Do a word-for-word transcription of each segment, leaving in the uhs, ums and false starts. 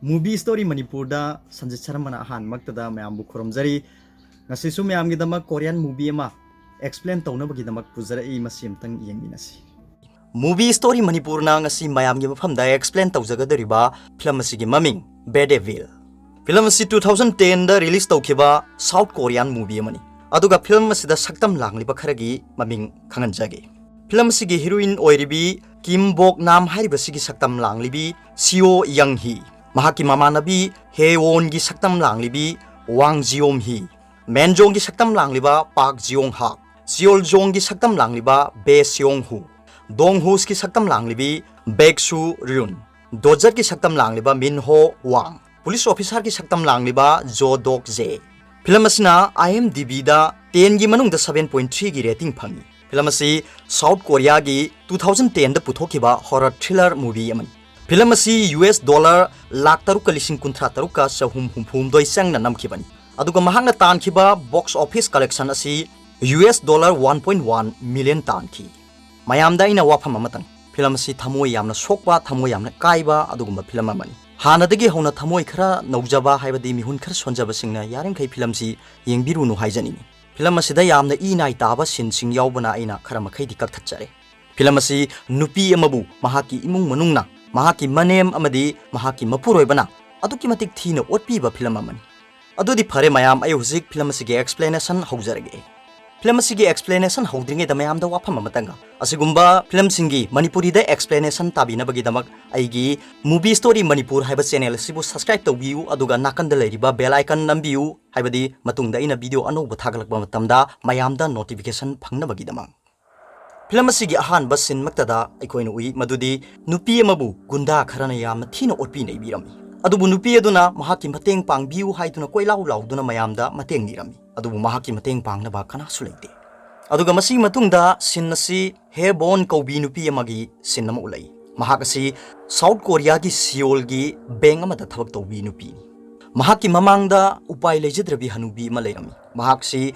Movie Story ꯃꯅꯤꯄꯨꯔꯗ ꯁꯟꯖꯤꯠ ꯁꯔꯃꯅ ꯑꯍꯥꯟꯕꯃꯛꯇꯗ ꯃꯌꯥꯝꯕꯨ ꯈꯨꯔꯨꯝꯖꯔꯤ꯫ ꯉꯁꯤꯁꯨ ꯃꯌꯥꯝꯒꯤꯗꯃꯛ Korean movie ꯑꯃ explain ꯇꯧꯅꯕꯒꯤꯗꯃꯛ ꯄꯨꯖꯔꯛꯏ, ꯃꯁꯤ ꯑꯝꯇꯪ ꯌꯦꯡꯃꯤꯟꯅꯁꯤ꯫ Movie Story ꯃꯅꯤꯄꯨꯔꯅ ꯉꯁꯤ ꯃꯌꯥꯝꯒꯤ ꯃꯐꯝꯗ explain ꯇꯧꯖꯒꯗꯧꯔꯤꯕ film ꯑꯁꯤꯒꯤ ꯃꯃꯤꯡ Bad Evil꯫ Film ꯑꯁꯤ two thousand ten ꯗ release ꯇꯧꯈꯤꯕ South Korean movie ꯑꯃꯅꯤ꯫ ꯑꯗꯨꯒ film ꯑꯁꯤꯗ ꯁꯛꯇꯝ ꯂꯥꯡꯂꯤꯕ ꯈꯔꯒꯤ ꯃꯃꯤꯡ ꯈꯪꯍꯟꯖꯒꯦ꯫ Film ꯑꯁꯤꯒꯤ heroine ꯑꯣꯏꯔꯤꯕꯤ ꯀꯤꯝ ꯕꯣꯛ ꯅꯥꯝ ꯍꯥꯏꯔꯤꯕꯁꯤꯒꯤ ꯁꯛꯇꯝ ꯂꯥꯡꯂꯤꯕꯤ ꯁꯤꯑꯣ ꯌꯪ ꯍꯤ, ꯃꯍꯥꯛꯀꯤ ꯃꯃꯥꯟꯅꯕꯤ ꯍꯦꯋꯣꯟꯒꯤ ꯁꯛꯇꯝ ꯂꯥꯡꯂꯤꯕꯤ ꯋꯥꯡ ꯖꯤꯌꯣꯝ ꯍꯤ, ꯃꯦꯟꯖꯣꯡꯒꯤ ꯁꯛꯇꯝ ꯂꯥꯡꯂꯤꯕ ꯄꯥꯛ ꯖꯤꯌꯣꯡ ꯍꯥꯛ, ꯁꯤꯑꯣꯜ ꯖꯣꯡꯒꯤ ꯁꯛꯇꯝ ꯂꯥꯡꯂꯤꯕ ꯕꯦ ꯁꯤꯌꯣꯡ ꯍꯨ, ꯗꯣꯡ ꯍꯨꯁꯀꯤ ꯁꯛꯇꯝ ꯂꯥꯡꯂꯤꯕꯤ ꯕꯦꯛ ꯁꯨ ꯔꯤꯌꯨꯟ, ꯗꯣꯖꯠꯀꯤ ꯁꯛꯇꯝ ꯂꯥꯡꯂꯤꯕ ꯃꯤꯟ ꯍꯣ ꯋꯥꯡ, police officerꯒꯤ ꯁꯛꯇꯝ ꯂꯥꯡꯂꯤꯕ ꯖꯣ ꯗꯣꯛ ꯖꯦ꯫ Film ꯑꯁꯤꯅ IMDbꯗ tenꯒꯤ ꯃꯅꯨꯡꯗ seven point threeꯒꯤ rating ꯐꯪꯉꯤ꯫ Film ꯑꯁꯤ South Koreaꯒꯤ two thousand tenꯗ ꯄꯨꯊꯣꯛꯈꯤꯕ horror thriller movie ꯑꯃꯅꯤ꯫ Film ꯑꯁꯤ US dollar ꯂꯥꯈ ꯇꯔꯨꯛꯀ ꯂꯤꯁꯤꯡ ꯀꯨꯟꯊ꯭ꯔꯥ ꯇꯔꯨꯛꯀ ꯆꯍꯨꯝ ꯍꯨꯝꯐꯨ ꯍꯨꯝꯗꯣꯏ ꯆꯪꯅ ꯅꯝꯈꯤꯕꯅꯤ꯫ ꯑꯗꯨꯒ ꯃꯍꯥꯛꯅ ꯇꯥꯟꯈꯤꯕ box office collection ꯑꯁꯤ US dollar one point one million ꯇꯥꯟꯈꯤ꯫ ꯃꯌꯥꯝꯗ ꯑꯩꯅ ꯋꯥꯐꯝ ꯑꯃꯇꯪ, film ꯑꯁꯤ ꯊꯃꯣꯏ ꯌꯥꯝꯅ ꯁꯣꯛꯄ, ꯊꯃꯣꯏ ꯌꯥꯝꯅ ꯀꯥꯏꯕ ꯑꯗꯨꯒꯨꯝꯕ film ꯑꯃꯅꯤ꯫ ꯍꯥꯟꯅꯗꯒꯤ ꯍꯧꯅ ꯊꯃꯣꯏ ꯈꯔ ꯅꯧꯖꯕ, ꯍꯥꯏꯕꯗꯤ ꯃꯤꯍꯨꯟ ꯈꯔ ꯁꯣꯟꯖꯕꯁꯤꯡꯅ ꯌꯥꯔꯤꯃꯈꯩ film ꯑꯁꯤ ꯌꯦꯡꯕꯤꯔꯨꯅꯨ ꯍꯥꯏꯖꯅꯤꯡꯏ꯫ Film ꯑꯁꯤꯗ ꯌꯥꯝꯅ ꯏ ꯅꯥꯏ ꯇꯥꯕ sceneꯁꯤꯡ ꯌꯥꯎꯕꯅ ꯑꯩꯅ ꯈꯔ ꯃꯈꯩꯗꯤ ꯀꯛꯊꯠꯆꯔꯦ꯫ Film ꯑꯁꯤ ꯅꯨꯄꯤ ꯑꯃꯕꯨ ꯃꯍꯥꯛꯀꯤ ꯏꯃꯨꯡ ꯃꯅꯨꯡꯅ, ꯃꯍꯥꯛꯀꯤ ꯃꯅꯦꯝ ꯑꯃꯗꯤ ꯃꯍꯥꯛꯀꯤ ꯃꯄꯨꯔꯣꯏꯕꯅ ꯑꯗꯨꯛꯀꯤ ꯃꯇꯤꯛ ꯊꯤꯅ ꯑꯣꯠꯄꯤꯕ film ꯑꯃꯅꯤ꯫ ꯑꯗꯨꯗꯤ ꯐꯔꯦ ꯃꯌꯥꯝ, ꯑꯩ ꯍꯧꯖꯤꯛ film ꯑꯁꯤꯒꯤ explanation ꯍꯧꯖꯔꯒꯦ꯫ Film ꯑꯁꯤꯒꯤ explanation ꯍꯧꯗ꯭ꯔꯤꯉꯩꯗ ꯃꯌꯥꯝꯗ ꯋꯥꯐꯝ ꯑꯃꯇꯪꯒ, ꯑꯁꯤꯒꯨꯝꯕ filmꯁꯤꯡꯒꯤ ꯃꯅꯤꯄꯨꯔꯤꯗ explanation ꯇꯥꯕꯤꯅꯕꯒꯤꯗꯃꯛ ꯑꯩꯒꯤ Movie Story ꯃꯅꯤꯄꯨꯔ ꯍꯥꯏꯕ channel ꯑꯁꯤꯕꯨ subscribe ꯇꯧꯕꯤꯌꯨ, ꯑꯗꯨꯒ ꯅꯥꯀꯟꯗ ꯂꯩꯔꯤꯕ bell icon ꯅꯝꯕꯤꯌꯨ, ꯍꯥꯏꯕꯗꯤ ꯃꯇꯨꯡꯗ ꯑꯩꯅ video ꯑꯅꯧꯕ ꯊꯥꯒꯠꯂꯛꯄ ꯃꯇꯝꯗ ꯃꯌꯥꯝꯗ notification ꯐꯪꯅꯕꯒꯤꯗꯃꯛ꯫ Film ꯑꯁꯤꯒꯤ ꯑꯍꯥꯟꯕ sceneꯃꯛꯇꯗ ꯑꯩꯈꯣꯏꯅ ꯎꯏ ꯃꯗꯨꯗꯤ ꯅꯨꯄꯤ ꯑꯃꯕꯨ ꯒꯨꯟꯗꯥ ꯈꯔꯅ ꯌꯥꯝꯅ ꯊꯤꯅ ꯑꯣꯠꯄꯤ ꯅꯩꯕꯤꯔꯝꯃꯤ꯫ ꯑꯗꯨꯕꯨ ꯅꯨꯄꯤ ꯑꯗꯨꯅ ꯃꯍꯥꯛꯀꯤ ꯃꯇꯦꯡ ꯄꯥꯡꯕꯤꯌꯨ ꯍꯥꯏꯗꯨꯅ ꯀꯣꯏꯂꯥꯎ ꯂꯥꯎꯗꯨꯅ ꯃꯌꯥꯝꯗ ꯃꯇꯦꯡ ꯅꯤꯔꯝꯃꯤ꯫ ꯑꯗꯨꯕꯨ ꯃꯍꯥꯛꯀꯤ ꯃꯇꯦꯡ ꯄꯥꯡꯅꯕ ꯀꯅꯥꯁꯨ ꯂꯩꯇꯦ꯫ ꯑꯗꯨꯒ ꯃꯁꯤꯒꯤ ꯃꯇꯨꯡꯗ scene ꯑꯁꯤ ꯍꯦ ꯕꯣꯟ ꯀꯧꯕꯤ ꯅꯨꯄꯤ ꯑꯃꯒꯤ scene ꯑꯃ ꯎꯠꯂꯛꯏ꯫ ꯃꯍꯥꯛ ꯑꯁꯤ South Koreaꯒꯤ ꯁꯤꯑꯣꯜꯒꯤ bank ꯑꯃꯗ ꯊꯕꯛ ꯇꯧꯕꯤ ꯅꯨꯄꯤꯅꯤ꯫ ꯃꯍꯥꯛꯀꯤ ꯃꯃꯥꯡꯗ ꯎꯄꯥꯏ ꯂꯩꯖꯗ꯭ꯔꯕꯤ ꯍꯅꯨꯕꯤ ꯑꯃ ꯂꯩꯔꯝꯃꯤ꯫ ꯃꯍꯥꯛꯁꯤ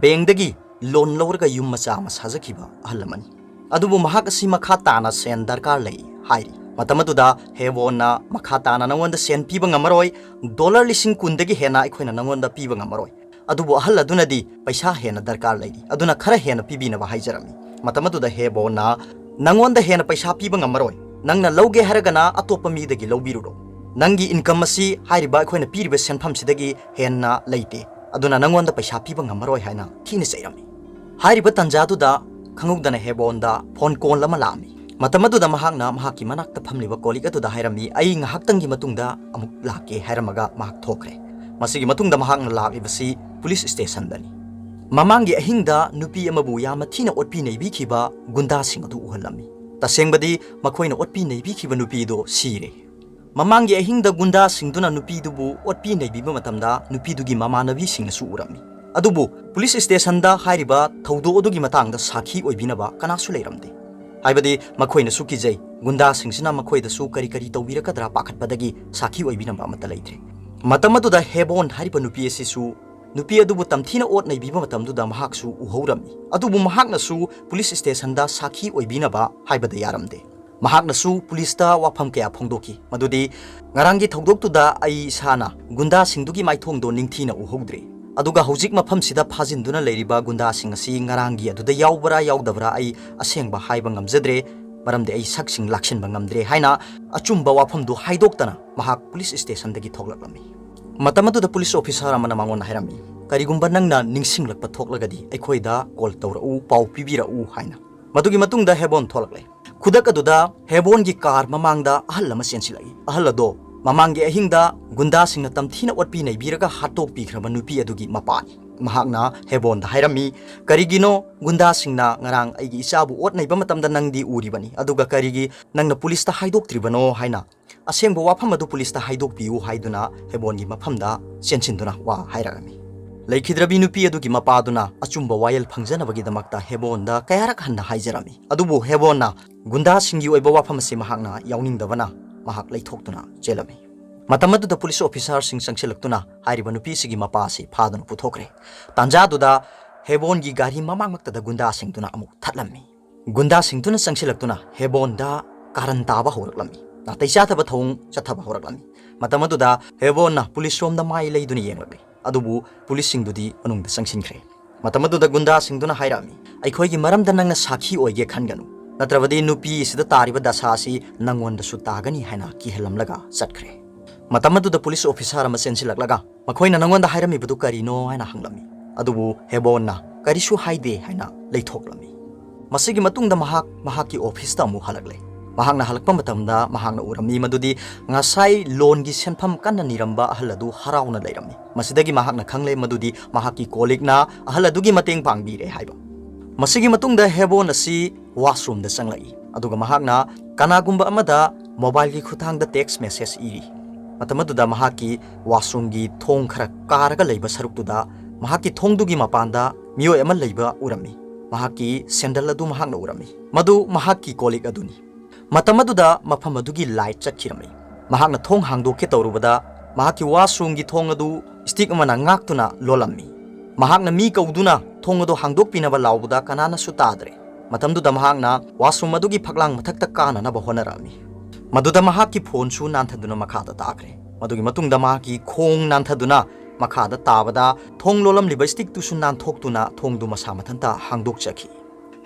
bankꯗꯒꯤ loan ꯂꯧꯔꯒ ꯌꯨꯝ ꯃꯆꯥ ꯑꯃ ꯁꯥꯖꯈꯤꯕ ꯑꯍꯜ ꯑꯃꯅꯤ꯫ ꯑꯗꯨꯕꯨ ꯃꯍꯥꯛ ꯑꯁꯤ ꯃꯈꯥ ꯇꯥꯅ ꯁꯦꯟ ꯗꯔꯀꯥꯔ ꯂꯩ ꯍꯥꯏꯔꯤ꯫ ꯃꯇꯝ ꯑꯗꯨꯗ ꯍꯦꯕꯣꯟꯅ ꯃꯈꯥ ꯇꯥꯅ ꯅꯉꯣꯟꯗ ꯁꯦꯟ ꯄꯤꯕ ꯉꯝꯃꯔꯣꯏ, ꯗꯣꯂꯔ ꯂꯤꯁꯤꯡ ꯀꯨꯟꯗꯒꯤ ꯍꯦꯟꯅ ꯑꯩꯈꯣꯏꯅ ꯅꯉꯣꯟꯗ ꯄꯤꯕ ꯉꯝꯃꯔꯣꯏ꯫ ꯑꯗꯨꯕꯨ ꯑꯍꯜ ꯑꯗꯨꯅꯗꯤ ꯄꯩꯁꯥ ꯍꯦꯟꯅ ꯗꯔꯀꯥꯔ ꯂꯩꯔꯤ, ꯑꯗꯨꯅ ꯈꯔ ꯍꯦꯟꯅ ꯄꯤꯕꯤꯅꯕ ꯍꯥꯏꯖꯔꯝꯃꯤ꯫ ꯃꯇꯝ ꯑꯗꯨꯗ ꯍꯦꯕꯣꯟꯅ, "ꯅꯉꯣꯟꯗ ꯍꯦꯟꯅ ꯄꯩꯁꯥ ꯄꯤꯕ ꯉꯝꯃꯔꯣꯏ, ꯅꯪꯅ ꯂꯧꯒꯦ ꯍꯥꯏꯔꯒꯅ ꯑꯇꯣꯞꯄ ꯃꯤꯗꯒꯤ ꯂꯧꯕꯤꯔꯨꯔꯣ꯫ ꯅꯪꯒꯤ ꯏꯟꯀꯝ ꯑꯁꯤ ꯍꯥꯏꯔꯤꯕ ꯑꯩꯈꯣꯏꯅ ꯄꯤꯔꯤꯕ ꯁꯦꯟꯐꯝꯁꯤꯗꯒꯤ ꯍꯦꯟꯅ ꯂꯩꯇꯦ, ꯑꯗꯨꯅ ꯅꯉꯣꯟꯗ ꯄꯩꯁꯥ ꯄꯤꯕ ꯉꯝꯃꯔꯣꯏ" ꯍꯥꯏꯅ ꯊꯤꯅ ꯆꯩꯔꯝꯃꯤ꯫ ꯍꯥꯏꯔꯤꯕ ꯇꯥꯟꯖꯥꯗꯨꯗ ꯈꯪꯍꯧꯗꯅ ꯍꯦꯕꯣꯟꯗ ꯐꯣꯟ ꯀꯣꯜ ꯑꯃ ꯂꯥꯛꯑꯝꯃꯤ꯫ ꯃꯇꯝ ꯑꯗꯨꯗ ꯃꯍꯥꯛꯅ ꯃꯍꯥꯛꯀꯤ ꯃꯅꯥꯛꯇ ꯐꯝꯂꯤꯕ ꯀꯣꯂꯤꯛ ꯑꯗꯨꯗ ꯍꯥꯏꯔꯝꯃꯤ, "ꯑꯩ ꯉꯥꯏꯍꯥꯛꯇꯪꯒꯤ ꯃꯇꯨꯡꯗ ꯑꯃꯨꯛ ꯂꯥꯛꯀꯦ" ꯍꯥꯏꯔꯝꯃꯒ ꯃꯍꯥꯛ ꯊꯣꯛꯈ꯭ꯔꯦ꯫ ꯃꯁꯤꯒꯤ ꯃꯇꯨꯡꯗ ꯃꯍꯥꯛꯅ ꯂꯥꯛꯂꯤꯕꯁꯤ ꯄꯨꯂꯤꯁ ꯁ꯭ꯇꯦꯁꯟꯗꯅꯤ꯫ ꯃꯃꯥꯡꯒꯤ ꯑꯍꯤꯡꯗ ꯅꯨꯄꯤ ꯑꯃꯕꯨ ꯌꯥꯝꯅ ꯊꯤꯅ ꯑꯣꯠꯄꯤ ꯅꯩꯕꯤꯈꯤꯕ ꯒꯨꯟꯗꯥꯁꯤꯡ ꯑꯗꯨ ꯎꯍꯜꯂꯝꯃꯤ꯫ ꯇꯁꯦꯡꯕꯗꯤ ꯃꯈꯣꯏꯅ ꯑꯣꯠꯄꯤ ꯅꯩꯕꯤꯈꯤꯕ ꯅꯨꯄꯤ ꯑꯗꯨ ꯁꯤꯔꯦ꯫ ꯃꯃꯥꯡꯒꯤ ꯑꯍꯤꯡꯗ ꯒꯨꯟꯗꯥꯁꯤꯡꯗꯨꯅ ꯅꯨꯄꯤꯗꯨꯕꯨ ꯑꯣꯠꯄꯤ ꯅꯩꯕꯤꯕ ꯃꯇꯝꯗ ꯅꯨꯄꯤꯗꯨꯒꯤ ꯃꯃꯥꯟꯅꯕꯤꯁꯤꯡꯅꯁꯨ ꯎꯔꯝꯃꯤ꯫ ꯑꯗꯨꯕꯨ ꯄꯨꯂꯤꯁ ꯁ꯭ꯇꯦꯁꯟꯗ ꯍꯥꯏꯔꯤꯕ ꯊꯧꯗꯣꯛ ꯑꯗꯨꯒꯤ ꯃꯇꯥꯡꯗ ꯁꯥꯈꯤ ꯑꯣꯏꯕꯤꯅꯕ ꯀꯅꯥꯁꯨ ꯂꯩꯔꯝꯗꯦ꯫ ꯍꯥꯏꯕꯗꯤ ꯃꯈꯣꯏꯅꯁꯨ ꯀꯤꯖꯩ, ꯒꯨꯟꯗꯥꯁꯤꯡꯁꯤꯅ ꯃꯈꯣꯏꯗꯁꯨ ꯀꯔꯤ ꯀꯔꯤ ꯇꯧꯕꯤꯔꯛꯀꯗ꯭ꯔꯥ ꯄꯥꯈꯠꯄꯗꯒꯤ ꯁꯥꯈꯤ ꯑꯣꯏꯕꯤꯅꯕ ꯑꯃꯠꯇ ꯂꯩꯇ꯭ꯔꯦ꯫ ꯃꯇꯝ ꯑꯗꯨꯗ ꯍꯦꯕꯣꯟ ꯍꯥꯏꯔꯤꯕ ꯅꯨꯄꯤ ꯑꯁꯤꯁꯨ ꯅꯨꯄꯤ ꯑꯗꯨꯕꯨ ꯇꯝꯊꯤꯅ ꯑꯣꯠ ꯅꯩꯕꯤꯕ ꯃꯇꯝꯗꯨꯗ ꯃꯍꯥꯛꯁꯨ ꯎꯍꯧꯔꯝꯃꯤ꯫ ꯑꯗꯨꯕꯨ ꯃꯍꯥꯛꯅꯁꯨ ꯄꯨꯂꯤꯁ ꯁ꯭ꯇꯦꯁꯟꯗ ꯁꯥꯈꯤ ꯑꯣꯏꯕꯤꯅꯕ ꯍꯥꯏꯕꯗ ꯌꯥꯔꯝꯗꯦ꯫ ꯃꯍꯥꯛꯅꯁꯨ ꯄꯨꯂꯤꯁꯇ ꯋꯥꯐꯝ ꯀꯌꯥ ꯐꯣꯡꯗꯣꯛꯈꯤ, ꯃꯗꯨꯗꯤ, "ꯉꯔꯥꯡꯒꯤ ꯊꯧꯗꯣꯛꯇꯨꯗ ꯑꯩ ꯏꯁꯥꯅ ꯒꯨꯟꯗꯥꯁꯤꯡꯗꯨꯒꯤ ꯃꯥꯏꯊꯣꯡꯗꯣ ꯅꯤꯡꯊꯤꯅ ꯎꯍꯧꯗ꯭ꯔꯦ꯫ ꯑꯗꯨꯒ ꯍꯧꯖꯤꯛ ꯃꯐꯝꯁꯤꯗ ꯐꯥꯖꯤꯟꯗꯨꯅ ꯂꯩꯔꯤꯕ ꯒꯨꯟꯗꯥꯁꯤꯡ ꯑꯁꯤ ꯉꯔꯥꯡꯒꯤ ꯑꯗꯨꯗ ꯌꯥꯎꯕ꯭ꯔꯥ ꯌꯥꯎꯗꯕ꯭ꯔꯥ ꯑꯩ ꯑꯁꯦꯡꯕ ꯍꯥꯏꯕ ꯉꯝꯖꯗ꯭ꯔꯦ, ꯃꯔꯝꯗꯤ ꯑꯩ ꯁꯛꯁꯤꯡ ꯂꯥꯛꯁꯤꯟꯕ ꯉꯝꯗ꯭ꯔꯦ" ꯍꯥꯏꯅ ꯑꯆꯨꯝꯕ ꯋꯥꯐꯝꯗꯨ ꯍꯥꯏꯗꯣꯛꯇꯅ ꯃꯍꯥꯛ ꯄꯨꯂꯤꯁ ꯁ꯭ꯇꯦꯁꯟꯗꯒꯤ ꯊꯣꯛꯂꯛꯂꯝꯃꯤ꯫ ꯃꯇꯝ ꯑꯗꯨꯗ ꯄꯨꯂꯤꯁ ꯑꯣꯐꯤꯁꯥꯔ ꯑꯃꯅ ꯃꯉꯣꯟꯗ ꯍꯥꯏꯔꯝꯃꯤ, "ꯀꯔꯤꯒꯨꯝꯕ ꯅꯪꯅ ꯅꯤꯡꯁꯤꯡꯂꯛꯄ ꯊꯣꯛꯂꯒꯗꯤ ꯑꯩꯈꯣꯏꯗ ꯀꯣꯜ ꯇꯧꯔꯛꯎ, ꯄꯥꯎ ꯄꯤꯕꯤꯔꯛꯎ" ꯍꯥꯏꯅ꯫ ꯃꯗꯨꯒꯤ ꯃꯇꯨꯡꯗ ꯍꯦꯕꯣꯟ ꯊꯣꯛꯂꯛꯂꯦ꯫ ꯈꯨꯗꯛ ꯑꯗꯨꯗ ꯍꯦꯕꯣꯟꯒꯤ ꯀꯥꯔ ꯃꯃꯥꯡꯗ ꯑꯍꯜ ꯑꯃ ꯆꯦꯟꯁꯤꯜꯂꯛꯏ꯫ ꯑꯍꯜ ꯑꯗꯣ ꯃꯃꯥꯡꯒꯤ ꯑꯍꯤꯡꯗ ꯒꯨꯟꯗꯥꯁꯤꯡꯅ ꯇꯝꯊꯤꯅ ꯑꯣꯠꯄꯤ ꯅꯩꯕꯤꯔꯒ ꯍꯥꯠꯇꯣꯛꯄꯤꯈ꯭ꯔꯕ ꯅꯨꯄꯤ ꯑꯗꯨꯒꯤ ꯃꯄꯥꯅꯤ꯫ ꯃꯍꯥꯛꯅ ꯍꯦꯕꯣꯟꯗ ꯍꯥꯏꯔꯝꯃꯤ, "ꯀꯔꯤꯒꯤꯅꯣ ꯒꯨꯟꯗꯥꯁꯤꯡꯅ ꯉꯔꯥꯡ ꯑꯩꯒꯤ ꯏꯆꯥꯕꯨ ꯑꯣꯠ ꯅꯩꯕ ꯃꯇꯝꯗ ꯅꯪꯗꯤ ꯎꯔꯤꯕꯅꯤ, ꯑꯗꯨꯒ ꯀꯔꯤꯒꯤ ꯅꯪꯅ ꯄꯨꯂꯤꯁꯇ ꯍꯥꯏꯗꯣꯛꯇ꯭ꯔꯤꯕꯅꯣ?" ꯍꯥꯏꯅ ꯑꯁꯦꯡꯕ ꯋꯥꯐꯝ ꯑꯗꯨ ꯄꯨꯂꯤꯁꯇ ꯍꯥꯏꯗꯣꯛꯄꯤꯌꯨ ꯍꯥꯏꯗꯨꯅ ꯍꯦꯕꯣꯟꯒꯤ ꯃꯐꯝꯗ ꯆꯦꯟꯁꯤꯟꯗꯨꯅ ꯋꯥ ꯍꯥꯏꯔꯛꯑꯝꯃꯤ꯫ ꯂꯩꯈꯤꯗ꯭ꯔꯕꯤ ꯅꯨꯄꯤ ꯑꯗꯨꯒꯤ ꯃꯄꯥꯗꯨꯅ ꯑꯆꯨꯝꯕ ꯋꯥꯌꯦꯜ ꯐꯪꯖꯅꯕꯒꯤꯗꯃꯛꯇ ꯍꯦꯕꯣꯟꯗ ꯀꯌꯥꯔꯛ ꯍꯟꯅ ꯍꯥꯏꯖꯔꯝꯃꯤ꯫ ꯑꯗꯨꯕꯨ ꯍꯦꯕꯣꯟꯅ ꯒꯨꯟꯗꯥꯁꯤꯡꯒꯤ ꯑꯣꯏꯕ ꯋꯥꯐꯝ ꯑꯁꯤ ꯃꯍꯥꯛꯅ ꯌꯥꯎꯅꯤꯡꯗꯕꯅ ꯃꯍꯥꯛ ꯂꯩꯊꯣꯛꯇꯨꯅ ꯆꯦꯜꯂꯝꯃꯤ꯫ ꯃꯇꯝ ꯑꯗꯨꯗ ꯄꯨꯂꯤꯁ ꯑꯣꯐꯤꯁꯥꯔꯁꯤꯡ ꯆꯪꯁꯤꯜꯂꯛꯇꯨꯅ ꯍꯥꯏꯔꯤꯕ ꯅꯨꯄꯤꯁꯤꯒꯤ ꯃꯄꯥ ꯑꯁꯤ ꯐꯥꯗꯨꯅ ꯄꯨꯊꯣꯛꯈ꯭ꯔꯦ꯫ ꯇꯥꯟꯖꯥꯗꯨꯗ ꯍꯦꯕꯣꯟꯒꯤ ꯒꯥꯔꯤ ꯃꯃꯥꯡꯃꯛꯇꯗ ꯒꯨꯟꯗꯥꯁꯤꯡꯗꯨꯅ ꯑꯃꯨꯛ ꯊꯠꯂꯝꯃꯤ꯫ ꯒꯨꯟꯗꯥꯁꯤꯡꯗꯨꯅ ꯆꯪꯁꯤꯜꯂꯛꯇꯨꯅ ꯍꯦꯕꯣꯟꯗ ꯀꯥꯔꯟ ꯇꯥꯕ ꯍꯧꯔꯛꯂꯝꯃꯤ꯫ ꯅꯥꯇꯩ ꯆꯥꯗꯕ ꯊꯧꯑꯣꯡ ꯆꯠꯊꯕ ꯍꯧꯔꯛꯂꯝꯃꯤ꯫ ꯃꯇꯝ ꯑꯗꯨꯗ ꯍꯦꯕꯣꯟꯅ ꯄꯨꯂꯤꯁ ꯔꯣꯝꯗ ꯃꯥꯏ ꯂꯩꯗꯨꯅ ꯌꯦꯡꯂꯛꯂꯤ꯫ ꯑꯗꯨꯕꯨ ꯄꯨꯂꯤꯁꯁꯤꯡꯗꯨꯗꯤ ꯃꯅꯨꯡꯗ ꯆꯪꯁꯤꯟꯈ꯭ꯔꯦ꯫ ꯃꯇꯝ ꯑꯗꯨꯗ ꯒꯨꯟꯗꯥꯁꯤꯡꯗꯨꯅ ꯍꯥꯏꯔꯛꯑꯝꯃꯤ, "ꯑꯩꯈꯣꯏꯒꯤ ꯃꯔꯝꯗ ꯅꯪꯅ ꯁꯥꯈꯤ ꯑꯣꯏꯒꯦ ꯈꯟꯒꯅꯨ, ꯅꯠꯇ꯭ꯔꯕꯗꯤ ꯅꯨꯄꯤ ꯑꯁꯤꯗ ꯇꯥꯔꯤꯕ ꯗꯁꯥ ꯑꯁꯤ ꯅꯪꯉꯣꯟꯗꯁꯨ ꯇꯥꯒꯅꯤ" ꯍꯥꯏꯅ ꯀꯤꯍꯜꯂꯝꯂꯒ ꯆꯠꯈ꯭ꯔꯦ꯫ ꯃꯇꯝ ꯑꯗꯨꯗ ꯄꯨꯂꯤꯁ ꯑꯣꯐꯤꯁꯥꯔ ꯑꯃ ꯆꯦꯟꯁꯤꯜꯂꯛꯂꯒ, "ꯃꯈꯣꯏꯅ ꯅꯪꯉꯣꯟꯗ ꯍꯥꯏꯔꯝꯃꯤꯕꯗꯨ ꯀꯔꯤꯅꯣ?" ꯍꯥꯏꯅ ꯍꯪꯂꯝꯃꯤ꯫ ꯑꯗꯨꯕꯨ ꯍꯦꯕꯣꯟꯅ ꯀꯔꯤꯁꯨ ꯍꯥꯏꯗꯦ ꯍꯥꯏꯅ ꯂꯩꯊꯣꯛꯂꯝꯃꯤ꯫ ꯃꯁꯤꯒꯤ ꯃꯇꯨꯡꯗ ꯃꯍꯥꯛ ꯃꯍꯥꯛꯀꯤ ꯑꯣꯐꯤꯁꯇ ꯑꯃꯨꯛ ꯍꯜꯂꯛꯂꯦ꯫ ꯃꯍꯥꯛꯅ ꯍꯜꯂꯛꯄ ꯃꯇꯝꯗ ꯃꯍꯥꯛꯅ ꯎꯔꯝꯃꯤ ꯃꯗꯨꯗꯤ ꯉꯁꯥꯏ ꯂꯣꯟꯒꯤ ꯁꯦꯟꯐꯝ ꯀꯟꯅ ꯅꯤꯔꯝꯕ ꯑꯍꯜ ꯑꯗꯨ ꯍꯔꯥꯎꯅ ꯂꯩꯔꯝꯃꯤ꯫ ꯃꯁꯤꯗꯒꯤ ꯃꯍꯥꯛꯅ ꯈꯪꯂꯦ ꯃꯗꯨꯗꯤ ꯃꯍꯥꯛꯀꯤ ꯀꯣꯂꯤꯛꯅ ꯑꯍꯜ ꯑꯗꯨꯒꯤ ꯃꯇꯦꯡ ꯄꯥꯡꯕꯤꯔꯦ ꯍꯥꯏꯕ꯫ ꯃꯁꯤꯒꯤ ꯃꯇꯨꯡꯗ ꯍꯦꯕꯣꯟ ꯑꯁꯤ ꯋꯥꯁꯔꯨꯝꯗ ꯆꯪꯂꯛꯏ, ꯑꯗꯨꯒ ꯃꯍꯥꯛꯅ ꯀꯅꯥꯒꯨꯝꯕ ꯑꯃꯗ ꯃꯣꯕꯥꯏꯜꯒꯤ ꯈꯨꯠꯊꯥꯡꯗ ꯇꯦꯛꯁ ꯃꯦꯁꯦꯖ ꯏꯔꯤ꯫ ꯃꯇꯝ ꯑꯗꯨꯗ ꯃꯍꯥꯛꯀꯤ ꯋꯥꯁꯔꯨꯝꯒꯤ ꯊꯣꯡ ꯈꯔ ꯀꯥꯔꯒ ꯂꯩꯕ ꯁꯔꯨꯛꯇꯨꯗ ꯃꯍꯥꯛꯀꯤ ꯊꯣꯡꯗꯨꯒꯤ ꯃꯄꯥꯟꯗ ꯃꯤꯑꯣꯏ ꯑꯃ ꯂꯩꯕ ꯎꯔꯝꯃꯤ꯫ ꯃꯍꯥꯛꯀꯤ ꯁꯦꯟꯗꯜ ꯑꯗꯨ ꯃꯍꯥꯛꯅ ꯎꯔꯝꯃꯤ꯫ ꯃꯗꯨ ꯃꯍꯥꯛꯀꯤ ꯀꯣꯂꯤꯛ ꯑꯗꯨꯅꯤ꯫ ꯃꯇꯝ ꯑꯗꯨꯗ ꯃꯐꯝ ꯑꯗꯨꯒꯤ ꯂꯥꯏꯠ ꯆꯠꯈꯤꯔꯝꯃꯤ꯫ ꯃꯍꯥꯛꯅ ꯊꯣꯡ ꯍꯥꯡꯗꯣꯛꯀꯦ ꯇꯧꯔꯨꯕꯗ ꯃꯍꯥꯛꯀꯤ ꯋꯥꯁꯔꯨꯝꯒꯤ ꯊꯣꯡ ꯑꯗꯨ ꯁ꯭ꯇꯤꯛ ꯑꯃꯅ ꯉꯥꯛꯇꯨꯅ ꯂꯣꯜꯂꯝꯃꯤ꯫ ꯃꯍꯥꯛꯅ ꯃꯤ ꯀꯧꯗꯨꯅ ꯊꯣꯡ ꯑꯗꯨ ꯍꯥꯡꯗꯣꯛꯄꯤꯅꯕ ꯂꯥꯎꯕꯗ ꯀꯅꯥꯅꯁꯨ ꯇꯥꯗ꯭ꯔꯦ꯫ ꯃꯇꯝꯗꯨꯗ ꯃꯍꯥꯛꯅ ꯋꯥꯁꯔꯨꯝ ꯑꯗꯨꯒꯤ ꯐꯛꯂꯥꯡ ꯃꯊꯛꯇ ꯀꯥꯅꯅꯕ ꯍꯣꯠꯅꯔꯛꯑꯝꯃꯤ꯫ ꯃꯗꯨꯗ ꯃꯍꯥꯛꯀꯤ ꯐꯣꯟꯁꯨ ꯅꯥꯟꯊꯗꯨꯅ ꯃꯈꯥꯗ ꯇꯥꯈ꯭ꯔꯦ꯫ ꯃꯗꯨꯒꯤ ꯃꯇꯨꯡꯗ ꯃꯍꯥꯛꯀꯤ ꯈꯣꯡ ꯅꯥꯟꯊꯗꯨꯅ ꯃꯈꯥꯗ ꯇꯥꯕꯗ ꯊꯣꯡ ꯂꯣꯜꯂꯝꯂꯤꯕ ꯁ꯭ꯇꯤꯛꯇꯨꯁꯨ ꯅꯥꯟꯊꯣꯛꯇꯨꯅ ꯊꯣꯡꯗꯨ ꯃꯁꯥ ꯃꯊꯟꯇ ꯍꯥꯡꯗꯣꯛꯆꯈꯤ꯫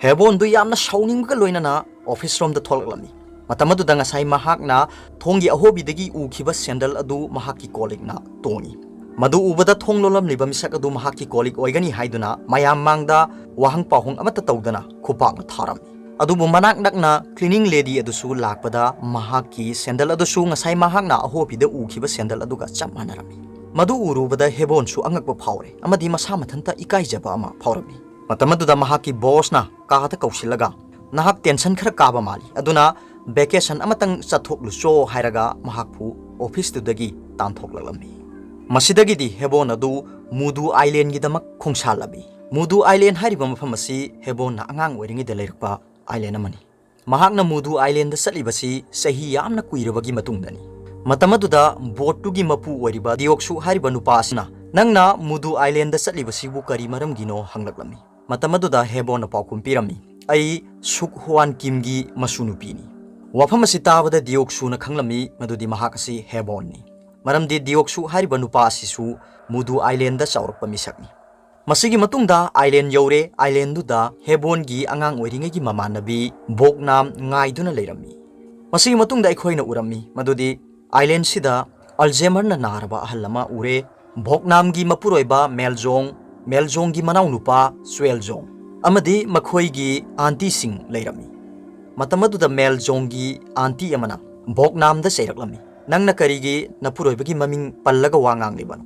ꯍꯦꯕꯣꯟꯗꯨ ꯌꯥꯝꯅ ꯁꯥꯎꯅꯤꯡꯕꯒ ꯂꯣꯏꯅꯅ ꯑꯣꯐꯤꯁ ꯔꯣꯝꯗ ꯊꯣꯛꯂꯛꯂꯝꯃꯤ꯫ ꯃꯇꯝ ꯑꯗꯨꯗ ꯉꯁꯥꯏ ꯃꯍꯥꯛꯅ ꯊꯣꯡꯒꯤ ꯑꯍꯣꯕꯤꯗꯒꯤ ꯎꯈꯤꯕ ꯁꯦꯟꯗꯜ ꯑꯗꯨ ꯃꯍꯥꯛꯀꯤ ꯀꯣꯂꯤꯛꯅ ꯇꯣꯡꯉꯤ꯫ ꯃꯗꯨ ꯎꯕꯗ ꯊꯣꯡ ꯂꯣꯜꯂꯝꯂꯤꯕ ꯃꯤꯁꯛ ꯑꯗꯨ ꯃꯍꯥꯛꯀꯤ ꯀꯣꯂꯤꯛ ꯑꯣꯏꯒꯅꯤ ꯍꯥꯏꯗꯨꯅ ꯃꯌꯥꯝ ꯃꯥꯡꯗ ꯋꯥꯍꯪ ꯄꯥꯎꯍꯪ ꯑꯃꯠꯇ ꯇꯧꯗꯅ ꯈꯨꯄꯥꯛꯅ ꯊꯥꯔꯝꯃꯤ꯫ ꯑꯗꯨꯕꯨ ꯃꯅꯥꯛ ꯅꯛꯅ ꯀ꯭ꯂꯤꯅꯤꯡ ꯂꯦꯗꯤ ꯑꯗꯨꯁꯨ ꯂꯥꯛꯄꯗ ꯃꯍꯥꯛꯀꯤ ꯁꯦꯟꯗꯜ ꯑꯗꯨꯁꯨ ꯉꯁꯥꯏ ꯃꯍꯥꯛꯅ ꯑꯍꯣꯕꯤꯗ ꯎꯈꯤꯕ ꯁꯦꯟꯗꯜ ꯑꯗꯨꯒ ꯆꯞ ꯃꯥꯟꯅꯔꯝꯃꯤ꯫ ꯃꯗꯨ ꯎꯔꯨꯕꯗ ꯍꯦꯕꯣꯟꯁꯨ ꯑꯉꯛꯄ ꯐꯥꯎꯔꯦ ꯑꯃꯗꯤ ꯃꯁꯥ ꯃꯊꯟꯇ ꯏꯀꯥꯏꯖꯕ ꯑꯃ ꯐꯥꯎꯔꯝꯃꯤ꯫ ꯃꯇꯝ ꯑꯗꯨꯗ ꯃꯍꯥꯛꯀꯤ ꯕꯣꯁꯅ ꯀꯥꯗ ꯀꯧꯁꯤꯜꯂꯒ, "ꯅꯍꯥꯛ ꯇꯦꯟꯁꯟ ꯈꯔ ꯀꯥꯕ ꯃꯥꯜꯂꯤ, ꯑꯗꯨꯅ ꯚꯦꯀꯦꯁꯟ ꯑꯃꯇꯪ ꯆꯠꯊꯣꯛꯂꯨꯆꯣ" ꯍꯥꯏꯔꯒ ꯃꯍꯥꯛꯄꯨ ꯑꯣꯐꯤꯁꯇꯨꯗꯒꯤ ꯇꯥꯟꯊꯣꯛꯂꯛꯂꯝꯃꯤ꯫ ꯃꯁꯤꯗꯒꯤꯗꯤ ꯍꯦꯕꯣꯟ ꯑꯗꯨ ꯃꯨꯗꯨ ꯑꯥꯏꯂꯦꯟꯒꯤꯗꯃꯛ ꯈꯣꯡꯁꯥꯜꯂꯝꯃꯤ꯫ ꯃꯨꯗꯨ ꯑꯥꯏꯂꯦꯟ ꯍꯥꯏꯔꯤꯕ ꯃꯐꯝ ꯑꯁꯤ ꯍꯦꯕꯣꯟꯅ ꯑꯉꯥꯡ ꯑꯣꯏꯔꯤꯉꯩꯗ ꯂꯩꯔꯛꯄ ꯑꯥꯏꯂꯦꯟ ꯑꯃꯅꯤ꯫ ꯃꯍꯥꯛꯅ ꯃꯨꯗꯨ ꯑꯥꯏꯂꯦꯟꯗ ꯆꯠꯂꯤꯕꯁꯤ ꯆꯍꯤ ꯌꯥꯝꯅ ꯀꯨꯏꯔꯕꯒꯤ ꯃꯇꯨꯡꯗꯅꯤ꯫ ꯃꯇꯝ ꯑꯗꯨꯗ ꯕꯣꯠꯇꯨꯒꯤ ꯃꯄꯨ ꯑꯣꯏꯔꯤꯕ ꯗꯤꯌꯣꯛꯁꯨ ꯍꯥꯏꯔꯤꯕ ꯅꯨꯄꯥ ꯑꯁꯤꯅ, "ꯅꯪꯅ ꯃꯨꯗꯨ ꯑꯥꯏꯂꯦꯟꯗ ꯆꯠꯂꯤꯕꯁꯤꯕꯨ ꯀꯔꯤ ꯃꯔꯝꯒꯤꯅꯣ?" ꯍꯪꯂꯛꯂꯝꯃꯤ꯫ ꯃꯇꯝ ꯑꯗꯨꯗ ꯍꯦꯕꯣꯟꯅ ꯄꯥꯎꯈꯨꯝ ꯄꯤꯔꯝꯃꯤ, "ꯑꯩ ꯁꯨꯛ ꯍ꯭ꯋꯥꯟ ꯀꯤꯝꯒꯤ ꯃꯁꯨ ꯅꯨꯄꯤꯅꯤ"꯫ ꯋꯥꯐꯝ ꯑꯁꯤ ꯇꯥꯕꯗ ꯗꯤꯌꯣꯛꯁꯨꯅ ꯈꯪꯂꯝꯃꯤ ꯃꯗꯨꯗꯤ ꯃꯍꯥꯛ ꯑꯁꯤ ꯍꯦꯕꯣꯟꯅꯤ꯫ ꯃꯔꯝꯗꯤ ꯗꯤꯌꯣꯛꯁꯨ ꯍꯥꯏꯔꯤꯕ ꯅꯨꯄꯥ ꯑꯁꯤꯁꯨ ꯃꯨꯗꯨ ꯑꯥꯏꯂꯦꯟꯗ ꯆꯥꯎꯔꯛꯄ ꯃꯤꯁꯛꯅꯤ꯫ ꯃꯁꯤꯒꯤ ꯃꯇꯨꯡꯗ ꯑꯥꯏꯂꯦꯟ ꯌꯧꯔꯦ꯫ ꯑꯥꯏꯂꯦꯟꯗꯨꯗ ꯍꯦꯕꯣꯟꯒꯤ ꯑꯉꯥꯡ ꯑꯣꯏꯔꯤꯉꯩꯒꯤ ꯃꯃꯥꯟꯅꯕꯤ ꯕꯣꯛꯅꯥꯝ ꯉꯥꯏꯗꯨꯅ ꯂꯩꯔꯝꯃꯤ꯫ ꯃꯁꯤꯒꯤ ꯃꯇꯨꯡꯗ ꯑꯩꯈꯣꯏꯅ ꯎꯔꯝꯃꯤ ꯃꯗꯨꯗꯤ ꯑꯥꯏꯂꯦꯟꯁꯤꯗ ꯑꯜꯖꯦꯃꯔꯅ ꯅꯥꯔꯕ ꯑꯍꯜ ꯑꯃ ꯎꯔꯦ꯫ ꯕꯣꯛꯅꯥꯝꯒꯤ ꯃꯄꯨꯔꯣꯏꯕ ꯃꯦꯜꯖꯣꯡ, ꯃꯦꯜꯖꯣꯡꯒꯤ ꯃꯅꯥꯎꯅꯨꯄꯥ ꯁ꯭ꯋꯦꯜꯖꯣꯡ ꯑꯃꯗꯤ ꯃꯈꯣꯏꯒꯤ ꯑꯥꯟꯇꯤꯁꯤꯡ ꯂꯩꯔꯝꯃꯤ꯫ ꯃꯇꯝ ꯑꯗꯨꯗ ꯃꯦꯜꯖꯣꯡꯒꯤ ꯑꯥꯟꯇꯤ ꯑꯃꯅ ꯕꯣꯛꯅꯥꯝꯗ ꯆꯩꯔꯛꯂꯝꯃꯤ, "ꯅꯪꯅ ꯀꯔꯤꯒꯤ ꯅꯄꯨꯔꯣꯏꯕꯒꯤ ꯃꯃꯤꯡ ꯄꯜꯂꯒ ꯋꯥ ꯉꯥꯡꯂꯤꯕꯅꯣ?"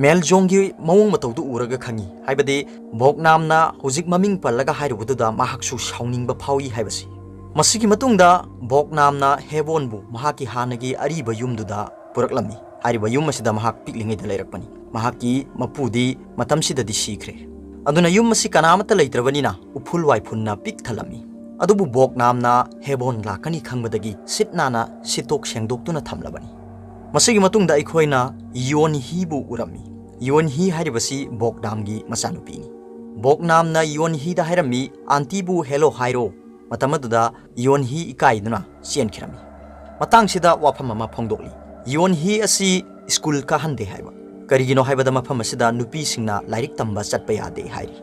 ꯃꯦꯜꯖꯣꯡꯒꯤ ꯃꯑꯣꯡ ꯃꯇꯧꯗꯨ ꯎꯔꯒ ꯈꯪꯉꯤ, ꯍꯥꯏꯕꯗꯤ ꯕꯣꯛꯅꯥꯝꯅ ꯍꯧꯖꯤꯛ ꯃꯃꯤꯡ ꯄꯜꯂꯒ ꯍꯥꯏꯔꯨꯕꯗꯨꯗ ꯃꯍꯥꯛꯁꯨ ꯁꯥꯎꯅꯤꯡꯕ ꯐꯥꯎꯏ ꯍꯥꯏꯕꯁꯤ꯫ ꯃꯁꯤꯒꯤ ꯃꯇꯨꯡꯗ ꯕꯣꯛꯅꯥꯝꯅ ꯍꯦꯕꯣꯟꯕꯨ ꯃꯍꯥꯛꯀꯤ ꯍꯥꯟꯅꯒꯤ ꯑꯔꯤꯕ ꯌꯨꯝꯗꯨꯗ ꯄꯨꯔꯛꯂꯝꯃꯤ꯫ ꯍꯥꯏꯔꯤꯕ ꯌꯨꯝ ꯑꯁꯤꯗ ꯃꯍꯥꯛ ꯄꯤꯛꯂꯤꯉꯩꯗ ꯂꯩꯔꯛꯄꯅꯤ꯫ ꯃꯍꯥꯛꯀꯤ ꯃꯄꯨꯗꯤ ꯃꯇꯝꯁꯤꯗꯗꯤ ꯁꯤꯈ꯭ꯔꯦ꯫ ꯑꯗꯨꯅ ꯌꯨꯝ ꯑꯁꯤ ꯀꯅꯥꯃꯠꯇ ꯂꯩꯇ꯭ꯔꯕꯅꯤꯅ ꯎꯐꯨꯜ ꯋꯥꯏꯐꯨꯟꯅ ꯄꯤꯛ ꯊꯜꯂꯝꯃꯤ꯫ ꯑꯗꯨꯕꯨ ꯕꯣꯛꯅꯥꯝꯅ ꯍꯦꯕꯣꯟ ꯂꯥꯛꯀꯅꯤ ꯈꯪꯕꯗꯒꯤ ꯁꯤꯠ ꯅꯥꯟꯅ ꯁꯤꯠꯇꯣꯛ ꯁꯦꯡꯗꯣꯛꯇꯨꯅ ꯊꯝꯂꯕꯅꯤ꯫ ꯃꯁꯤꯒꯤ ꯃꯇꯨꯡꯗ ꯑꯩꯈꯣꯏꯅ ꯌꯣꯟꯍꯤꯕꯨ ꯎꯔꯝꯃꯤ꯫ ꯌꯣꯟꯍꯤ ꯍꯥꯏꯔꯤꯕꯁꯤ ꯕꯣꯛꯅꯥꯝꯒꯤ ꯃꯆꯥꯅꯨꯄꯤꯅꯤ꯫ ꯕꯣꯛꯅꯥꯝꯅ ꯌꯣꯟꯍꯤꯗ ꯍꯥꯏꯔꯝꯃꯤ, "ꯑꯥꯟꯇꯤꯕꯨ ꯍꯦꯂꯣ ꯍꯥꯏꯔꯣ"꯫ ꯃꯇꯝ ꯑꯗꯨꯗ ꯌꯣꯟꯍꯤ ꯏꯀꯥꯏꯗꯨꯅ ꯆꯦꯟꯈꯤꯔꯝꯃꯤ꯫ ꯃꯇꯥꯡꯁꯤꯗ ꯋꯥꯐꯝ ꯑꯃ ꯐꯣꯡꯗꯣꯛꯂꯤ꯫ ꯌꯣꯟꯍꯤ ꯑꯁꯤ ꯁ꯭ꯀꯨꯜ ꯀꯥꯍꯟꯗꯦ ꯍꯥꯏꯕ꯫ ꯀꯔꯤꯒꯤꯅꯣ ꯍꯥꯏꯕꯗ ꯃꯐꯝ ꯑꯁꯤꯗ ꯅꯨꯄꯤꯁꯤꯡꯅ ꯂꯥꯏꯔꯤꯛ ꯇꯝꯕ ꯆꯠꯄ ꯌꯥꯗꯦ ꯍꯥꯏꯔꯤ꯫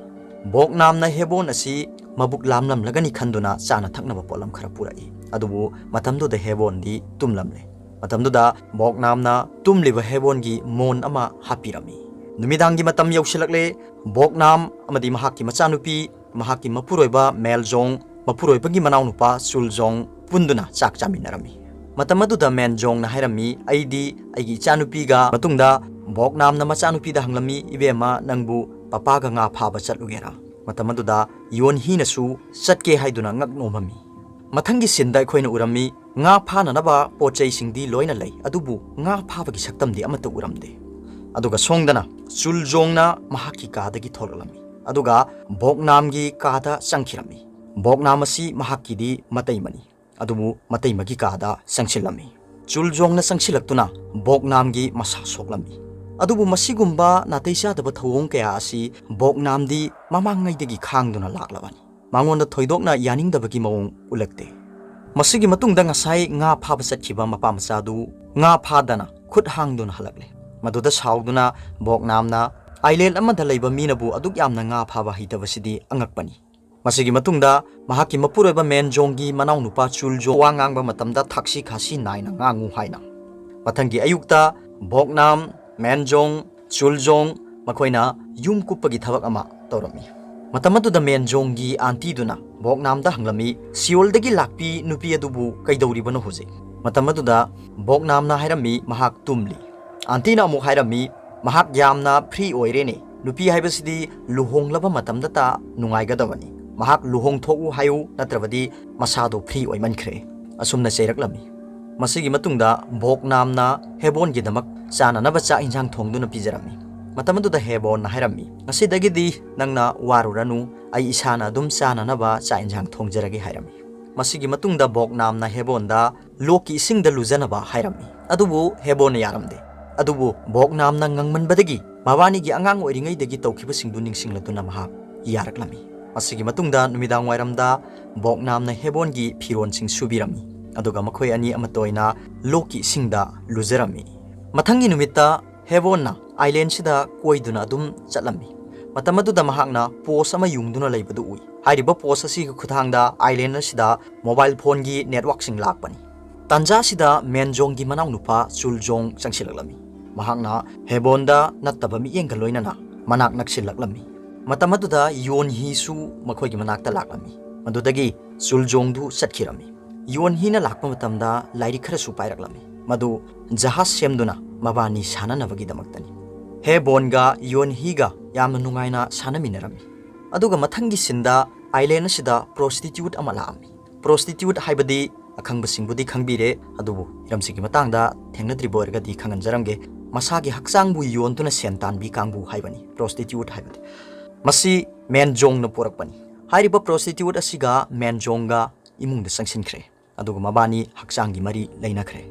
ꯕꯣꯛꯅꯥꯝꯅ ꯍꯦꯕꯣꯟ ꯑꯁꯤ ꯃꯕꯨꯛ ꯂꯥꯝꯂꯝꯂꯒꯅꯤ ꯈꯟꯗꯨꯅ ꯆꯥꯅ ꯊꯛꯅꯕ ꯄꯣꯠꯂꯝ ꯈꯔ ꯄꯨꯔꯛꯏ꯫ ꯑꯗꯨꯕꯨ ꯃꯇꯝꯗꯨꯗ ꯍꯦꯕꯣꯟꯗꯤ ꯇꯨꯝꯂꯝꯂꯦ꯫ ꯃꯇꯝꯗꯨꯗ ꯕꯣꯛꯅꯥꯝꯅ ꯇꯨꯝꯂꯤꯕ ꯍꯦꯕꯣꯟꯒꯤ ꯃꯣꯟ ꯑꯃ ꯍꯥꯞꯄꯤꯔꯝꯃꯤ꯫ ꯅꯨꯃꯤꯗꯥꯡꯒꯤ ꯃꯇꯝ ꯌꯧꯁꯤꯜꯂꯛꯂꯦ꯫ ꯕꯣꯛꯅꯥꯝ ꯑꯃꯗꯤ ꯃꯍꯥꯛꯀꯤ ꯃꯆꯥꯅꯨꯄꯤ, ꯃꯍꯥꯛꯀꯤ ꯃꯄꯨꯔꯣꯏꯕ ꯃꯦꯜꯖꯣꯡ, ꯃꯄꯨꯔꯣꯏꯕꯒꯤ ꯃꯅꯥꯎꯅꯨꯄꯥ ꯆꯨꯜꯖꯣꯡ ꯄꯨꯟꯗꯨꯅ ꯆꯥꯛ ꯆꯥꯃꯤꯟꯅꯔꯝꯃꯤ꯫ ꯃꯇꯝ ꯑꯗꯨꯗ ꯃꯦꯟꯖꯣꯡꯅ ꯍꯥꯏꯔꯝꯃꯤ, "ꯑꯩꯗꯤ ꯑꯩꯒꯤ ꯏꯆꯥꯅꯨꯄꯤꯒ ꯃꯇꯨꯡꯗ" ꯕꯣꯛꯅꯥꯝꯅ ꯃꯆꯥꯅꯨꯄꯤꯗ ꯍꯪꯂꯝꯃꯤ, "ꯏꯕꯦꯝꯃ, ꯅꯪꯕꯨ ꯄꯄꯥꯒ ꯉꯥ ꯐꯥꯕ ꯆꯠꯂꯨꯒꯦꯔꯥ?" ꯃꯇꯝ ꯑꯗꯨꯗ ꯌꯣꯟꯍꯤꯅꯁꯨ ꯆꯠꯀꯦ ꯍꯥꯏꯗꯨꯅ ꯉꯛ ꯅꯣꯝꯃꯝꯃꯤ꯫ ꯃꯊꯪꯒꯤ ꯁꯤꯟꯗ ꯑꯩꯈꯣꯏꯅ ꯎꯔꯝꯃꯤ, ꯉꯥ ꯐꯥꯅꯅꯕ ꯄꯣꯠ ꯆꯩꯁꯤꯡꯗꯤ ꯂꯣꯏꯅ ꯂꯩ, ꯑꯗꯨꯕꯨ ꯉꯥ ꯐꯥꯕꯒꯤ ꯁꯛꯇꯝꯗꯤ ꯑꯃꯠꯇ ꯎꯔꯝꯗꯦ꯫ ꯑꯗꯨꯒ ꯁꯣꯝꯗꯅ ꯆꯨꯜꯖꯣꯡꯅ ꯃꯍꯥꯛꯀꯤ ꯀꯥꯗꯒꯤ ꯊꯣꯛꯂꯛꯂꯝꯃꯤ꯫ ꯑꯗꯨꯒ ꯕꯣꯛꯅꯥꯝꯒꯤ ꯀꯥꯗ ꯆꯪꯈꯤꯔꯝꯃꯤ꯫ ꯕꯣꯛꯅꯥꯝ ꯑꯁꯤ ꯃꯍꯥꯛꯀꯤꯗꯤ ꯃꯇꯩꯃꯅꯤ, ꯑꯗꯨꯕꯨ ꯃꯇꯩꯃꯒꯤ ꯀꯥꯗ ꯆꯪꯁꯤꯜꯂꯝꯃꯤ꯫ ꯆꯨꯜꯖꯣꯡꯅ ꯆꯪꯁꯤꯜꯂꯛꯇꯨꯅ ꯕꯣꯛꯅꯥꯝꯒꯤ ꯃꯁꯥ ꯁꯣꯛꯂꯝꯃꯤ꯫ ꯑꯗꯨꯕꯨ ꯃꯁꯤꯒꯨꯝꯕ ꯅꯥꯇꯩ ꯆꯥꯗꯕ ꯊꯧꯑꯣꯡ ꯀꯌꯥ ꯑꯁꯤ ꯕꯣꯛꯅꯥꯝꯗꯤ ꯃꯃꯥꯡꯉꯩꯗꯒꯤ ꯈꯥꯡꯗꯨꯅ ꯂꯥꯛꯂꯕꯅꯤ꯫ ꯃꯉꯣꯟꯗ ꯊꯣꯏꯗꯣꯛꯅ ꯌꯥꯅꯤꯡꯗꯕꯒꯤ ꯃꯑꯣꯡ ꯎꯠꯂꯛꯇꯦ꯫ ꯃꯁꯤꯒꯤ ꯃꯇꯨꯡꯗ ꯉꯁꯥꯏ ꯉꯥ ꯐꯥꯕ ꯆꯠꯈꯤꯕ ꯃꯄꯥ ꯃꯆꯥꯗꯨ ꯉꯥ ꯐꯥꯗꯅ ꯈꯨꯠ ꯍꯥꯡꯗꯨꯅ ꯍꯜꯂꯛꯂꯦ꯫ ꯃꯗꯨꯗ ꯁꯥꯎꯗꯨꯅ ꯕꯣꯛꯅꯥꯝꯅ ꯑꯥꯏꯂꯦꯟ ꯑꯃꯗ ꯂꯩꯕ ꯃꯤꯅꯕꯨ ꯑꯗꯨꯛ ꯌꯥꯝꯅ ꯉꯥ ꯐꯥꯕ ꯍꯩꯇꯕꯁꯤꯗꯤ ꯑꯉꯛꯄꯅꯤ꯫ ꯃꯁꯤꯒꯤ ꯃꯇꯨꯡꯗ ꯃꯍꯥꯛꯀꯤ ꯃꯄꯨꯔꯣꯏꯕ ꯃꯦꯟꯖꯣꯡꯒꯤ ꯃꯅꯥꯎꯅꯨꯄꯥ ꯆꯨꯜꯖꯣ ꯋꯥ ꯉꯥꯡꯕ ꯃꯇꯝꯗ ꯊꯛꯁꯤ ꯈꯥꯁꯤ ꯅꯥꯏꯅ ꯉꯥꯡꯉꯨ ꯍꯥꯏꯅ꯫ ꯃꯊꯪꯒꯤ ꯑꯌꯨꯛꯇ ꯕꯣꯛꯅꯥꯝ, ꯃꯦꯟꯖꯣꯡ, ꯆꯨꯜꯖꯣꯡ ꯃꯈꯣꯏꯅ ꯌꯨꯝ ꯀꯨꯞꯄꯒꯤ ꯊꯕꯛ ꯑꯃ ꯇꯧꯔꯝꯃꯤ꯫ ꯃꯇꯝ ꯑꯗꯨꯗ ꯃꯦꯟꯖꯣꯡꯒꯤ ꯑꯥꯟꯇꯤꯗꯨꯅ ꯕꯣꯛꯅꯥꯝꯗ ꯍꯪꯂꯝꯃꯤ, "ꯁꯤꯑꯣꯜꯗꯒꯤ ꯂꯥꯛꯄꯤ ꯅꯨꯄꯤ ꯑꯗꯨꯕꯨ ꯀꯩꯗꯧꯔꯤꯕꯅꯣ ꯍꯧꯖꯤꯛ?" ꯃꯇꯝ ꯑꯗꯨꯗ ꯕꯣꯛꯅꯥꯝꯅ ꯍꯥꯏꯔꯝꯃꯤ, "ꯃꯍꯥꯛ ꯇꯨꯝꯂꯤ꯫" ꯑꯥꯟꯇꯤꯅ ꯑꯃꯨꯛ ꯍꯥꯏꯔꯝꯃꯤ, "ꯃꯍꯥꯛ ꯌꯥꯝꯅ ꯐ꯭ꯔꯤ ꯑꯣꯏꯔꯦꯅꯦ꯫ ꯅꯨꯄꯤ ꯍꯥꯏꯕꯁꯤꯗꯤ ꯂꯨꯍꯣꯡꯂꯕ ꯃꯇꯝꯗꯇ ꯅꯨꯡꯉꯥꯏꯒꯗꯕꯅꯤ꯫ ꯃꯍꯥꯛ ꯂꯨꯍꯣꯡꯊꯣꯛꯎ ꯍꯥꯏꯌꯨ, ꯅꯠꯇ꯭ꯔꯕꯗꯤ ꯃꯁꯥꯗꯣ ꯐ꯭ꯔꯤ ꯑꯣꯏꯃꯟꯈ꯭ꯔꯦ꯫" ꯑꯁꯨꯝꯅ ꯆꯩꯔꯛꯂꯝꯃꯤ꯫ ꯃꯁꯤꯒꯤ ꯃꯇꯨꯡꯗ ꯕꯣꯛꯅꯥꯝꯅ ꯍꯦꯕꯣꯟꯒꯤꯗꯃꯛ ꯆꯥꯅꯅꯕ ꯆꯥꯛ ꯏꯟꯁꯥꯡ ꯊꯣꯡꯗꯨꯅ ꯄꯤꯖꯔꯝꯃꯤ꯫ ꯃꯇꯝ ꯑꯗꯨꯗ ꯍꯦꯕꯣꯟꯅ ꯍꯥꯏꯔꯝꯃꯤ, "ꯉꯁꯤꯗꯒꯤꯗꯤ ꯅꯪꯅ ꯋꯥꯔꯨꯔꯅꯨ, ꯑꯩ ꯏꯁꯥꯅ ꯑꯗꯨꯝ ꯆꯥꯅꯅꯕ ꯆꯥꯛ ꯏꯟꯁꯥꯡ ꯊꯣꯡꯖꯔꯒꯦ" ꯍꯥꯏꯔꯝꯃꯤ꯫ ꯃꯁꯤꯒꯤ ꯃꯇꯨꯡꯗ ꯕꯣꯛꯅꯥꯝꯅ ꯍꯦꯕꯣꯟꯗ ꯂꯣꯛꯀꯤ ꯏꯁꯤꯡꯗ ꯂꯨꯖꯅꯕ ꯍꯥꯏꯔꯝꯃꯤ꯫ ꯑꯗꯨꯕꯨ ꯍꯦꯕꯣꯟꯅ ꯌꯥꯔꯝꯗꯦ꯫ ꯑꯗꯨꯕꯨ ꯕꯣꯛꯅꯥꯝꯅ ꯉꯪꯃꯟꯕꯗꯒꯤ ꯃꯕꯥꯅꯤꯒꯤ ꯑꯉꯥꯡ ꯑꯣꯏꯔꯤꯉꯩꯗꯒꯤ ꯇꯧꯈꯤꯕꯁꯤꯡꯗꯨ ꯅꯤꯡꯁꯤꯡꯂꯗꯨꯅ ꯃꯍꯥꯛ ꯌꯥꯔꯛꯂꯝꯃꯤ꯫ ꯃꯁꯤꯒꯤ ꯃꯇꯨꯡꯗ ꯅꯨꯃꯤꯗꯥꯡ ꯋꯥꯏꯔꯝꯗ ꯕꯣꯛꯅꯥꯝꯅ ꯍꯦꯕꯣꯟꯒꯤ ꯐꯤꯔꯣꯟꯁꯤꯡ ꯁꯨꯕꯤꯔꯝꯃꯤ, ꯑꯗꯨꯒ ꯃꯈꯣꯏ ꯑꯅꯤ ꯑꯃꯠꯇ ꯑꯣꯏꯅ ꯂꯣꯛꯀꯤ ꯏꯁꯤꯡꯗ ꯂꯨꯖꯔꯝꯃꯤ꯫ ꯃꯊꯪꯒꯤ ꯅꯨꯃꯤꯠꯇ ꯍꯦꯕꯣꯟꯅ ꯑꯥꯏꯂꯦꯟꯁꯤꯗ ꯀꯣꯏꯗꯨꯅ ꯑꯗꯨꯝ ꯆꯠꯂꯝꯃꯤ꯫ ꯃꯇꯝ ꯑꯗꯨꯗ ꯃꯍꯥꯛꯅ ꯄꯣꯁ ꯑꯃ ꯌꯨꯡꯗꯨꯅ ꯂꯩꯕꯗꯨ ꯎꯏ꯫ ꯍꯥꯏꯔꯤꯕ ꯄꯣꯁ ꯑꯁꯤꯒꯤ ꯈꯨꯠꯊꯥꯡꯗ ꯑꯥꯏꯂꯦꯟ ꯑꯁꯤꯗ ꯃꯣꯕꯥꯏꯜ ꯐꯣꯟꯒꯤ ꯅꯦꯠꯋꯥꯛꯁꯤꯡ ꯂꯥꯛꯄꯅꯤ꯫ ꯇꯥꯟꯖꯥꯁꯤꯗ ꯃꯦꯟꯖꯣꯡꯒꯤ ꯃꯅꯥꯎꯅꯨꯄꯥ ꯆꯨꯜꯖꯣꯡ ꯆꯪꯁꯤꯜꯂꯛꯂꯝꯃꯤ꯫ ꯃꯍꯥꯛꯅ ꯍꯦꯕꯣꯟꯗ ꯅꯠꯇꯕ ꯃꯤꯠꯌꯦꯡꯒ ꯂꯣꯏꯅꯅ ꯃꯅꯥꯛ ꯅꯛꯁꯤꯜꯂꯛꯂꯝꯃꯤ꯫ ꯃꯇꯝ ꯑꯗꯨꯗ ꯌꯣꯟ ꯍꯤꯁꯨ ꯃꯈꯣꯏꯒꯤ ꯃꯅꯥꯛꯇ ꯂꯥꯛꯂꯝꯃꯤ꯫ ꯃꯗꯨꯗꯒꯤ ꯆꯨꯜꯖꯣꯡꯗꯨ ꯆꯠꯈꯤꯔꯝꯃꯤ꯫ ꯌꯣꯟ ꯍꯤꯅ ꯂꯥꯛꯄ ꯃꯇꯝꯗ ꯂꯥꯏꯔꯤꯛ ꯈꯔꯁꯨ ꯄꯥꯏꯔꯛꯂꯝꯃꯤ꯫ ꯃꯗꯨ ꯖꯍꯥꯖ ꯁꯦꯝꯗꯨꯅ ꯃꯕꯥꯅꯤ ꯁꯥꯟꯅꯅꯕꯒꯤꯗꯃꯛꯇꯅꯤ꯫ ꯍꯦ ꯕꯣꯟꯒ ꯌꯣꯟ ꯍꯤꯒ ꯌꯥꯝꯅ ꯅꯨꯡꯉꯥꯏꯅ ꯁꯥꯟꯅꯃꯤꯟꯅꯔꯝꯃꯤ꯫ ꯑꯗꯨꯒ ꯃꯊꯪꯒꯤ ꯁꯤꯟꯗ ꯑꯥꯏꯂꯦꯟ ꯑꯁꯤꯗ ꯄ꯭ꯔꯣꯁꯇꯤꯇ꯭ꯌꯨꯠ ꯑꯃ ꯂꯥꯛꯑꯝꯃꯤ꯫ ꯄ꯭ꯔꯣꯁꯇꯤꯇ꯭ꯌꯨꯠ ꯍꯥꯏꯕꯗꯤ ꯑꯈꯪꯕꯁꯤꯡꯕꯨꯗꯤ ꯈꯪꯕꯤꯔꯦ, ꯑꯗꯨꯕꯨ ꯍꯤꯔꯝꯁꯤꯒꯤ ꯃꯇꯥꯡꯗ ꯊꯦꯡꯅꯗ꯭ꯔꯤꯕ ꯑꯣꯏꯔꯒꯗꯤ ꯈꯪꯍꯟꯖꯔꯝꯒꯦ꯫ ꯃꯁꯥꯒꯤ ꯍꯛꯆꯥꯡꯕꯨ ꯌꯣꯟꯗꯨꯅ ꯁꯦꯟ ꯇꯥꯟꯕꯤ ꯀꯥꯡꯕꯨ ꯍꯥꯏꯕꯅꯤ ꯄ꯭ꯔꯣꯁꯇꯤꯇ꯭ꯌꯨꯠ ꯍꯥꯏꯕꯗꯤ꯫ ꯃꯁꯤ ꯃꯦꯟꯖꯣꯡꯅ ꯄꯣꯔꯛꯄꯅꯤ꯫ ꯍꯥꯏꯔꯤꯕ ꯄ꯭ꯔꯣꯁꯇꯤꯇ꯭ꯌꯨꯠ ꯑꯁꯤꯒ ꯃꯦꯟꯖꯣꯡꯒ ꯏꯃꯨꯡꯗ ꯆꯪꯁꯤꯟꯈ꯭ꯔꯦ, ꯑꯗꯨꯒ ꯃꯕꯥꯅꯤ ꯍꯛꯆꯥꯡꯒꯤ ꯃꯔꯤ ꯂꯩꯅꯈ꯭ꯔꯦ꯫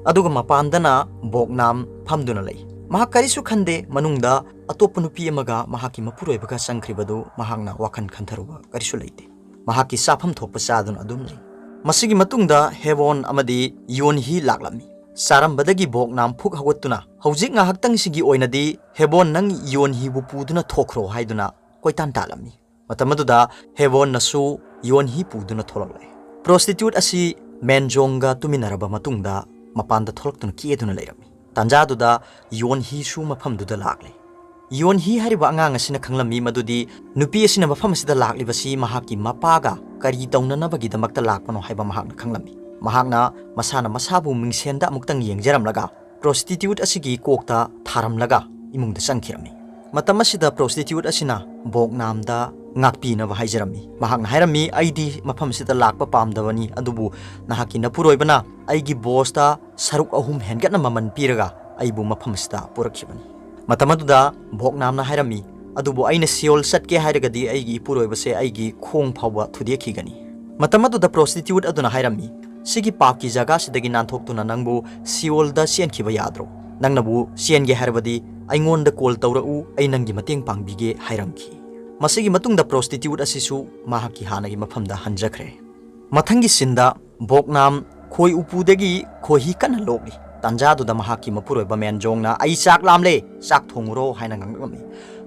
ꯑꯗꯨꯒ ꯃꯄꯥꯟꯗꯅ ꯕꯣꯛꯅꯥꯝ ꯐꯝꯗꯨꯅ ꯂꯩ꯫ ꯃꯍꯥꯛ ꯀꯔꯤꯁꯨ ꯈꯟꯗꯦ꯫ ꯃꯅꯨꯡꯗ ꯑꯇꯣꯞꯄ ꯅꯨꯄꯤ ꯑꯃꯒ ꯃꯍꯥꯛꯀꯤ ꯃꯄꯨꯔꯣꯏꯕꯒ ꯆꯪꯈ꯭ꯔꯤꯕꯗꯨ ꯃꯍꯥꯛꯅ ꯋꯥꯈꯜ ꯈꯟꯊꯔꯨꯕ ꯀꯔꯤꯁꯨ ꯂꯩꯇꯦ꯫ ꯃꯍꯥꯛꯀꯤ ꯆꯥꯐꯝ ꯊꯣꯛꯄ ꯆꯥꯗꯨꯅ ꯑꯗꯨꯝ ꯂꯩ꯫ ꯃꯁꯤꯒꯤ ꯃꯇꯨꯡꯗ ꯍꯦꯕꯣꯟ ꯑꯃꯗꯤ ꯌꯣꯟꯍꯤ ꯂꯥꯛꯂꯝꯃꯤ꯫ ꯆꯥꯔꯝꯕꯗꯒꯤ ꯕꯣꯛꯅꯥꯝ ꯐꯨꯛ ꯍꯧꯒꯠꯇꯨꯅ, "ꯍꯧꯖꯤꯛ ꯉꯥꯏꯍꯥꯛꯇꯪꯁꯤꯒꯤ ꯑꯣꯏꯅꯗꯤ ꯍꯦꯕꯣꯟ, ꯅꯪ ꯌꯣꯟꯍꯤꯕꯨ ꯄꯨꯗꯨꯅ ꯊꯣꯛꯈ꯭ꯔꯣ" ꯍꯥꯏꯗꯨꯅ ꯀꯣꯏꯇꯥꯟ ꯇꯥꯜꯂꯝꯃꯤ꯫ ꯃꯇꯝ ꯑꯗꯨꯗ ꯍꯦꯕꯣꯟꯅꯁꯨ ꯌꯣꯟꯍꯤ ꯄꯨꯗꯨꯅ ꯊꯣꯛꯂꯛꯂꯦ꯫ ꯄ꯭ꯔꯣꯁꯇꯤꯇ꯭ꯌꯨꯠ ꯑꯁꯤ ꯃꯦꯟꯖꯣꯡꯒ ꯇꯨꯃꯤꯟꯅꯔꯕ ꯃꯇꯨꯡꯗ ꯃꯄꯥꯟꯗ ꯊꯣꯛꯂꯛꯇꯨꯅ ꯀꯦꯗꯨꯅ ꯂꯩꯔꯝꯃꯤ꯫ ꯇꯥꯟꯖꯥꯗꯨꯗ ꯌꯣꯟꯍꯤꯁꯨ ꯃꯐꯝꯗꯨꯗ ꯂꯥꯛꯂꯦ꯫ ꯌꯣꯟꯍꯤ ꯍꯥꯏꯔꯤꯕ ꯑꯉꯥꯡ ꯑꯁꯤꯅ ꯈꯪꯂꯝꯃꯤ ꯃꯗꯨꯗꯤ ꯅꯨꯄꯤ ꯑꯁꯤꯅ ꯃꯐꯝ ꯑꯁꯤꯗ ꯂꯥꯛꯂꯤꯕꯁꯤ ꯃꯍꯥꯛꯀꯤ ꯃꯄꯥꯒ ꯀꯔꯤ ꯇꯧꯅꯅꯕꯒꯤꯗꯃꯛꯇ ꯂꯥꯛꯄꯅꯣ ꯍꯥꯏꯕ ꯃꯍꯥꯛꯅ ꯈꯪꯂꯝꯃꯤ꯫ ꯃꯍꯥꯛꯅ ꯃꯁꯥꯅ ꯃꯁꯥꯕꯨ ꯃꯤꯡꯁꯦꯟꯗ ꯑꯃꯨꯛꯇꯪ ꯌꯦꯡꯖꯔꯝꯂꯒ ꯄ꯭ꯔꯣꯁꯇꯤꯇ꯭ꯌꯨꯠ ꯑꯁꯤꯒꯤ ꯀꯣꯛꯇ ꯊꯥꯔꯝꯂꯒ ꯏꯃꯨꯡꯗ ꯆꯪꯈꯤꯔꯝꯃꯤ꯫ ꯃꯇꯝ ꯑꯁꯤꯗ ꯄ꯭ꯔꯣꯁꯇꯤꯇ꯭ꯌꯨꯠ ꯑꯁꯤꯅ ꯕꯣꯛꯅꯥꯝꯗ ꯉꯥꯛꯄꯤꯅꯕ ꯍꯥꯏꯖꯔꯝꯃꯤ꯫ ꯃꯍꯥꯛꯅ ꯍꯥꯏꯔꯝꯃꯤ, "ꯑꯩꯗꯤ ꯃꯐꯝ ꯑꯁꯤꯗ ꯂꯥꯛꯄ ꯄꯥꯝꯗꯕꯅꯤ, ꯑꯗꯨꯕꯨ ꯅꯍꯥꯛꯀꯤ ꯅꯄꯨꯔꯣꯏꯕꯅ ꯑꯩꯒꯤ ꯕꯣꯁꯇ ꯁꯔꯨꯛ ꯑꯍꯨꯝ ꯍꯦꯟꯒꯠꯅ ꯃꯃꯜ ꯄꯤꯔꯒ ꯑꯩꯕꯨ ꯃꯐꯝ ꯑꯁꯤꯗ ꯄꯨꯔꯛꯈꯤꯕꯅꯤ"꯫ ꯃꯇꯝ ꯑꯗꯨꯗ ꯕꯣꯛꯅꯥꯝꯅ ꯍꯥꯏꯔꯝꯃꯤ, "ꯑꯗꯨꯕꯨ ꯑꯩꯅ ꯁꯤꯑꯣꯜ ꯆꯠꯀꯦ ꯍꯥꯏꯔꯒꯗꯤ ꯑꯩꯒꯤ ꯏꯄꯨꯔꯣꯏꯕꯁꯦ ꯑꯩꯒꯤ ꯈꯣꯡ ꯐꯥꯎꯕ ꯊꯨꯗꯦꯛꯈꯤꯒꯅꯤ"꯫ ꯃꯇꯝ ꯑꯗꯨꯗ ꯄ꯭ꯔꯣꯁꯇꯤꯇ꯭ꯌꯨꯠ ꯑꯗꯨꯅ ꯍꯥꯏꯔꯝꯃꯤ, "ꯁꯤꯒꯤ ꯄꯥꯞꯀꯤ ꯖꯒꯥꯁꯤꯗꯒꯤ ꯅꯥꯟꯊꯣꯛꯇꯨꯅ ꯅꯪꯕꯨ ꯁꯤꯑꯣꯜꯗ ꯆꯦꯟꯈꯤꯕ ꯌꯥꯗ꯭ꯔꯣ? ꯅꯪꯅꯕꯨ ꯆꯦꯟꯒꯦ ꯍꯥꯏꯔꯕꯗꯤ ꯑꯩꯉꯣꯟꯗ ꯀꯣꯜ ꯇꯧꯔꯛꯎ, ꯑꯩ ꯅꯪꯒꯤ ꯃꯇꯦꯡ ꯄꯥꯡꯕꯤꯒꯦ" ꯍꯥꯏꯔꯝꯈꯤ꯫ ꯃꯁꯤꯒꯤ ꯃꯇꯨꯡꯗ ꯄ꯭ꯔꯣꯁꯇꯤꯇ꯭ꯌꯨꯠ ꯑꯁꯤꯁꯨ ꯃꯍꯥꯛꯀꯤ ꯍꯥꯟꯅꯒꯤ ꯃꯐꯝꯗ ꯍꯟꯖꯈ꯭ꯔꯦ꯫ ꯃꯊꯪꯒꯤ ꯁꯤꯟꯗ ꯕꯣꯛꯅꯥꯝ ꯈꯣꯏ ꯎꯄꯨꯗꯒꯤ ꯈꯣꯏꯍꯤ ꯀꯟꯅ ꯂꯣꯛꯂꯤ꯫ ꯇꯥꯟꯖꯥꯗꯨꯗ ꯃꯍꯥꯛꯀꯤ ꯃꯄꯨꯔꯣꯏꯕ ꯃꯦꯟꯖꯣꯡꯅ, "ꯑꯩ ꯆꯥꯛ ꯂꯥꯝꯂꯦ, ꯆꯥꯛ ꯊꯣꯡꯉꯨꯔꯣ" ꯍꯥꯏꯅ ꯉꯥꯡꯂꯛꯂꯝꯃꯤ꯫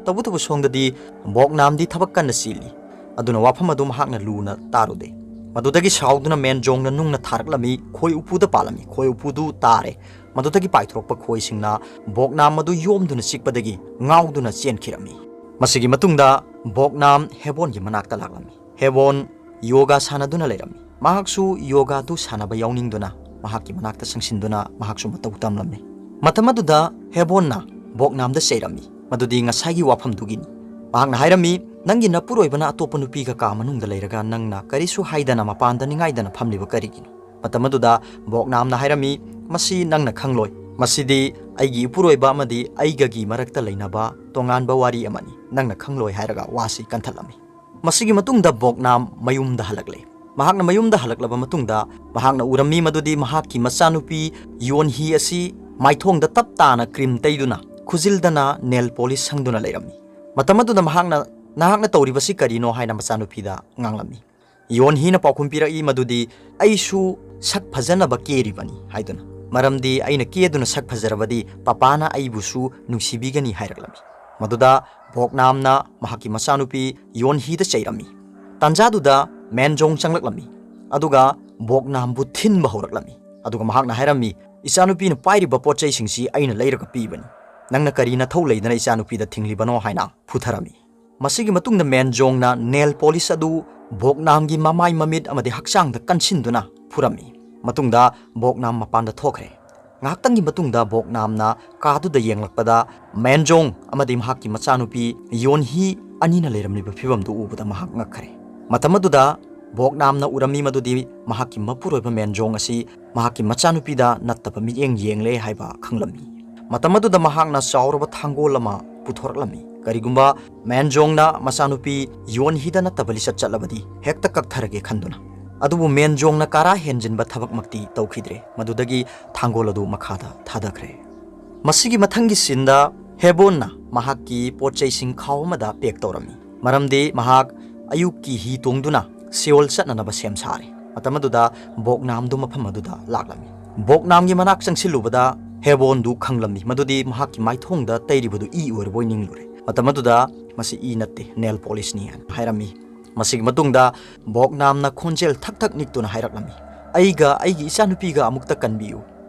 ꯇꯧꯕꯇꯕꯨ ꯁꯣꯝꯗꯗꯤ ꯕꯣꯛꯅꯥꯝꯗꯤ ꯊꯕꯛ ꯀꯟꯅ ꯆꯤꯜꯂꯤ꯫ ꯑꯗꯨꯅ ꯋꯥꯐꯝ ꯑꯗꯨ ꯃꯍꯥꯛꯅ ꯂꯨꯅ ꯇꯥꯔꯨꯗꯦ꯫ ꯃꯗꯨꯗꯒꯤ ꯁꯥꯎꯗꯨꯅ ꯃꯦꯟꯖꯣꯡꯅ ꯅꯨꯡꯅ ꯊꯥꯔꯛꯂꯝꯃꯤ, ꯈꯣꯏ ꯎꯄꯨꯗ ꯄꯥꯜꯂꯝꯃꯤ꯫ ꯈꯣꯏ ꯎꯄꯨꯗꯨ ꯇꯥꯔꯦ꯫ ꯃꯗꯨꯗꯒꯤ ꯄꯥꯏꯊꯣꯔꯛꯄ ꯈꯣꯏꯁꯤꯡꯅ ꯕꯣꯛꯅꯥꯝ ꯑꯗꯨ ꯌꯣꯝꯗꯨꯅ ꯆꯤꯛꯄꯗꯒꯤ ꯉꯥꯎꯗꯨꯅ ꯆꯦꯟꯈꯤꯔꯝꯃꯤ꯫ ꯃꯁꯤꯒꯤ ꯃꯇꯨꯡꯗ ꯕꯣꯛꯅꯥꯝ ꯍꯦꯕꯣꯟꯒꯤ ꯃꯅꯥꯛꯇ ꯂꯥꯛꯂꯝꯃꯤ꯫ ꯍꯦꯕꯣꯟ ꯌꯣꯒꯥ ꯁꯥꯟꯅꯗꯨꯅ ꯂꯩꯔꯝꯃꯤ꯫ ꯃꯍꯥꯛꯁꯨ ꯌꯣꯒꯥꯗꯨ ꯁꯥꯟꯅꯕ ꯌꯥꯎꯅꯤꯡꯗꯨꯅ ꯃꯍꯥꯛꯀꯤ ꯃꯅꯥꯛꯇ ꯆꯪꯁꯤꯟꯗꯨꯅ ꯃꯍꯥꯛꯁꯨ ꯃꯇꯧ ꯇꯝꯂꯝꯃꯤ꯫ ꯃꯇꯝ ꯑꯗꯨꯗ ꯍꯦꯕꯣꯟꯅ ꯕꯣꯛꯅꯥꯝꯗ ꯆꯩꯔꯝꯃꯤ, ꯃꯗꯨꯗꯤ ꯉꯁꯥꯏꯒꯤ ꯋꯥꯐꯝꯗꯨꯒꯤꯅꯤ꯫ ꯃꯍꯥꯛꯅ ꯍꯥꯏꯔꯝꯃꯤ, "ꯅꯪꯒꯤ ꯅꯄꯨꯔꯣꯏꯕꯅ ꯑꯇꯣꯞꯄ ꯅꯨꯄꯤꯒ ꯀꯥ ꯃꯅꯨꯡꯗ ꯂꯩꯔꯒ ꯅꯪꯅ ꯀꯔꯤꯁꯨ ꯍꯥꯏꯗꯅ ꯃꯄꯥꯟꯗ ꯅꯤꯡꯉꯥꯏꯗꯅ ꯐꯝꯂꯤꯕ ꯀꯔꯤꯒꯤꯅꯣ?" ꯃꯇꯝ ꯑꯗꯨꯗ ꯕꯣꯛꯅꯥꯝꯅ ꯍꯥꯏꯔꯝꯃꯤ, "ꯃꯁꯤ ꯅꯪꯅ ꯈꯪꯂꯣꯏ꯫ ꯃꯁꯤꯗꯤ ꯑꯩꯒꯤ ꯏꯄꯨꯔꯣꯏꯕ ꯑꯃꯗꯤ ꯑꯩꯒꯒꯤ ꯃꯔꯛꯇ ꯂꯩꯅꯕ ꯇꯣꯉꯥꯟꯕ ꯋꯥꯔꯤ ꯑꯃꯅꯤ꯫ ꯅꯪꯅ ꯈꯪꯂꯣꯏ" ꯍꯥꯏꯔꯒ ꯋꯥꯁꯤ ꯀꯟꯊꯠꯂꯝꯃꯤ꯫ ꯃꯁꯤꯒꯤ ꯃꯇꯨꯡꯗ ꯕꯣꯛꯅꯥꯝ ꯃꯌꯨꯝꯗ ꯍꯜꯂꯛꯂꯦ꯫ ꯃꯍꯥꯛꯅ ꯃꯌꯨꯝꯗ ꯍꯜꯂꯛꯂꯕ ꯃꯇꯨꯡꯗ ꯃꯍꯥꯛꯅ ꯎꯔꯝꯃꯤ ꯃꯗꯨꯗꯤ ꯃꯍꯥꯛꯀꯤ ꯃꯆꯥꯅꯨꯄꯤ ꯌꯣꯟꯍꯤ ꯑꯁꯤ ꯃꯥꯏꯊꯣꯡꯗ ꯇꯞ ꯇꯥꯅ ꯀ꯭ꯔꯤꯝ ꯇꯩꯗꯨꯅ, ꯈꯨꯖꯤꯜꯗꯅ ꯅꯦꯜ ꯄꯣꯂꯤꯁ ꯁꯪꯗꯨꯅ ꯂꯩꯔꯝꯃꯤ꯫ ꯃꯇꯝ ꯑꯗꯨꯗ ꯃꯍꯥꯛꯅ, "ꯅꯍꯥꯛꯅ ꯇꯧꯔꯤꯕꯁꯤ ꯀꯔꯤꯅꯣ?" ꯍꯥꯏꯅ ꯃꯆꯥꯅꯨꯄꯤꯗ ꯉꯥꯡꯂꯝꯃꯤ꯫ ꯌꯣꯟꯍꯤꯅ ꯄꯥꯎꯈꯨꯝ ꯄꯤꯔꯛꯏ ꯃꯗꯨꯗꯤ, "ꯑꯩꯁꯨ ꯁꯛ ꯐꯖꯅꯕ ꯀꯦꯔꯤꯕꯅꯤ" ꯍꯥꯏꯗꯨꯅ, "ꯃꯔꯝꯗꯤ ꯑꯩꯅ ꯀꯦꯗꯨꯅ ꯁꯛ ꯐꯖꯔꯕꯗꯤ ꯄꯄꯥꯅ ꯑꯩꯕꯨꯁꯨ ꯅꯨꯡꯁꯤꯕꯤꯒꯅꯤ" ꯍꯥꯏꯔꯛꯂꯝꯃꯤ꯫ ꯃꯗꯨꯗ ꯕꯣꯛꯅꯥꯝꯅ ꯃꯍꯥꯛꯀꯤ ꯃꯆꯥꯅꯨꯄꯤ ꯌꯣꯟꯍꯤꯗ ꯆꯩꯔꯝꯃꯤ꯫ ꯇꯥꯟꯖꯥꯗꯨꯗ ꯃꯦꯟꯖꯣꯡ ꯆꯪꯂꯛꯂꯝꯃꯤ, ꯑꯗꯨꯒ ꯕꯣꯛꯅꯥꯝꯕꯨ ꯊꯤꯟꯕ ꯍꯧꯔꯛꯂꯝꯃꯤ꯫ ꯑꯗꯨꯒ ꯃꯍꯥꯛꯅ ꯍꯥꯏꯔꯝꯃꯤ, "ꯏꯆꯥꯅꯨꯄꯤꯅ ꯄꯥꯏꯔꯤꯕ ꯄꯣꯠ ꯆꯩꯁꯤꯡꯁꯤ ꯑꯩꯅ ꯂꯩꯔꯒ ꯄꯤꯕꯅꯤ, ꯅꯪꯅ ꯀꯔꯤ ꯅꯊꯧ ꯂꯩꯗꯅ ꯏꯆꯥꯅꯨꯄꯤꯗ ꯊꯤꯡꯂꯤꯕꯅꯣ?" ꯍꯥꯏꯅ ꯐꯨꯊꯔꯝꯃꯤ꯫ ꯃꯁꯤꯒꯤ ꯃꯇꯨꯡꯗ ꯃꯦꯟꯖꯣꯡꯅ ꯅꯦꯜ ꯄꯣꯂꯤꯁ ꯑꯗꯨ ꯕꯣꯛꯅꯥꯝꯒꯤ ꯃꯃꯥꯏ, ꯃꯃꯤꯠ ꯑꯃꯗꯤ ꯍꯛꯆꯥꯡꯗ ꯀꯟꯁꯤꯟꯗꯨꯅ ꯐꯨꯔꯝꯃꯤ꯫ ꯃꯇꯨꯡꯗ ꯕꯣꯛꯅꯥꯝ ꯃꯄꯥꯟꯗ ꯊꯣꯛꯈ꯭ꯔꯦ꯫ ꯉꯥꯏꯍꯥꯛꯇꯪꯒꯤ ꯃꯇꯨꯡꯗ ꯕꯣꯛꯅꯥꯝꯅ ꯀꯥꯗꯨꯗ ꯌꯦꯡꯂꯛꯄꯗ ꯃꯦꯟꯖꯣꯡ ꯑꯃꯗꯤ ꯃꯍꯥꯛꯀꯤ ꯃꯆꯥꯅꯨꯄꯤ ꯌꯣꯟꯍꯤ ꯑꯅꯤꯅ ꯂꯩꯔꯝꯂꯤꯕ ꯐꯤꯕꯝꯗꯨ ꯎꯕꯗ ꯃꯍꯥꯛ ꯉꯛꯈ꯭ꯔꯦ꯫ ꯃꯇꯝ ꯑꯗꯨꯗ ꯕꯣꯛꯅꯥꯝꯅ ꯎꯔꯝꯃꯤ ꯃꯗꯨꯗꯤ ꯃꯍꯥꯛꯀꯤ ꯃꯄꯨꯔꯣꯏꯕ ꯃꯦꯟꯖꯣꯡ ꯑꯁꯤ ꯃꯍꯥꯛꯀꯤ ꯃꯆꯥꯅꯨꯄꯤꯗ ꯅꯠꯇꯕ ꯃꯤꯠꯌꯦꯡ ꯌꯦꯡꯂꯦ ꯍꯥꯏꯕ ꯈꯪꯂꯝꯃꯤ꯫ ꯃꯇꯝ ꯑꯗꯨꯗ ꯃꯍꯥꯛꯅ ꯆꯥꯎꯔꯕ ꯊꯥꯡꯒꯣꯜ ꯑꯃ ꯄꯨꯊꯣꯔꯛꯂꯝꯃꯤ꯫ ꯀꯔꯤꯒꯨꯝꯕ ꯃꯦꯟꯖꯣꯡꯅ ꯃꯆꯥꯅꯨꯄꯤ ꯌꯣꯟꯍꯤꯗ ꯅꯠꯇꯕ ꯂꯤꯆꯠ ꯆꯠꯂꯕꯗꯤ ꯍꯦꯛꯇ ꯀꯛꯊꯔꯒꯦ ꯈꯟꯗꯨꯅ꯫ ꯑꯗꯨꯕꯨ ꯃꯦꯟꯖꯣꯡꯅ ꯀꯥꯔꯥ ꯍꯦꯟꯖꯤꯟꯕ ꯊꯕꯛꯃꯛꯇꯤ ꯇꯧꯈꯤꯗ꯭ꯔꯦ꯫ ꯃꯗꯨꯗꯒꯤ ꯊꯥꯡꯒꯣꯜ ꯑꯗꯨ ꯃꯈꯥꯗ ꯊꯥꯗꯈ꯭ꯔꯦ꯫ ꯃꯁꯤꯒꯤ ꯃꯊꯪꯒꯤ ꯁꯤꯟꯗ ꯍꯦꯕꯣꯟꯅ ꯃꯍꯥꯛꯀꯤ ꯄꯣꯠ ꯆꯩꯁꯤꯡ ꯈꯥꯎ ꯑꯃꯗ ꯄꯦꯛ ꯇꯧꯔꯝꯃꯤ, ꯃꯔꯝꯗꯤ ꯃꯍꯥꯛ ꯑꯌꯨꯛꯀꯤ ꯍꯤ ꯇꯣꯡꯗꯨꯅ ꯁꯤꯑꯣꯜ ꯆꯠꯅꯅꯕ ꯁꯦꯝ ꯁꯥꯔꯦ꯫ ꯃꯇꯝ ꯑꯗꯨꯗ ꯕꯣꯛꯅꯥꯝꯗꯨ ꯃꯐꯝ ꯑꯗꯨꯗ ꯂꯥꯛꯂꯝꯃꯤ꯫ ꯕꯣꯛꯅꯥꯝꯒꯤ ꯃꯅꯥꯛ ꯆꯪꯁꯤꯜꯂꯨꯕꯗ ꯍꯦꯕꯣꯟꯗꯨ ꯈꯪꯂꯝꯃꯤ ꯃꯗꯨꯗꯤ ꯃꯍꯥꯛꯀꯤ ꯃꯥꯏꯊꯣꯡꯗ ꯇꯩꯔꯤꯕꯗꯨ ꯏ ꯑꯣꯏꯔꯕꯣꯏ ꯅꯤꯡꯂꯨꯔꯦ꯫ ꯃꯇꯝ ꯑꯗꯨꯗ "ꯃꯁꯤ ꯏ ꯅꯠꯇꯦ, ꯅꯦꯜ ꯄꯣꯂꯤꯁꯅꯤ" ꯍꯥꯏꯅ ꯍꯥꯏꯔꯝꯃꯤ꯫ ꯃꯁꯤꯒꯤ ꯃꯇꯨꯡꯗ ꯕꯣꯛꯅꯥꯝꯅ ꯈꯣꯟꯖꯦꯜ ꯊꯛ ꯊꯛ ꯅꯤꯛꯇꯨꯅ ꯍꯥꯏꯔꯛꯂꯝꯃꯤ, "ꯑꯩꯒ ꯑꯩꯒꯤ ꯏꯆꯥꯅꯨꯄꯤꯒ ꯑꯃꯨꯛꯇ ꯀꯟꯕꯤꯌꯨ꯫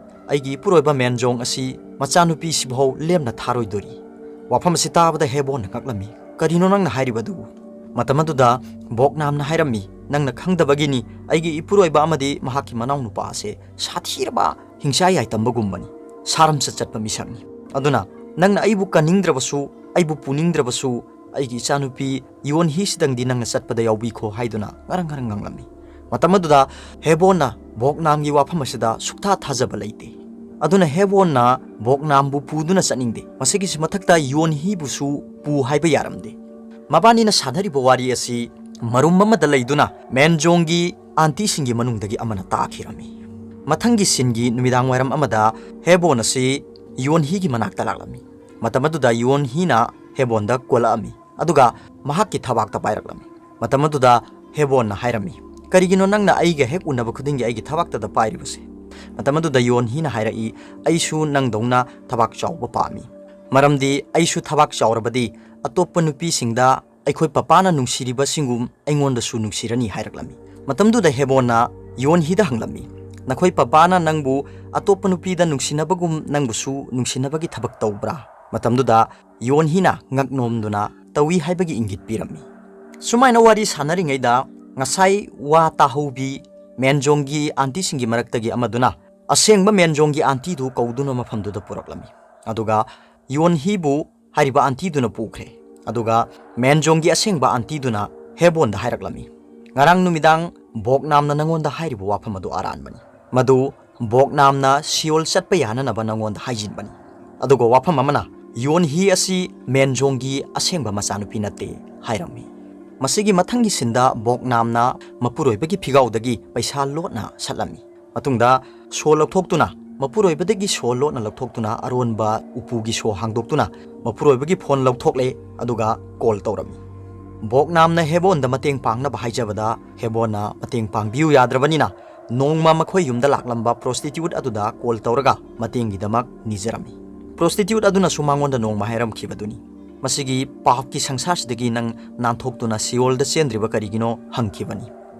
ꯑꯩꯒꯤ ꯏꯄꯨꯔꯣꯏꯕ ꯃꯦꯟꯖꯣꯡ ꯑꯁꯤ ꯃꯆꯥꯅꯨꯄꯤꯁꯤꯐꯥꯎ ꯂꯦꯝꯅ ꯊꯥꯔꯣꯏꯗꯣꯔꯤ꯫" ꯋꯥꯐꯝ ꯑꯁꯤ ꯇꯥꯕꯗ ꯍꯦꯕꯣꯟꯅ ꯉꯛꯂꯝꯃꯤ, "ꯀꯔꯤꯅꯣ ꯅꯪꯅ ꯍꯥꯏꯔꯤꯕꯗꯨꯕꯨ?" ꯃꯇꯝ ꯑꯗꯨꯗ ꯕꯣꯛꯅꯥꯝꯅ ꯍꯥꯏꯔꯝꯃꯤ, "ꯅꯪꯅ ꯈꯪꯗꯕꯒꯤꯅꯤ, ꯑꯩꯒꯤ ꯏꯄꯨꯔꯣꯏꯕ ꯑꯃꯗꯤ ꯃꯍꯥꯛꯀꯤ ꯃꯅꯥꯎꯅꯨꯄꯥ ꯑꯁꯦ ꯁꯥꯊꯤꯔꯕ ꯍꯤꯡꯆꯥ ꯌꯥꯏꯇꯝꯕꯒꯨꯝꯕꯅꯤ, ꯁꯥꯔꯝꯆꯠ ꯆꯠꯄ ꯃꯤꯁꯛꯅꯤ꯫ ꯑꯗꯨꯅ ꯅꯪꯅ ꯑꯩꯕꯨ ꯀꯟꯅꯤꯡꯗ꯭ꯔꯕꯁꯨ, ꯑꯩꯕꯨ ꯄꯨꯅꯤꯡꯗ꯭ꯔꯕꯁꯨ, ꯑꯩꯒꯤ ꯏꯆꯥꯅꯨꯄꯤ ꯌꯣꯟꯍꯤꯁꯤꯗꯪꯗꯤ ꯅꯪꯅ ꯆꯠꯄꯗ ꯌꯥꯎꯕꯤꯈꯣ" ꯍꯥꯏꯗꯨꯅ ꯉꯔꯪ ꯉꯔꯪ ꯉꯪꯂꯝꯃꯤ꯫ ꯃꯇꯝ ꯑꯗꯨꯗ ꯍꯦꯕꯣꯟꯅ ꯕꯣꯛꯅꯥꯝꯒꯤ ꯋꯥꯐꯝ ꯑꯁꯤꯗ ꯁꯨꯛꯊꯥ ꯊꯥꯖꯕ ꯂꯩꯇꯦ꯫ ꯑꯗꯨꯅ ꯍꯦꯕꯣꯟꯅ ꯕꯣꯛꯅꯥꯝꯕꯨ ꯄꯨꯗꯨꯅ ꯆꯠꯅꯤꯡꯗꯦ꯫ ꯃꯁꯤꯒꯤꯁꯨ ꯃꯊꯛꯇ ꯌꯣꯟꯍꯤꯕꯨꯁꯨ ꯄꯨ ꯍꯥꯏꯕ ꯌꯥꯔꯝꯗꯦ꯫ ꯃꯕꯥꯅꯤꯅ ꯁꯥꯟꯅꯔꯤꯕ ꯋꯥꯔꯤ ꯑꯁꯤ ꯃꯔꯨꯝ ꯑꯃꯗ ꯂꯩꯗꯨꯅ ꯃꯦꯟꯖꯣꯡꯒꯤ ꯑꯟꯇꯤꯁꯤꯡꯒꯤ ꯃꯅꯨꯡꯗꯒꯤ ꯑꯃꯅ ꯇꯥꯈꯤꯔꯝꯃꯤ꯫ ꯃꯊꯪꯒꯤ ꯁꯤꯟꯒꯤ ꯅꯨꯃꯤꯗꯥꯡ ꯋꯥꯏꯔꯝ ꯑꯃꯗ ꯍꯦꯕꯣꯟ ꯑꯁꯤ ꯌꯣꯟꯍꯤꯒꯤ ꯃꯅꯥꯛꯇ ꯂꯥꯛꯂꯝꯃꯤ꯫ ꯃꯇꯝ ꯑꯗꯨꯗ ꯌꯣꯟꯍꯤꯅ ꯍꯦꯕꯣꯟꯗ ꯀꯣꯜꯂꯛꯑꯝꯃꯤ, ꯑꯗꯨꯒ ꯃꯍꯥꯛꯀꯤ ꯊꯕꯥꯛꯇ ꯄꯥꯏꯔꯛꯂꯝꯃꯤ꯫ ꯃꯇꯝ ꯑꯗꯨꯗ ꯍꯦꯕꯣꯟꯅ ꯍꯥꯏꯔꯝꯃꯤ, "ꯀꯔꯤꯒꯤꯅꯣ ꯅꯪꯅ ꯑꯩꯒ ꯍꯦꯛ ꯎꯅꯕ ꯈꯨꯗꯤꯡꯒꯤ ꯑꯩꯒꯤ ꯊꯕꯥꯛꯇꯗ ꯄꯥꯏꯔꯤꯕꯁꯦ?" ꯃꯇꯝ ꯑꯗꯨꯗ ꯌꯣꯟꯍꯤꯅ ꯍꯥꯏꯔꯛꯏ, "ꯑꯩꯁꯨ ꯅꯪꯗꯧꯅ ꯊꯕꯥꯛ ꯆꯥꯎꯕ ꯄꯥꯝꯃꯤ, ꯃꯔꯝꯗꯤ ꯑꯩꯁꯨ ꯊꯕꯥꯛ ꯆꯥꯎꯔꯕꯗꯤ ꯑꯇꯣꯞꯄ ꯅꯨꯄꯤꯁꯤꯡꯗ ꯑꯩꯈꯣꯏ ꯄꯄꯥꯅ ꯅꯨꯡꯁꯤꯔꯤꯕꯁꯤꯡꯒꯨꯝ ꯑꯩꯉꯣꯟꯗꯁꯨ ꯅꯨꯡꯁꯤꯔꯅꯤ" ꯍꯥꯏꯔꯛꯂꯝꯃꯤ꯫ ꯃꯇꯝꯗꯨꯗ ꯍꯦꯕꯣꯟꯅ ꯌꯣꯟꯍꯤꯗ ꯍꯪꯂꯝꯃꯤ, "ꯅꯈꯣꯏ ꯄꯄꯥꯅ ꯅꯪꯕꯨ ꯑꯇꯣꯞꯄ ꯅꯨꯄꯤꯗ ꯅꯨꯡꯁꯤꯅꯕꯒꯨꯝ ꯅꯪꯕꯨꯁꯨ ꯅꯨꯡꯁꯤꯅꯕꯒꯤ ꯊꯕꯛ ꯇꯧꯕ꯭ꯔꯥ?" ꯃꯇꯝꯗꯨꯗ ꯌꯣꯟꯍꯤꯅ ꯉꯛꯅꯣꯝꯗꯨꯅ ꯇꯧꯏ ꯍꯥꯏꯕꯒꯤ ꯏꯪꯒꯤꯠ ꯄꯤꯔꯝꯃꯤ꯫ ꯁꯨꯃꯥꯏꯅ ꯋꯥꯔꯤ ꯁꯥꯟꯅꯔꯤꯉꯩꯗ ꯉꯁꯥꯏ ꯋꯥ ꯇꯥꯍꯧꯕꯤ ꯃꯦꯟꯖꯣꯡꯒꯤ ꯑꯥꯟꯇꯤꯁꯤꯡꯒꯤ ꯃꯔꯛꯇꯒꯤ ꯑꯃꯗꯨꯅ ꯑꯁꯦꯡꯕ ꯃꯦꯟꯖꯣꯡꯒꯤ ꯑꯥꯟꯇꯤꯗꯨ ꯀꯧꯗꯨꯅ ꯃꯐꯝꯗꯨꯗ ꯄꯨꯔꯛꯂꯝꯃꯤ꯫ ꯑꯗꯨꯒ ꯌꯣꯟꯍꯤꯕꯨ ꯍꯥꯏꯔꯤꯕ ꯑꯥꯟꯇꯤꯗꯨꯅ ꯄꯨꯈ꯭ꯔꯦ꯫ ꯑꯗꯨꯒ ꯃꯦꯟꯖꯣꯡꯒꯤ ꯑꯁꯦꯡꯕ ꯑꯥꯟꯇꯤꯗꯨꯅ ꯍꯦꯕꯣꯟꯗ ꯍꯥꯏꯔꯛꯂꯝꯃꯤ, "ꯉꯔꯥꯡ ꯅꯨꯃꯤꯗꯥꯡ ꯕꯣꯛꯅꯥꯝꯅ ꯅꯪꯉꯣꯟꯗ ꯍꯥꯏꯔꯤꯕ ꯋꯥꯐꯝ ꯑꯗꯨ ꯑꯔꯥꯟꯕꯅꯤ꯫ ꯃꯗꯨ ꯕꯣꯛꯅꯥꯝꯅ ꯁꯤꯑꯣꯜ ꯆꯠꯄ ꯌꯥꯅꯅꯕ ꯅꯪꯉꯣꯟꯗ ꯍꯥꯏꯖꯤꯟꯕꯅꯤ꯫ ꯑꯗꯨꯒ ꯋꯥꯐꯝ ꯑꯃꯅ, ꯌꯣꯟꯍꯤ ꯑꯁꯤ ꯃꯦꯟꯖꯣꯡꯒꯤ ꯑꯁꯦꯡꯕ ꯃꯆꯥꯅꯨꯄꯤ ꯅꯠꯇꯦ" ꯍꯥꯏꯔꯝꯃꯤ꯫ ꯃꯁꯤꯒꯤ ꯃꯊꯪꯒꯤ ꯁꯤꯟꯗ ꯕꯣꯛꯅꯥꯝꯅ ꯃꯄꯨꯔꯣꯏꯕꯒꯤ ꯐꯤꯒꯥꯎꯗꯒꯤ ꯄꯩꯁꯥ ꯂꯣꯠꯅ ꯁꯠꯂꯝꯃꯤ꯫ ꯃꯇꯨꯡꯗ ꯁꯣ ꯂꯧꯊꯣꯛꯇꯨꯅ, ꯃꯄꯨꯔꯣꯏꯕꯗꯒꯤ ꯁꯣ ꯂꯣꯠꯅ ꯂꯧꯊꯣꯛꯇꯨꯅ ꯑꯔꯣꯟꯕ ꯎꯄꯨꯒꯤ ꯁꯣ ꯍꯥꯡꯗꯣꯛꯇꯨꯅ ꯃꯄꯨꯔꯣꯏꯕꯒꯤ ꯐꯣꯟ ꯂꯧꯊꯣꯛꯂꯦ, ꯑꯗꯨꯒ ꯀꯣꯜ ꯇꯧꯔꯝꯃꯤ꯫ ꯕꯣꯛꯅꯥꯝꯅ ꯍꯦꯕꯣꯟꯗ ꯃꯇꯦꯡ ꯄꯥꯡꯅꯕ ꯍꯥꯏꯖꯕꯗ ꯍꯦꯕꯣꯟꯅ ꯃꯇꯦꯡ ꯄꯥꯡꯕꯤꯌꯨ ꯌꯥꯗ꯭ꯔꯕꯅꯤꯅ ꯅꯣꯡꯃ ꯃꯈꯣꯏ ꯌꯨꯝꯗ ꯂꯥꯛꯂꯝꯕ ꯄ꯭ꯔꯣꯁꯇꯤꯇ꯭ꯌꯨꯠ ꯑꯗꯨꯗ ꯀꯣꯜ ꯇꯧꯔꯒ ꯃꯇꯦꯡꯒꯤꯗꯃꯛ ꯅꯤꯖꯔꯝꯃꯤ꯫ ꯄ꯭ꯔꯣꯁꯇꯤꯇ꯭ꯌꯨꯠ ꯑꯗꯨꯅꯁꯨ ꯃꯉꯣꯟꯗ ꯅꯣꯡꯃ ꯍꯥꯏꯔꯝꯈꯤꯕꯗꯨꯅꯤ, "ꯃꯁꯤꯒꯤ ꯄꯥꯞꯀꯤ ꯁꯪꯁꯥꯔꯁꯤꯗꯒꯤ ꯅꯪ ꯅꯥꯟꯊꯣꯛꯇꯨꯅ ꯁꯤꯑꯣꯜꯗ ꯆꯦꯟꯗ꯭ꯔꯤꯕ ꯀꯔꯤꯒꯤꯅꯣ?" ꯍꯪꯈꯤꯕꯅꯤ꯫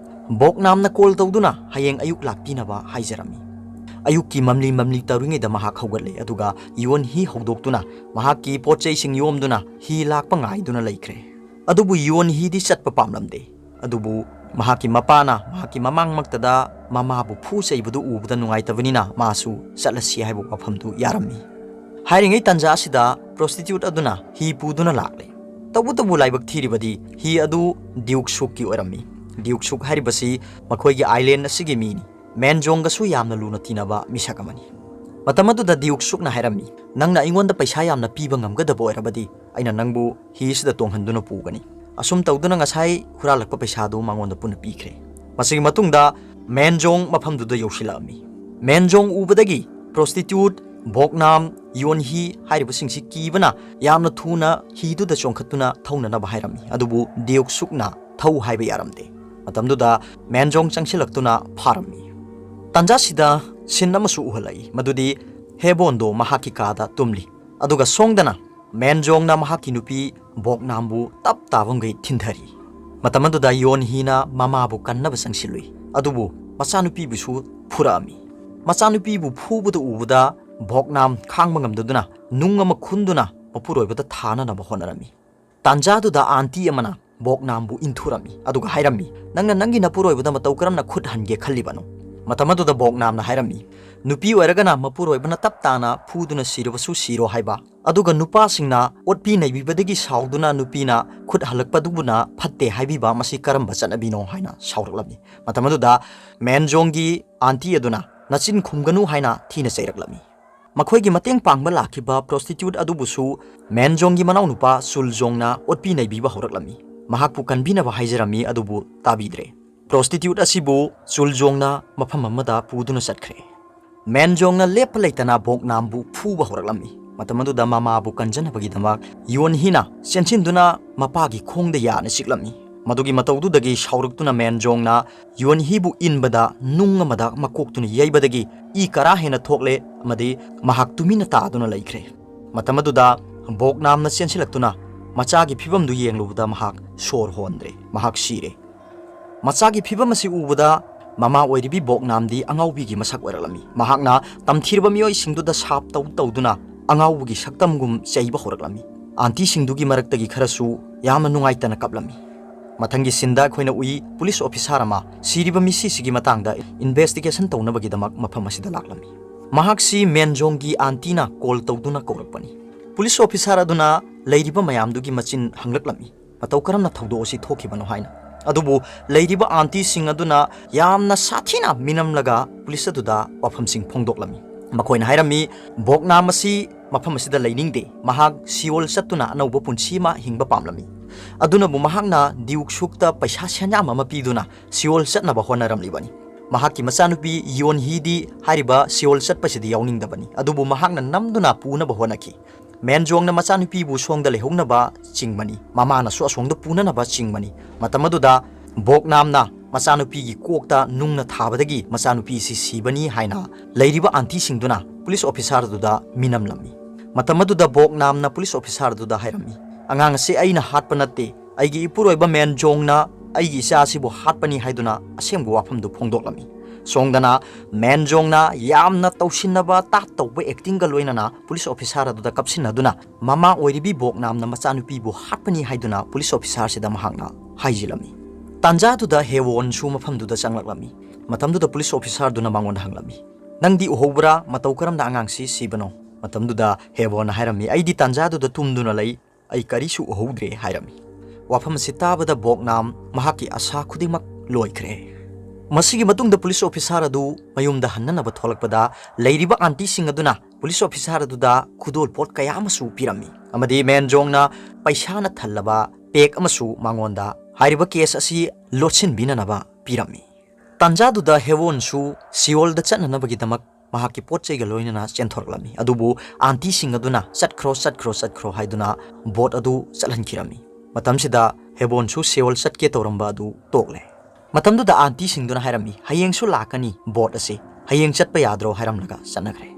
ꯕꯣꯛꯅꯥꯝꯅ ꯀꯣꯜ ꯇꯧꯗꯨꯅ ꯍꯌꯦꯡ ꯑꯌꯨꯛ ꯂꯥꯛꯄꯤꯅꯕ ꯍꯥꯏꯖꯔꯝꯃꯤ꯫ ꯑꯌꯨꯛꯀꯤ ꯃꯝꯂꯤ ꯃꯝꯂꯤ ꯇꯧꯔꯤꯉꯩꯗ ꯃꯍꯥꯛ ꯍꯧꯒꯠꯂꯦ, ꯑꯗꯨꯒ ꯌꯣꯟꯍꯤ ꯍꯧꯗꯣꯛꯇꯨꯅ ꯃꯍꯥꯛꯀꯤ ꯄꯣꯠ ꯆꯩꯁꯤꯡ ꯌꯣꯝꯗꯨꯅ ꯍꯤ ꯂꯥꯛꯄ ꯉꯥꯏꯗꯨꯅ ꯂꯩꯈ꯭ꯔꯦ꯫ ꯑꯗꯨꯕꯨ ꯌꯣꯟꯍꯤꯗꯤ ꯆꯠꯄ ꯄꯥꯝꯂꯝꯗꯦ꯫ ꯑꯗꯨꯕꯨ ꯃꯍꯥꯛꯀꯤ ꯃꯄꯥꯅ ꯃꯍꯥꯛꯀꯤ ꯃꯃꯥꯡꯃꯛꯇꯗ ꯃꯃꯥꯕꯨ ꯐꯨ ꯆꯩꯕꯗꯨ ꯎꯕꯗ ꯅꯨꯡꯉꯥꯏꯇꯕꯅꯤꯅ ꯃꯥꯁꯨ ꯆꯠꯂꯁꯤ ꯍꯥꯏꯕ ꯋꯥꯐꯝꯗꯨ ꯌꯥꯔꯝꯃꯤ꯫ ꯍꯥꯏꯔꯤꯉꯩ ꯇꯟꯖꯥ ꯑꯁꯤꯗ ꯄ꯭ꯔꯣꯁꯇꯤꯇ꯭ꯌꯨꯠ ꯑꯗꯨꯅ ꯍꯤ ꯄꯨꯗꯨꯅ ꯂꯥꯛꯂꯦ꯫ ꯇꯧꯕꯇꯕꯨ ꯂꯥꯏꯕꯛ ꯊꯤꯔꯤꯕꯗꯤ ꯍꯤ ꯑꯗꯨ ꯗ꯭ꯌꯨꯛ ꯁꯨꯛꯀꯤ ꯑꯣꯏꯔꯝꯃꯤ꯫ ꯗ꯭ꯌꯨꯛ ꯁꯨꯛ ꯍꯥꯏꯔꯤꯕꯁꯤ ꯃꯈꯣꯏꯒꯤ ꯑꯥꯏꯂꯦꯟ ꯑꯁꯤꯒꯤ ꯃꯤꯅꯤ꯫ ꯃꯦꯟꯖꯣꯡꯒꯁꯨ ꯌꯥꯝꯅ ꯂꯨꯅ ꯇꯤꯟꯅꯕ ꯃꯤꯁꯛ ꯑꯃꯅꯤ꯫ ꯃꯇꯝ ꯑꯗꯨꯗ ꯗ꯭ꯌꯨꯛ ꯁꯨꯛꯅ ꯍꯥꯏꯔꯝꯃꯤ, "ꯅꯪꯅ ꯑꯩꯉꯣꯟꯗ ꯄꯩꯁꯥ ꯌꯥꯝꯅ ꯄꯤꯕ ꯉꯝꯒꯗꯕ ꯑꯣꯏꯔꯕꯗꯤ ꯑꯩꯅ ꯅꯪꯕꯨ ꯍꯤꯁꯤꯗ ꯇꯣꯡꯍꯟꯗꯨꯅ ꯄꯨꯒꯅꯤ꯫" ꯑꯁꯨꯝ ꯇꯧꯗꯨꯅ ꯉꯁꯥꯏ ꯍꯨꯔꯥꯜꯂꯛꯄ ꯄꯩꯁꯥꯗꯨ ꯃꯉꯣꯟꯗ ꯄꯨꯟꯅ ꯄꯤꯈ꯭ꯔꯦ꯫ ꯃꯁꯤꯒꯤ ꯃꯇꯨꯡꯗ ꯃꯦꯟꯖꯣꯡ ꯃꯐꯝꯗꯨꯗ ꯌꯧꯁꯤꯜꯂꯛꯑꯝꯃꯤ꯫ ꯃꯦꯟꯖꯣꯡ ꯎꯕꯗꯒꯤ ꯄ꯭ꯔꯣꯁꯇꯤꯇ꯭ꯌꯨꯠ, ꯕꯣꯛꯅꯥꯝ, ꯌꯣꯟꯍꯤ ꯍꯥꯏꯔꯤꯕꯁꯤꯡꯁꯤ ꯀꯤꯕꯅ ꯌꯥꯝꯅ ꯊꯨꯅ ꯍꯤꯗꯨꯗ ꯆꯣꯡꯈꯠꯇꯨꯅ ꯊꯧꯅꯅꯕ ꯍꯥꯏꯔꯝꯃꯤ꯫ ꯑꯗꯨꯕꯨ ꯗ꯭ꯌꯨꯛ ꯁꯨꯛꯅ ꯊꯧ ꯍꯥꯏꯕ ꯌꯥꯔꯝꯗꯦ꯫ ꯃꯇꯝꯗꯨꯗ ꯃꯦꯟꯖꯣꯡ ꯆꯪꯁꯤꯜꯂꯛꯇꯨꯅ ꯐꯥꯔꯝꯃꯤ꯫ ꯇꯥꯟꯖꯥꯁꯤꯗ ꯁꯤꯟ ꯑꯃꯁꯨ ꯎꯍꯜꯂꯛꯏ, ꯃꯗꯨꯗꯤ ꯍꯦꯕꯣꯟꯗꯣ ꯃꯍꯥꯛꯀꯤ ꯀꯥꯗ ꯇꯨꯝꯂꯤ꯫ ꯑꯗꯨꯒ ꯁꯣꯡꯗꯅ ꯃꯦꯟꯖꯣꯡꯅ ꯃꯍꯥꯛꯀꯤ ꯅꯨꯄꯤ ꯕꯣꯛꯅꯥꯝꯕꯨ ꯇꯞ ꯇꯥꯕꯝꯈꯩ ꯊꯤꯟꯊꯔꯤ꯫ ꯃꯇꯝ ꯑꯗꯨꯗ ꯌꯣꯟ ꯍꯤꯅ ꯃꯃꯥꯕꯨ ꯀꯟꯅꯕ ꯆꯪꯁꯤꯜꯂꯨꯏ, ꯑꯗꯨꯕꯨ ꯃꯆꯥꯅꯨꯄꯤꯕꯨꯁꯨ ꯐꯨꯔꯛꯑꯝꯃꯤ꯫ ꯃꯆꯥꯅꯨꯄꯤꯕꯨ ꯐꯨꯕꯗ ꯎꯕꯗ ꯕꯣꯛꯅꯥꯝ ꯈꯥꯡꯕ ꯉꯝꯗꯗꯨꯅ ꯅꯨꯡ ꯑꯃ ꯈꯨꯟꯗꯨꯅ ꯃꯄꯨꯔꯣꯏꯕꯗ ꯊꯥꯅꯅꯕ ꯍꯣꯠꯅꯔꯝꯃꯤ꯫ ꯇꯥꯟꯖꯥꯗꯨꯗ ꯑꯥꯟꯇꯤ ꯑꯃꯅ ꯕꯣꯛꯅꯥꯝꯕꯨ ꯏꯟꯊꯨꯔꯝꯃꯤ, ꯑꯗꯨꯒ ꯍꯥꯏꯔꯝꯃꯤ, "ꯅꯪꯅ ꯅꯪꯒꯤ ꯅꯄꯨꯔꯣꯏꯕꯗ ꯃꯇꯧ ꯀꯔꯝꯅ ꯈꯨꯠ ꯍꯟꯒꯦ ꯈꯜꯂꯤꯕꯅꯣ?" ꯃꯇꯝ ꯑꯗꯨꯗ ꯕꯣꯛꯅꯥꯝꯅ ꯍꯥꯏꯔꯝꯃꯤ, "ꯅꯨꯄꯤ ꯑꯣꯏꯔꯒꯅ ꯃꯄꯨꯔꯣꯏꯕꯅ ꯇꯞ ꯇꯥꯅ ꯐꯨꯗꯨꯅ ꯁꯤꯔꯕꯁꯨ ꯁꯤꯔꯣ ꯍꯥꯏꯕ, ꯑꯗꯨꯒ ꯅꯨꯄꯥꯁꯤꯡꯅ ꯑꯣꯠꯄꯤ ꯅꯩꯕꯤꯕꯗꯒꯤ ꯁꯥꯎꯗꯨꯅ ꯅꯨꯄꯤꯅ ꯈꯨꯠ ꯍꯜꯂꯛꯄꯗꯨꯕꯨꯅ ꯐꯠꯇꯦ ꯍꯥꯏꯕꯤꯕ, ꯃꯁꯤ ꯀꯔꯝꯕ ꯆꯠꯅꯕꯤꯅꯣ?" ꯍꯥꯏꯅ ꯁꯥꯎꯔꯛꯂꯝꯃꯤ꯫ ꯃꯇꯝ ꯑꯗꯨꯗ ꯃꯦꯟꯖꯣꯡꯒꯤ ꯑꯥꯟꯇꯤ ꯑꯗꯨꯅ, "ꯅꯆꯤꯟ ꯈꯨꯝꯒꯅꯨ" ꯍꯥꯏꯅ ꯊꯤꯅ ꯆꯩꯔꯛꯂꯝꯃꯤ꯫ ꯃꯈꯣꯏꯒꯤ ꯃꯇꯦꯡ ꯄꯥꯡꯕ ꯂꯥꯛꯈꯤꯕ ꯄ꯭ꯔꯣꯁꯇꯤꯇ꯭ꯌꯨꯠ ꯑꯗꯨꯕꯨꯁꯨ ꯃꯦꯟꯖꯣꯡꯒꯤ ꯃꯅꯥꯎꯅꯨꯄꯥ ꯆꯨꯜꯖꯣꯡꯅ ꯑꯣꯠꯄꯤ ꯅꯩꯕꯤꯕ ꯍꯧꯔꯛꯂꯝꯃꯤ꯫ ꯃꯍꯥꯛꯄꯨ ꯀꯟꯕꯤꯅꯕ ꯍꯥꯏꯖꯔꯝꯃꯤ, ꯑꯗꯨꯕꯨ ꯇꯥꯕꯤꯗ꯭ꯔꯦ꯫ ꯄ꯭ꯔꯣꯁꯇꯤꯇ꯭ꯌꯨꯠ ꯑꯁꯤꯕꯨ ꯆꯨꯜꯖꯣꯡꯅ ꯃꯐꯝ ꯑꯃꯗ ꯄꯨꯗꯨꯅ ꯆꯠꯈ꯭ꯔꯦ꯫ ꯃꯦꯟꯖꯣꯡꯅ ꯂꯦꯞꯄ ꯂꯩꯇꯅ ꯕꯣꯛꯅꯥꯝꯕꯨ ꯐꯨꯕ ꯍꯧꯔꯛꯂꯝꯃꯤ꯫ ꯃꯇꯝ ꯑꯗꯨꯗ ꯃꯃꯥꯕꯨ ꯀꯟꯖꯅꯕꯒꯤꯗꯃꯛ ꯌꯣꯟꯍꯤꯅ ꯆꯦꯟꯁꯤꯟꯗꯨꯅ ꯃꯄꯥꯒꯤ ꯈꯣꯡꯗ ꯌꯥꯅ ꯆꯤꯛꯂꯝꯃꯤ꯫ ꯃꯗꯨꯒꯤ ꯃꯇꯧꯗꯨꯗꯒꯤ ꯁꯥꯎꯔꯛꯇꯨꯅ ꯃꯦꯟꯖꯣꯡꯅ ꯌꯣꯟꯍꯤꯕꯨ ꯏꯟꯕꯗ ꯅꯨꯡ ꯑꯃꯗ ꯃꯀꯣꯛꯇꯨꯅ ꯌꯩꯕꯗꯒꯤ ꯏ ꯀꯔꯥ ꯍꯦꯟꯅ ꯊꯣꯛꯂꯦ ꯑꯃꯗꯤ ꯃꯍꯥꯛ ꯇꯨꯃꯤꯟꯅ ꯇꯥꯗꯨꯅ ꯂꯩꯈ꯭ꯔꯦ꯫ ꯃꯇꯝ ꯑꯗꯨꯗ ꯕꯣꯛꯅꯥꯝꯅ ꯆꯦꯟꯁꯤꯜꯂꯛꯇꯨꯅ ꯃꯆꯥꯒꯤ ꯐꯤꯕꯝꯗꯨ ꯌꯦꯡꯂꯨꯕꯗ ꯃꯍꯥꯛ ꯁꯣꯔ ꯍꯣꯟꯗ꯭ꯔꯦ, ꯃꯍꯥꯛ ꯁꯤꯔꯦ꯫ ꯃꯆꯥꯒꯤ ꯐꯤꯕꯝ ꯑꯁꯤ ꯎꯕꯗ ꯃꯃꯥ ꯑꯣꯏꯔꯤꯕꯤ ꯕꯣꯛꯅꯥꯝꯗꯤ ꯑꯉꯥꯎꯕꯤꯒꯤ ꯃꯁꯛ ꯑꯣꯏꯔꯛꯂꯝꯃꯤ꯫ ꯃꯍꯥꯛꯅ ꯇꯝꯊꯤꯔꯕ ꯃꯤꯑꯣꯏꯁꯤꯡꯗꯨꯗ ꯁꯥꯞ ꯇꯧ ꯇꯧꯗꯨꯅ ꯑꯉꯥꯎꯕꯒꯤ ꯁꯛꯇꯝꯒꯨꯝ ꯆꯩꯕ ꯍꯧꯔꯛꯂꯝꯃꯤ꯫ ꯑꯥꯟꯇꯤꯁꯤꯡꯗꯨꯒꯤ ꯃꯔꯛꯇꯒꯤ ꯈꯔꯁꯨ ꯌꯥꯝꯅ ꯅꯨꯡꯉꯥꯏꯇꯅ ꯀꯞꯂꯝꯃꯤ꯫ ꯃꯊꯪꯒꯤ ꯁꯤꯟꯗ ꯑꯩꯈꯣꯏꯅ ꯎꯏ, ꯄꯨꯂꯤꯁ ꯑꯣꯐꯤꯁꯥꯔ ꯑꯃ ꯁꯤꯔꯤꯕ ꯃꯤꯁꯤꯁꯤꯒꯤ ꯃꯇꯥꯡꯗ ꯏꯟꯚꯦꯁꯇꯤꯒꯦꯁꯟ ꯇꯧꯅꯕꯒꯤꯗꯃꯛ ꯃꯐꯝ ꯑꯁꯤꯗ ꯂꯥꯛꯂꯝꯃꯤ꯫ ꯃꯍꯥꯛꯁꯤ ꯃꯦꯟꯖꯣꯡꯒꯤ ꯑꯥꯟꯇꯤꯅ ꯀꯣꯜ ꯇꯧꯗꯨꯅ ꯀꯧꯔꯛꯄꯅꯤ꯫ ꯄꯨꯂꯤꯁ ꯑꯣꯐꯤꯁꯥꯔ ꯑꯗꯨꯅ ꯂꯩꯔꯤꯕ ꯃꯌꯥꯝꯗꯨꯒꯤ ꯃꯆꯤꯟ ꯍꯪꯂꯛꯂꯝꯃꯤ, ꯃꯇꯧ ꯀꯔꯝꯅ ꯊꯧꯗꯣꯛ ꯑꯁꯤ ꯊꯣꯛꯈꯤꯕꯅꯣ ꯍꯥꯏꯅ꯫ ꯑꯗꯨꯕꯨ ꯂꯩꯔꯤꯕ ꯑꯥꯟꯇꯤꯁꯤꯡ ꯑꯗꯨꯅ ꯌꯥꯝꯅ ꯁꯥꯊꯤꯅ ꯃꯤꯅꯝꯂꯒ ꯄꯨꯂꯤꯁ ꯑꯗꯨꯗ ꯋꯥꯐꯝꯁꯤꯡ ꯐꯣꯡꯗꯣꯛꯂꯝꯃꯤ꯫ ꯃꯈꯣꯏꯅ ꯍꯥꯏꯔꯝꯃꯤ, "ꯕꯣꯛꯅꯥꯝ ꯑꯁꯤ ꯃꯐꯝ ꯑꯁꯤꯗ ꯂꯩꯅꯤꯡꯗꯦ, ꯃꯍꯥꯛ ꯁꯤꯑꯣꯜ ꯆꯠꯇꯨꯅ ꯑꯅꯧꯕ ꯄꯨꯟꯁꯤ ꯑꯃ ꯍꯤꯡꯕ ꯄꯥꯝꯂꯝꯃꯤ꯫ ꯑꯗꯨꯅꯕꯨ ꯃꯍꯥꯛꯅ ꯗ꯭ꯌꯨꯛ ꯁꯨꯛꯇ ꯄꯩꯁꯥ ꯁꯦꯟꯌꯥꯝ ꯑꯃ ꯄꯤꯗꯨꯅ ꯁꯤꯑꯣꯜ ꯆꯠꯅꯕ ꯍꯣꯠꯅꯔꯝꯂꯤꯕꯅꯤ꯫ ꯃꯍꯥꯛꯀꯤ ꯃꯆꯥꯅꯨꯄꯤ ꯌꯣꯟꯍꯤꯗꯤ ꯍꯥꯏꯔꯤꯕ ꯁꯤꯑꯣꯜ ꯆꯠꯄꯁꯤꯗ ꯌꯥꯎꯅꯤꯡꯗꯕꯅꯤ, ꯑꯗꯨꯕꯨ ꯃꯍꯥꯛꯅ ꯅꯝꯗꯨꯅ ꯄꯨꯅꯕ ꯍꯣꯠꯅꯈꯤ꯫ ꯃꯦꯟꯖꯣꯡꯅ ꯃꯆꯥꯅꯨꯄꯤꯕꯨ ꯁꯣꯡꯗ ꯂꯩꯍꯧꯅꯕ ꯆꯤꯡꯕꯅꯤ, ꯃꯃꯥꯅꯁꯨ ꯑꯁꯣꯡꯗ ꯄꯨꯅꯅꯕ ꯆꯤꯡꯕꯅꯤ꯫ ꯃꯇꯝ ꯑꯗꯨꯗ ꯕꯣꯛꯅꯥꯝꯅ ꯃꯆꯥꯅꯨꯄꯤꯒꯤ ꯀꯣꯛꯇ ꯅꯨꯡꯅ ꯊꯥꯕꯗꯒꯤ ꯃꯆꯥꯅꯨꯄꯤꯁꯤ ꯁꯤꯕꯅꯤ ꯍꯥꯏꯅ ꯂꯩꯔꯤꯕ ꯑꯥꯟꯇꯤꯁꯤꯡꯗꯨꯅ ꯄꯨꯂꯤꯁ ꯑꯣꯐꯤꯁꯥꯔ ꯑꯗꯨꯗ ꯃꯤꯅꯝꯂꯝꯃꯤ꯫ ꯃꯇꯝ ꯑꯗꯨꯗ ꯕꯣꯛꯅꯥꯝꯅ ꯄꯨꯂꯤꯁ ꯑꯣꯐꯤꯁꯥꯔ ꯑꯗꯨꯗ ꯍꯥꯏꯔꯝꯃꯤ, "ꯑꯉꯥꯡ ꯑꯁꯤ ꯑꯩꯅ ꯍꯥꯠꯄ ꯅꯠꯇꯦ, ꯑꯩꯒꯤ ꯏꯄꯨꯔꯣꯏꯕ ꯃꯦꯟ ꯖꯣꯡꯅ ꯑꯩꯒꯤ ꯏꯆꯥ ꯑꯁꯤꯕꯨ ꯍꯥꯠꯄꯅꯤ" ꯍꯥꯏꯗꯨꯅ ꯑꯁꯦꯡꯕ ꯋꯥꯐꯝꯗꯨ ꯐꯣꯡꯗꯣꯛꯂꯝꯃꯤ꯫ ꯁꯣꯝꯗꯅ ꯃꯦꯟ ꯖꯣꯡꯅ ꯌꯥꯝꯅ ꯇꯧꯁꯤꯟꯅꯕ ꯇꯥꯠ ꯇꯧꯕ ꯑꯦꯛꯇꯤꯡꯒ ꯂꯣꯏꯅꯅ ꯄꯨꯂꯤꯁ ꯑꯣꯐꯤꯁꯥꯔ ꯑꯗꯨꯗ ꯀꯞꯁꯤꯟꯅꯗꯨꯅ ꯃꯃꯥ ꯑꯣꯏꯔꯤꯕꯤ ꯕꯣꯛꯅꯥꯝꯅ ꯃꯆꯥꯅꯨꯄꯤꯕꯨ ꯍꯥꯠꯄꯅꯤ ꯍꯥꯏꯗꯨꯅ ꯄꯨꯂꯤꯁ ꯑꯣꯐꯤꯁꯥꯔꯁꯤꯗ ꯃꯍꯥꯛꯅ ꯍꯥꯏꯖꯤꯜꯂꯝꯃꯤ꯫ ꯇꯥꯟꯖꯥꯗꯨꯗ ꯍꯦꯋꯣꯟꯁꯨ ꯃꯐꯝꯗꯨꯗ ꯆꯪꯂꯛꯂꯝꯃꯤ꯫ ꯃꯇꯝꯗꯨꯗ ꯄꯨꯂꯤꯁ ꯑꯣꯐꯤꯁꯥꯔꯗꯨꯅ ꯃꯉꯣꯟꯗ ꯍꯪꯂꯝꯃꯤ, "ꯅꯪꯗꯤ ꯎꯍꯧꯕ꯭ꯔꯥ? ꯃꯇꯧ ꯀꯔꯝꯅ ꯑꯉꯥꯡꯁꯤ ꯁꯤꯕꯅꯣ?" ꯃꯇꯝꯗꯨꯗ ꯍꯦꯋꯣꯟꯅ ꯍꯥꯏꯔꯝꯃꯤ, "ꯑꯩꯗꯤ ꯇꯥꯟꯖꯥꯗꯨꯗ ꯇꯨꯝꯗꯨꯅ ꯂꯩ, ꯑꯩ ꯀꯔꯤꯁꯨ ꯎꯍꯧꯗ꯭ꯔꯦ" ꯍꯥꯏꯔꯝꯃꯤ꯫ ꯋꯥꯐꯝ ꯑꯁꯤ ꯇꯥꯕꯗ ꯕꯣꯛꯅꯥꯝ ꯃꯍꯥꯛꯀꯤ ꯑꯁꯥ ꯈꯨꯗꯤꯡꯃꯛ ꯂꯣꯏꯈ꯭ꯔꯦ꯫ ꯃꯁꯤꯒꯤ ꯃꯇꯨꯡꯗ ꯄꯨꯂꯤꯁ ꯑꯣꯐꯤꯁꯥꯔ ꯑꯗꯨ ꯃꯌꯨꯝꯗ ꯍꯟꯅꯅꯕ ꯊꯣꯛꯂꯛꯄꯗ ꯂꯩꯔꯤꯕ ꯑꯥꯟꯇꯤꯁꯤꯡ ꯑꯗꯨꯅ ꯄꯨꯂꯤꯁ ꯑꯣꯐꯤꯁꯥꯔ ꯑꯗꯨꯗ ꯈꯨꯗꯣꯜ ꯄꯣꯠ ꯀꯌꯥ ꯑꯃꯁꯨ ꯄꯤꯔꯝꯃꯤ ꯑꯃꯗꯤ ꯃꯦꯟ ꯖꯣꯡꯅ ꯄꯩꯁꯥꯅ ꯊꯜꯂꯕ ꯄꯦꯛ ꯑꯃꯁꯨ ꯃꯉꯣꯟꯗ ꯍꯥꯏꯔꯤꯕ ꯀꯦꯁ ꯑꯁꯤ ꯂꯣꯠꯁꯤꯟꯕꯤꯅꯅꯕ ꯄꯤꯔꯝꯃꯤ꯫ ꯇꯥꯟꯖꯥꯗꯨꯗ ꯍꯦꯋꯣꯟꯁꯨ ꯁꯤꯑꯣꯜꯗ ꯆꯠꯅꯅꯕꯒꯤꯗꯃꯛ ꯃꯍꯥꯛꯀꯤ ꯄꯣꯠ ꯆꯩꯒ ꯂꯣꯏꯅꯅ ꯆꯦꯟꯊꯣꯔꯛꯂꯝꯃꯤ꯫ ꯑꯗꯨꯕꯨ ꯑꯥꯟꯇꯤꯁꯤꯡ ꯑꯗꯨꯅ "ꯆꯠꯈ꯭ꯔꯣ, ꯆꯠꯈ꯭ꯔꯣ, ꯆꯠꯈ꯭ꯔꯣ" ꯍꯥꯏꯗꯨꯅ ꯕꯣꯠ ꯑꯗꯨ ꯆꯠꯍꯟꯈꯤꯔꯝꯃꯤ꯫ ꯃꯇꯝꯁꯤꯗ ꯍꯦꯕꯣꯟꯁꯨ ꯁꯤꯑꯣꯜ ꯆꯠꯀꯦ ꯇꯧꯔꯝꯕ ꯑꯗꯨ ꯇꯣꯛꯂꯦ꯫ ꯃꯇꯝꯗꯨꯗ ꯑꯥꯟꯇꯤꯁꯤꯡꯗꯨꯅ ꯍꯥꯏꯔꯝꯃꯤ, "ꯍꯌꯦꯡꯁꯨ ꯂꯥꯛꯀꯅꯤ ꯕꯣꯠ ꯑꯁꯤ, ꯍꯌꯦꯡ ꯆꯠꯄ ꯌꯥꯗ꯭ꯔꯣ?" ꯍꯥꯏꯔꯝꯂꯒ ꯆꯠꯅꯈ꯭ꯔꯦ꯫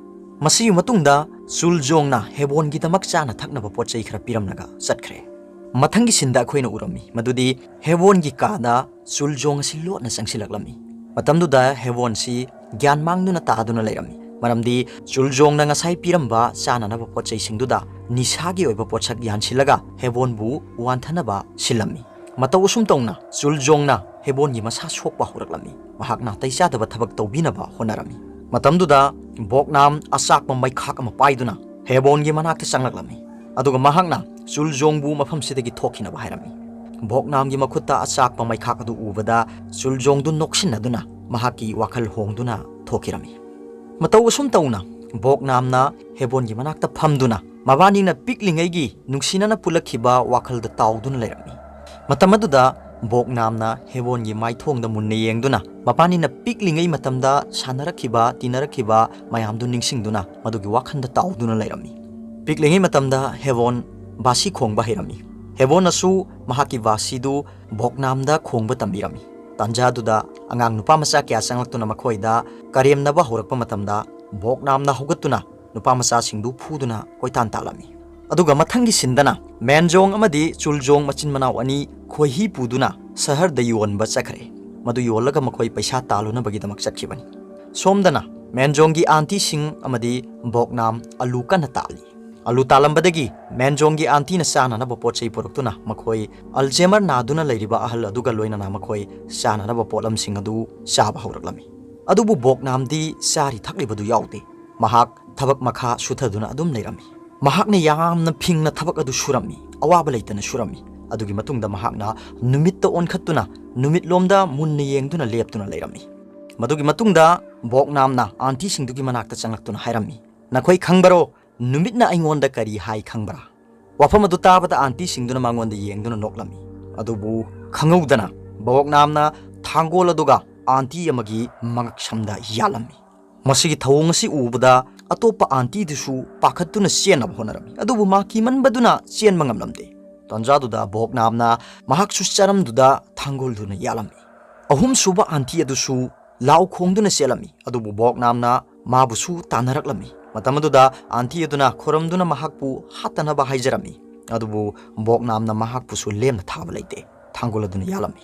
ꯃꯁꯤꯒꯤ ꯃꯇꯨꯡꯗ ꯆꯨꯜꯖꯣꯡꯅ ꯍꯦꯕꯣꯟꯒꯤꯗꯃꯛ ꯆꯥꯅ ꯊꯛꯅꯕ ꯄꯣꯠ ꯆꯩ ꯈꯔ ꯄꯤꯔꯝꯂꯒ ꯆꯠꯈ꯭ꯔꯦ꯫ ꯃꯊꯪꯒꯤ ꯁꯤꯟꯗ ꯑꯩꯈꯣꯏꯅ ꯎꯔꯝꯃꯤ ꯃꯗꯨꯗꯤ ꯍꯦꯕꯣꯟꯒꯤ ꯀꯥꯗ ꯆꯨꯜꯖꯣꯡ ꯑꯁꯤ ꯂꯣꯠꯅ ꯆꯪꯁꯤꯜꯂꯛꯂꯝꯃꯤ꯫ ꯃꯇꯝꯗꯨꯗ ꯍꯦꯕꯣꯟꯁꯤ ꯒ꯭ꯌꯥꯟ ꯃꯥꯡꯗꯨꯅ ꯇꯥꯗꯨꯅ ꯂꯩꯔꯝꯃꯤ, ꯃꯔꯝꯗꯤ ꯆꯨꯜꯖꯣꯡꯅ ꯉꯁꯥꯏ ꯄꯤꯔꯝꯕ ꯆꯥꯅꯅꯕ ꯄꯣꯠ ꯆꯩꯁꯤꯡꯗꯨꯗ ꯅꯤꯁꯥꯒꯤ ꯑꯣꯏꯕ ꯄꯣꯠꯁꯛ ꯌꯥꯟꯁꯤꯜꯂꯒ ꯍꯦꯕꯣꯟꯕꯨ ꯋꯥꯟꯊꯅꯕ ꯁꯤꯜꯂꯝꯃꯤ꯫ ꯃꯇꯧ ꯑꯁꯨꯝ ꯇꯧꯅ ꯆꯨꯜꯖꯣꯡꯅ ꯍꯦꯕꯣꯟꯒꯤ ꯃꯁꯥ ꯁꯣꯛꯄ ꯍꯧꯔꯛꯂꯝꯃꯤ꯫ ꯃꯍꯥꯛ ꯅꯥꯇꯩ ꯆꯥꯗꯕ ꯊꯕꯛ ꯇꯧꯕꯤꯅꯕ ꯍꯣꯠꯅꯔꯝꯃꯤ꯫ ꯃꯇꯝꯗꯨꯗ ꯕꯣꯛꯅꯥꯝ ꯑꯆꯥꯛꯄ ꯃꯩꯈꯥꯛ ꯑꯃ ꯄꯥꯏꯗꯨꯅ ꯍꯦꯕꯣꯟꯒꯤ ꯃꯅꯥꯛꯇ ꯆꯪꯂꯛꯂꯝꯃꯤ, ꯑꯗꯨꯒ ꯃꯍꯥꯛꯅ ꯆꯨꯜꯖꯣꯡꯕꯨ ꯃꯐꯝꯁꯤꯗꯒꯤ ꯊꯣꯛꯈꯤꯅꯕ ꯍꯥꯏꯔꯝꯃꯤ꯫ ꯕꯣꯛꯅꯥꯝꯒꯤ ꯃꯈꯨꯠꯇ ꯑꯆꯥꯛꯄ ꯃꯩꯈꯥꯛ ꯑꯗꯨ ꯎꯕꯗ ꯆꯨꯜꯖꯣꯡꯗꯨ ꯅꯣꯛꯁꯤꯟꯅꯗꯨꯅ ꯃꯍꯥꯛꯀꯤ ꯋꯥꯈꯜ ꯍꯣꯡꯗꯨꯅ ꯊꯣꯛꯈꯤꯔꯝꯃꯤ꯫ ꯃꯇꯧ ꯑꯁꯨꯝ ꯇꯧꯅ ꯕꯣꯛꯅꯥꯝꯅ ꯍꯦꯕꯣꯟꯒꯤ ꯃꯅꯥꯛꯇ ꯐꯝꯗꯨꯅ ꯃꯕꯥꯅꯤꯅ ꯄꯤꯛꯂꯤꯉꯩꯒꯤ ꯅꯨꯡꯁꯤꯅꯅ ꯄꯨꯜꯂꯛꯈꯤꯕ ꯋꯥꯈꯜꯗ ꯇꯥꯎꯗꯨꯅ ꯂꯩꯔꯝꯃꯤ꯫ ꯃꯇꯝ ꯑꯗꯨꯗ ꯕꯣꯛꯅꯥꯝꯅ ꯍꯦꯕꯣꯟꯒꯤ ꯃꯥꯏꯊꯣꯡꯗ ꯃꯨꯟꯅ ꯌꯦꯡꯗꯨꯅ ꯃꯕꯥꯅꯤꯅ ꯄꯤꯛꯂꯤꯉꯩ ꯃꯇꯝꯗ ꯁꯥꯟꯅꯔꯛꯈꯤꯕ, ꯇꯤꯟꯅꯔꯛꯈꯤꯕ ꯃꯌꯥꯝꯗꯨ ꯅꯤꯡꯁꯤꯡꯗꯨꯅ ꯃꯗꯨꯒꯤ ꯋꯥꯈꯜꯗ ꯇꯥꯎꯗꯨꯅ ꯂꯩꯔꯝꯃꯤ꯫ ꯄꯤꯛꯂꯤꯉꯩ ꯃꯇꯝꯗ ꯍꯦꯕꯣꯟ ꯕꯥꯁꯤ ꯈꯣꯡꯕ ꯍꯩꯔꯝꯃꯤ꯫ ꯍꯦꯕꯣꯟꯅꯁꯨ ꯃꯍꯥꯛꯀꯤ ꯕꯥꯁꯤꯗꯨ ꯕꯣꯛꯅꯥꯝꯗ ꯈꯣꯡꯕ ꯇꯝꯕꯤꯔꯝꯃꯤ꯫ ꯇꯥꯟꯖꯥꯗꯨꯗ ꯑꯉꯥꯡ ꯅꯨꯄꯥ ꯃꯆꯥ ꯀꯌꯥ ꯆꯪꯂꯛꯇꯨꯅ ꯃꯈꯣꯏꯗ ꯀꯔꯦꯝꯅꯕ ꯍꯧꯔꯛꯄ ꯃꯇꯝꯗ, ꯕꯣꯛꯅꯥꯝꯅ ꯍꯧꯒꯠꯇꯨꯅ ꯅꯨꯄꯥ ꯃꯆꯥꯁꯤꯡꯗꯨ ꯐꯨꯗꯨꯅ ꯀꯣꯏꯇꯥꯟ ꯇꯥꯜꯂꯝꯃꯤ꯫ ꯑꯗꯨꯒ ꯃꯊꯪꯒꯤ ꯁꯤꯟꯗꯅ ꯃꯦꯟꯖꯣꯡ ꯑꯃꯗꯤ ꯆꯨꯜꯖꯣꯡ ꯃꯆꯤꯟ ꯃꯅꯥꯎ ꯑꯅꯤ ꯈꯣꯏꯍꯤ ꯄꯨꯗꯨꯅ ꯁꯍꯔꯗ ꯌꯣꯟꯕ ꯆꯠꯈ꯭ꯔꯦ꯫ ꯃꯗꯨ ꯌꯣꯜꯂꯒ ꯃꯈꯣꯏ ꯄꯩꯁꯥ ꯇꯥꯜꯂꯨꯅꯕꯒꯤꯗꯃꯛ ꯆꯠꯈꯤꯕꯅꯤ꯫ ꯁꯣꯝꯗꯅ ꯃꯦꯟꯖꯣꯡꯒꯤ ꯑꯥꯟꯇꯤꯁꯤꯡ ꯑꯃꯗꯤ ꯕꯣꯛꯅꯥꯝ ꯑꯂꯨ ꯀꯟꯅ ꯇꯥꯜꯂꯤ꯫ ꯑꯂꯨ ꯇꯥꯜꯂꯝꯕꯗꯒꯤ ꯃꯦꯟꯖꯣꯡꯒꯤ ꯑꯥꯟꯇꯤꯅ ꯆꯥꯅꯅꯕ ꯄꯣꯠ ꯆꯩ ꯄꯨꯔꯛꯇꯨꯅ ꯃꯈꯣꯏ ꯑꯜꯖꯦꯃꯔ ꯅꯥꯗꯨꯅ ꯂꯩꯔꯤꯕ ꯑꯍꯜ ꯑꯗꯨꯒ ꯂꯣꯏꯅꯅ ꯃꯈꯣꯏ ꯆꯥꯅꯅꯕ ꯄꯣꯠꯂꯝꯁꯤꯡ ꯑꯗꯨ ꯆꯥꯕ ꯍꯧꯔꯛꯂꯝꯃꯤ꯫ ꯑꯗꯨꯕꯨ ꯕꯣꯛꯅꯥꯝꯗꯤ ꯆꯥꯔꯤ ꯊꯛꯂꯤꯕꯗꯨ ꯌꯥꯎꯗꯦ꯫ ꯃꯍꯥꯛ ꯊꯕꯛ ꯃꯈꯥ ꯁꯨꯊꯗꯨꯅ ꯑꯗꯨꯝ ꯂꯩꯔꯝꯃꯤ꯫ ꯃꯍꯥꯛꯅ ꯌꯥꯝꯅ ꯐꯤꯡꯅ ꯊꯕꯛ ꯑꯗꯨ ꯁꯨꯔꯝꯃꯤ, ꯑꯋꯥꯕ ꯂꯩꯇꯅ ꯁꯨꯔꯝꯃꯤ꯫ ꯑꯗꯨꯒꯤ ꯃꯇꯨꯡꯗ ꯃꯍꯥꯛꯅ ꯅꯨꯃꯤꯠꯇ ꯑꯣꯟꯈꯠꯇꯨꯅ ꯅꯨꯃꯤꯠꯂꯣꯝꯗ ꯃꯨꯟꯅ ꯌꯦꯡꯗꯨꯅ ꯂꯦꯞꯇꯨꯅ ꯂꯩꯔꯝꯃꯤ꯫ ꯃꯗꯨꯒꯤ ꯃꯇꯨꯡꯗ ꯕꯣꯛꯅꯥꯝꯅ ꯑꯥꯟꯇꯤꯁꯤꯡꯗꯨꯒꯤ ꯃꯅꯥꯛꯇ ꯆꯪꯂꯛꯇꯨꯅ ꯍꯥꯏꯔꯝꯃꯤ, "ꯅꯈꯣꯏ ꯈꯪꯕꯔꯣ, ꯅꯨꯃꯤꯠꯅ ꯑꯩꯉꯣꯟꯗ ꯀꯔꯤ ꯍꯥꯏ ꯈꯪꯕ꯭ꯔꯥ?" ꯋꯥꯐꯝ ꯑꯗꯨ ꯇꯥꯕꯗ ꯑꯥꯟꯇꯤꯁꯤꯡꯗꯨꯅ ꯃꯉꯣꯟꯗ ꯌꯦꯡꯗꯨꯅ ꯅꯣꯛꯂꯝꯃꯤ꯫ ꯑꯗꯨꯕꯨ ꯈꯪꯍꯧꯗꯅ ꯕꯣꯛꯅꯥꯝꯅ ꯊꯥꯡꯒꯣꯜ ꯑꯗꯨꯒ ꯑꯥꯟꯇꯤ ꯑꯃꯒꯤ ꯃꯉꯛꯁꯝꯗ ꯌꯥꯜꯂꯝꯃꯤ꯫ ꯃꯁꯤꯒꯤ ꯊꯧꯑꯣꯡ ꯑꯁꯤ ꯎꯕꯗ ꯑꯇꯣꯞꯄ ꯑꯥꯟꯇꯤꯗꯨꯁꯨ ꯄꯥꯈꯠꯇꯨꯅ ꯆꯦꯟꯅꯕ ꯍꯣꯠꯅꯔꯝꯃꯤ, ꯑꯗꯨꯕꯨ ꯃꯥ ꯀꯤꯃꯟꯕꯗꯨꯅ ꯆꯦꯟꯕ ꯉꯝꯂꯝꯗꯦ꯫ ꯇꯥꯟꯖꯥꯗꯨꯗ ꯕꯣꯛꯅꯥꯝꯅ ꯃꯍꯥꯛꯁꯨ ꯆꯔꯝꯗꯨꯗ ꯊꯥꯡꯒꯣꯜꯗꯨꯅ ꯌꯥꯜꯂꯝꯃꯤ꯫ ꯑꯍꯨꯝꯁꯨꯕ ꯑꯥꯟꯇꯤ ꯑꯗꯨꯁꯨ ꯂꯥꯎ ꯈꯣꯡꯗꯨꯅ ꯆꯦꯜꯂꯝꯃꯤ, ꯑꯗꯨꯕꯨ ꯕꯣꯛꯅꯥꯝꯅ ꯃꯥꯕꯨꯁꯨ ꯇꯥꯟꯅꯔꯛꯂꯝꯃꯤ꯫ ꯃꯇꯝ ꯑꯗꯨꯗ ꯑꯥꯟꯇꯤ ꯑꯗꯨꯅ ꯈꯣꯔꯝꯗꯨꯅ ꯃꯍꯥꯛꯄꯨ ꯍꯥꯠꯇꯅꯕ ꯍꯥꯏꯖꯔꯝꯃꯤ, ꯑꯗꯨꯕꯨ ꯕꯣꯛꯅꯥꯝꯅ ꯃꯍꯥꯛꯄꯨꯁꯨ ꯂꯦꯝꯅ ꯊꯥꯕ ꯂꯩꯇꯦ, ꯊꯥꯡꯒꯣꯜ ꯑꯗꯨꯅ ꯌꯥꯜꯂꯝꯃꯤ꯫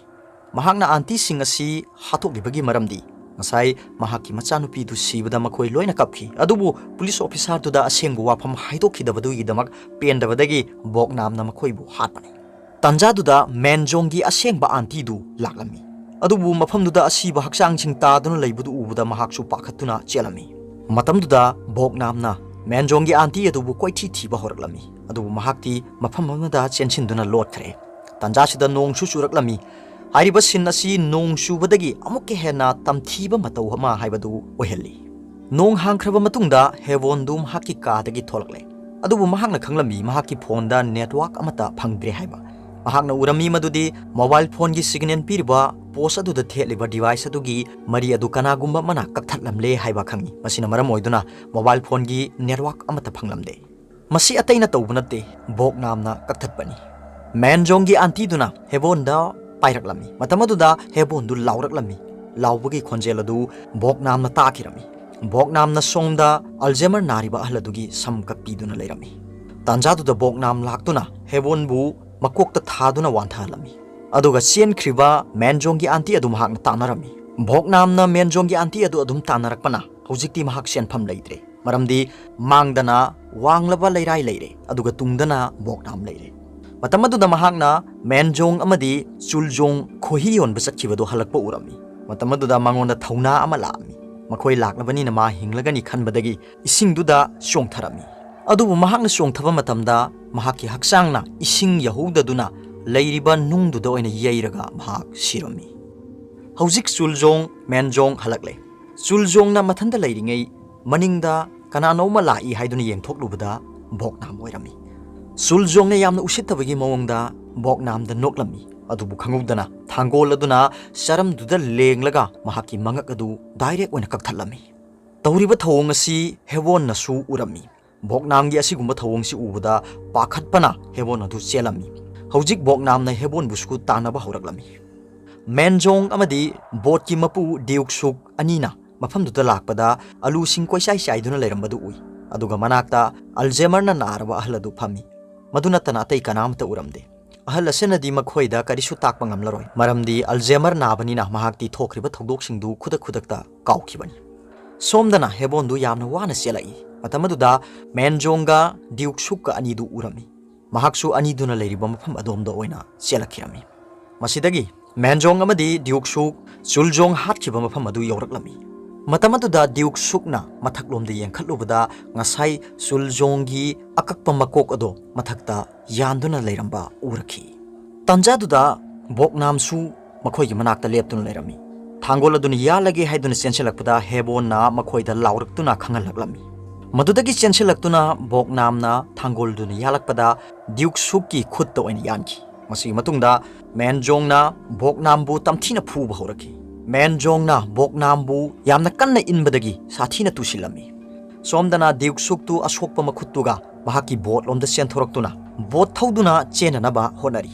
ꯃꯍꯥꯛꯅ ꯑꯥꯟꯇꯤꯁꯤꯡ ꯑꯁꯤ ꯍꯥꯠꯇꯣꯛꯂꯤꯕꯒꯤ ꯃꯔꯝꯗꯤ ꯉꯁꯥꯏ ꯃꯍꯥꯛꯀꯤ ꯃꯆꯥꯅꯨꯄꯤꯗꯨ ꯁꯤꯕꯗ ꯃꯈꯣꯏ ꯂꯣꯏꯅ ꯀꯞꯈꯤ, ꯑꯗꯨꯕꯨ ꯄꯨꯂꯤꯁ ꯑꯣꯐꯤꯁꯥꯔꯗꯨꯗ ꯑꯁꯦꯡꯕ ꯋꯥꯐꯝ ꯍꯥꯏꯗꯣꯛꯈꯤꯗꯕꯗꯨꯒꯤꯗꯃꯛ ꯄꯦꯟꯗꯕꯗꯒꯤ ꯕꯣꯛꯅꯥꯝꯅ ꯃꯈꯣꯏꯕꯨ ꯍꯥꯠꯄꯅꯤ꯫ ꯇꯥꯟꯖꯥꯗꯨꯗ ꯃꯦꯟꯖꯣꯡꯒꯤ ꯑꯁꯦꯡꯕ ꯑꯥꯟꯇꯤꯗꯨ ꯂꯥꯛꯂꯝꯃꯤ꯫ ꯑꯗꯨꯕꯨ ꯃꯐꯝꯗꯨꯗ ꯑꯁꯤꯕ ꯍꯛꯆꯥꯡꯁꯤꯡ ꯇꯥꯗꯨꯅ ꯂꯩꯕꯗꯨ ꯎꯕꯗ ꯃꯍꯥꯛꯁꯨ ꯄꯥꯈꯠꯇꯨꯅ ꯆꯦꯜꯂꯝꯃꯤ꯫ ꯃꯇꯝꯗꯨꯗ ꯕꯣꯛꯅꯥꯝꯅ ꯃꯦꯟꯖꯣꯡꯒꯤ ꯑꯥꯟꯇꯤ ꯑꯗꯨꯕꯨ ꯀꯣꯏꯊꯤ ꯊꯤꯕ ꯍꯧꯔꯛꯂꯝꯃꯤ, ꯑꯗꯨꯕꯨ ꯃꯍꯥꯛꯇꯤ ꯃꯐꯝ ꯑꯃꯗ ꯆꯦꯟꯁꯤꯟꯗꯨꯅ ꯂꯣꯠꯈ꯭ꯔꯦ꯫ ꯇꯥꯟꯖꯥꯁꯤꯗ ꯅꯣꯡꯁꯨ ꯆꯨꯔꯛꯂꯝꯃꯤ꯫ ꯍꯥꯏꯔꯤꯕ ꯁꯤꯟ ꯑꯁꯤ ꯅꯣꯡ ꯆꯨꯕꯗꯒꯤ ꯑꯃꯨꯛꯀ ꯍꯦꯟꯅ ꯇꯝꯊꯤꯕ ꯃꯇꯧ ꯑꯃ ꯍꯥꯏꯕꯗꯨ ꯑꯣꯏꯍꯜꯂꯤ꯫ ꯅꯣꯡ ꯍꯥꯡꯈ꯭ꯔꯕ ꯃꯇꯨꯡꯗ ꯍꯦꯋꯣꯟꯗꯨ ꯃꯍꯥꯛꯀꯤ ꯀꯥꯗꯒꯤ ꯊꯣꯛꯂꯛꯂꯦ꯫ ꯑꯗꯨꯕꯨ ꯃꯍꯥꯛꯅ ꯈꯪꯂꯝꯃꯤ ꯃꯍꯥꯛꯀꯤ ꯐꯣꯟꯗ ꯅꯦꯠꯋꯥꯛ ꯑꯃꯠꯇ ꯐꯪꯗ꯭ꯔꯦ ꯍꯥꯏꯕ꯫ ꯃꯍꯥꯛꯅ ꯎꯔꯝꯃꯤ ꯃꯗꯨꯗꯤ ꯃꯣꯕꯥꯏꯜ ꯐꯣꯟꯒꯤ ꯁꯤꯒꯅꯦꯜ ꯄꯤꯔꯤꯕ ꯄꯣꯁ ꯑꯗꯨꯗ ꯊꯦꯠꯂꯤꯕ ꯗꯤꯚꯥꯏꯁ ꯑꯗꯨꯒꯤ ꯃꯔꯤ ꯑꯗꯨ ꯀꯅꯥꯒꯨꯝꯕ ꯑꯃꯅ ꯀꯛꯊꯠꯂꯝꯂꯦ ꯍꯥꯏꯕ ꯈꯪꯏ꯫ ꯃꯁꯤꯅ ꯃꯔꯝ ꯑꯣꯏꯗꯨꯅ ꯃꯣꯕꯥꯏꯜ ꯐꯣꯟꯒꯤ ꯅꯦꯠꯋꯥꯛ ꯑꯃꯠꯇ ꯐꯪꯂꯝꯗꯦ꯫ ꯃꯁꯤ ꯑꯇꯩꯅ ꯇꯧꯕ ꯅꯠꯇꯦ, ꯕꯣꯛꯅꯥꯝꯅ ꯀꯛꯊꯠꯄꯅꯤ꯫ ꯃꯦꯟꯖꯣꯡꯒꯤ ꯑꯥꯟꯇꯤꯗꯨꯅ ꯍꯦꯕꯣꯟꯗ ꯄꯥꯏꯔꯛꯂꯝꯃꯤ꯫ ꯃꯇꯝ ꯑꯗꯨꯗ ꯍꯦꯕꯣꯟꯗꯨ ꯂꯥꯎꯔꯛꯂꯝꯃꯤ꯫ ꯂꯥꯎꯕꯒꯤ ꯈꯣꯟꯖꯦꯜ ꯑꯗꯨ ꯕꯣꯛꯅꯥꯝꯅ ꯇꯥꯈꯤꯔꯝꯃꯤ꯫ ꯕꯣꯛꯅꯥꯝꯅ ꯁꯣꯝꯗ ꯑꯜꯖꯦꯃꯔ ꯅꯥꯔꯤꯕ ꯑꯍꯜ ꯑꯗꯨꯒꯤ ꯁꯝ ꯀꯛꯄꯤꯗꯨꯅ ꯂꯩꯔꯝꯃꯤ꯫ ꯇꯥꯟꯖꯥꯗꯨꯗ ꯕꯣꯛꯅꯥꯝ ꯂꯥꯛꯇꯨꯅ ꯍꯦꯕꯣꯟꯕꯨ ꯃꯀꯣꯛꯇ ꯊꯥꯗꯨꯅ ꯋꯥꯟꯊꯍꯜꯂꯝꯃꯤ꯫ ꯑꯗꯨꯒ ꯆꯦꯟꯈ꯭ꯔꯤꯕ ꯃꯦꯟꯖꯣꯡꯒꯤ ꯑꯥꯟꯇꯤ ꯑꯗꯨ ꯃꯍꯥꯛꯅ ꯇꯥꯟꯅꯔꯝꯃꯤ꯫ ꯕꯣꯛꯅꯥꯝꯅ ꯃꯦꯟꯖꯣꯡꯒꯤ ꯑꯥꯟꯇꯤ ꯑꯗꯨ ꯑꯗꯨꯝ ꯇꯥꯟꯅꯔꯛꯄꯅ ꯍꯧꯖꯤꯛꯇꯤ ꯃꯍꯥꯛ ꯆꯦꯟꯐꯝ ꯂꯩꯇ꯭ꯔꯦ꯫ ꯃꯔꯝꯗꯤ ꯃꯥꯡꯗꯅ ꯋꯥꯡꯂꯕ ꯂꯩꯔꯥꯏ ꯂꯩꯔꯦ, ꯑꯗꯨꯒ ꯇꯨꯡꯗꯅ ꯕꯣꯛꯅꯥꯝ ꯂꯩꯔꯦ꯫ ꯃꯇꯝ ꯑꯗꯨꯗ ꯃꯍꯥꯛꯅ ꯃꯦꯟꯖꯣꯡ ꯑꯃꯗꯤ ꯆꯨꯜꯖꯣꯡ ꯈꯣꯏꯍꯤ ꯌꯣꯟꯕ ꯆꯠꯈꯤꯕꯗꯨ ꯍꯜꯂꯛꯄ ꯎꯔꯝꯃꯤ꯫ ꯃꯇꯝ ꯑꯗꯨꯗ ꯃꯉꯣꯟꯗ ꯊꯧꯅꯥ ꯑꯃ ꯂꯥꯛꯑꯝꯃꯤ꯫ ꯃꯈꯣꯏ ꯂꯥꯛꯂꯕꯅꯤꯅ ꯃꯥ ꯍꯤꯡꯂꯒꯅꯤ ꯈꯟꯕꯗꯒꯤ ꯏꯁꯤꯡꯗꯨꯗ ꯆꯣꯡꯊꯔꯝꯃꯤ꯫ ꯑꯗꯨꯕꯨ ꯃꯍꯥꯛꯅ ꯆꯣꯡꯊꯕ ꯃꯇꯝꯗ ꯃꯍꯥꯛꯀꯤ ꯍꯛꯆꯥꯡꯅ ꯏꯁꯤꯡ ꯌꯧꯍꯧꯗꯗꯨꯅ ꯂꯩꯔꯤꯕ ꯅꯨꯡꯗꯨꯗ ꯑꯣꯏꯅ ꯌꯩꯔꯒ ꯃꯍꯥꯛ ꯁꯤꯔꯝꯃꯤ꯫ ꯍꯧꯖꯤꯛ ꯆꯨꯜꯖꯣꯡ ꯃꯦꯟꯖꯣꯡ ꯍꯜꯂꯛꯂꯦ꯫ ꯆꯨꯜꯖꯣꯡꯅ ꯃꯊꯟꯇ ꯂꯩꯔꯤꯉꯩ ꯃꯅꯤꯡꯗ ꯀꯅꯥꯅꯣꯝꯃ ꯂꯥꯛꯏ ꯍꯥꯏꯗꯨꯅ ꯌꯦꯡꯊꯣꯛꯂꯨꯕꯗ ꯕꯣꯛꯅꯥꯝ ꯑꯣꯏꯔꯝꯃꯤ꯫ ꯆꯨꯜꯖꯣꯡꯅ ꯌꯥꯝꯅ ꯎꯁꯤꯠꯇꯕꯒꯤ ꯃꯑꯣꯡꯗ ꯕꯣꯛꯅꯥꯝꯗ ꯅꯣꯛꯂꯝꯃꯤ꯫ ꯑꯗꯨꯕꯨ ꯈꯪꯍꯧꯗꯅ ꯊꯥꯡꯒꯣꯜ ꯑꯗꯨꯅ ꯆꯔꯝꯗꯨꯗ ꯂꯦꯡꯂꯒ ꯃꯍꯥꯛꯀꯤ ꯃꯉꯛ ꯑꯗꯨ ꯗꯥꯏꯔꯦꯛ ꯑꯣꯏꯅ ꯀꯛꯊꯠꯂꯝꯃꯤ꯫ ꯇꯧꯔꯤꯕ ꯊꯧꯑꯣꯡ ꯑꯁꯤ ꯍꯦꯕꯣꯟꯅꯁꯨ ꯎꯔꯝꯃꯤ꯫ ꯕꯣꯛꯅꯥꯝꯒꯤ ꯑꯁꯤꯒꯨꯝꯕ ꯊꯧꯑꯣꯡꯁꯤ ꯎꯕꯗ ꯄꯥꯈꯠꯄꯅ ꯍꯦꯕꯣꯟ ꯑꯗꯨ ꯆꯦꯜꯂꯝꯃꯤ꯫ ꯍꯧꯖꯤꯛ ꯕꯣꯛꯅꯥꯝꯅ ꯍꯦꯕꯣꯟꯕꯨꯁꯨ ꯇꯥꯟꯅꯕ ꯍꯧꯔꯛꯂꯝꯃꯤ꯫ ꯃꯦꯟꯖꯣꯡ ꯑꯃꯗꯤ ꯕꯣꯠꯀꯤ ꯃꯄꯨ ꯗ꯭ꯌꯨꯛ ꯁꯨꯛ ꯑꯅꯤꯅ ꯃꯐꯝꯗꯨꯗ ꯂꯥꯛꯄꯗ ꯑꯂꯨꯁꯤꯡ ꯀꯣꯏꯆꯥꯏ ꯆꯥꯏꯗꯨꯅ ꯂꯩꯔꯝꯕꯗꯨ ꯎꯏ꯫ ꯑꯗꯨꯒ ꯃꯅꯥꯛꯇ ꯑꯜꯖꯦꯃꯔꯅ ꯅꯥꯔꯕ ꯑꯍꯜ ꯑꯗꯨ ꯐꯝꯃꯤ꯫ ꯃꯗꯨ ꯅꯠꯇꯅ ꯑꯇꯩ ꯀꯅꯥꯃꯠꯇ ꯎꯔꯝꯗꯦ꯫ ꯑꯍꯜ ꯑꯁꯤꯅꯗꯤ ꯃꯈꯣꯏꯗ ꯀꯔꯤꯁꯨ ꯇꯥꯛꯄ ꯉꯝꯂꯔꯣꯏ, ꯃꯔꯝꯗꯤ ꯑꯜꯖꯦꯃꯔ ꯅꯥꯕꯅꯤꯅ ꯃꯍꯥꯛꯇꯤ ꯊꯣꯛꯈ꯭ꯔꯤꯕ ꯊꯧꯗꯣꯛꯁꯤꯡꯗꯨ ꯈꯨꯗꯛ ꯈꯨꯗꯛꯇ ꯀꯥꯎꯈꯤꯕꯅꯤ꯫ ꯁꯣꯝꯗꯅ ꯍꯦꯕꯣꯟꯗꯨ ꯌꯥꯝꯅ ꯋꯥꯅ ꯆꯦꯜꯂꯛꯏ꯫ ꯃꯇꯝ ꯑꯗꯨꯗ ꯃꯦꯟꯖꯣꯡꯒ ꯗ꯭ꯌꯨꯛ ꯁꯨꯛꯀ ꯑꯅꯤꯗꯨ ꯎꯔꯝꯃꯤ꯫ ꯃꯍꯥꯛꯁꯨ ꯑꯅꯤꯗꯨꯅ ꯂꯩꯔꯤꯕ ꯃꯐꯝ ꯑꯗꯣꯝꯗ ꯑꯣꯏꯅ ꯆꯦꯜꯂꯛꯈꯤꯔꯝꯃꯤ꯫ ꯃꯁꯤꯗꯒꯤ ꯃꯦꯟꯖꯣꯡ ꯑꯃꯗꯤ ꯗ꯭ꯌꯨꯛ ꯁꯨꯛ ꯆꯨꯜꯖꯣꯡ ꯍꯥꯠꯈꯤꯕ ꯃꯐꯝ ꯑꯗꯨ ꯌꯧꯔꯛꯂꯝꯃꯤ꯫ ꯃꯇꯝ ꯑꯗꯨꯗ ꯗ꯭ꯌꯨꯛ ꯁꯨꯛꯅ ꯃꯊꯛꯂꯣꯝꯗ ꯌꯦꯡꯈꯠꯂꯨꯕꯗ ꯉꯁꯥꯏ ꯆꯨꯜꯖꯣꯡꯒꯤ ꯑꯀꯛꯄ ꯃꯀꯣꯛ ꯑꯗꯣ ꯃꯊꯛꯇ ꯌꯥꯟꯗꯨꯅ ꯂꯩꯔꯝꯕ ꯎꯔꯛꯈꯤ꯫ ꯇꯥꯟꯖꯥꯗꯨꯗ ꯕꯣꯛꯅꯥꯝꯁꯨ ꯃꯈꯣꯏꯒꯤ ꯃꯅꯥꯛꯇ ꯂꯦꯞꯇꯨꯅ ꯂꯩꯔꯝꯃꯤ꯫ ꯊꯥꯡꯒꯣꯜ ꯑꯗꯨꯅ ꯌꯥꯜꯂꯒꯦ ꯍꯥꯏꯗꯨꯅ ꯆꯦꯟꯁꯤꯜꯂꯛꯄꯗ ꯍꯦꯕꯣꯟꯅ ꯃꯈꯣꯏꯗ ꯂꯥꯎꯔꯛꯇꯨꯅ ꯈꯪꯍꯜꯂꯛꯂꯝꯃꯤ꯫ ꯃꯗꯨꯗꯒꯤ ꯆꯦꯟꯁꯤꯜꯂꯛꯇꯨꯅ ꯕꯣꯛꯅꯥꯝꯅ ꯊꯥꯡꯒꯣꯜꯗꯨꯅ ꯌꯥꯜꯂꯛꯄꯗ ꯗ꯭ꯌꯨꯛ ꯁꯨꯛꯀꯤ ꯈꯨꯠꯇ ꯑꯣꯏꯅ ꯌꯥꯟꯈꯤ꯫ ꯃꯁꯤꯒꯤ ꯃꯇꯨꯡꯗ ꯃꯦꯟꯖꯣꯡꯅ ꯕꯣꯛꯅꯥꯝꯕꯨ ꯇꯝꯊꯤꯅ ꯐꯨꯕ ꯍꯧꯔꯛꯈꯤ꯫ ꯃꯦꯟꯖꯣꯡꯅ ꯕꯣꯛꯅꯥꯝꯕꯨ ꯌꯥꯝꯅ ꯀꯟꯅ ꯏꯟꯕꯗꯒꯤ ꯁꯥꯊꯤꯅ ꯇꯨꯁꯤꯜꯂꯝꯃꯤ꯫ ꯁꯣꯝꯗꯅ ꯗ꯭ꯌꯨꯛ ꯁꯨꯛꯇꯨ ꯑꯁꯣꯛꯄ ꯃꯈꯨꯠꯇꯨꯒ ꯃꯍꯥꯛꯀꯤ ꯕꯣꯠꯂꯣꯝꯗ ꯆꯦꯟꯊꯣꯔꯛꯇꯨꯅ ꯕꯣꯠ ꯊꯧꯗꯨꯅ ꯆꯦꯟꯅꯅꯕ ꯍꯣꯠꯅꯔꯤ꯫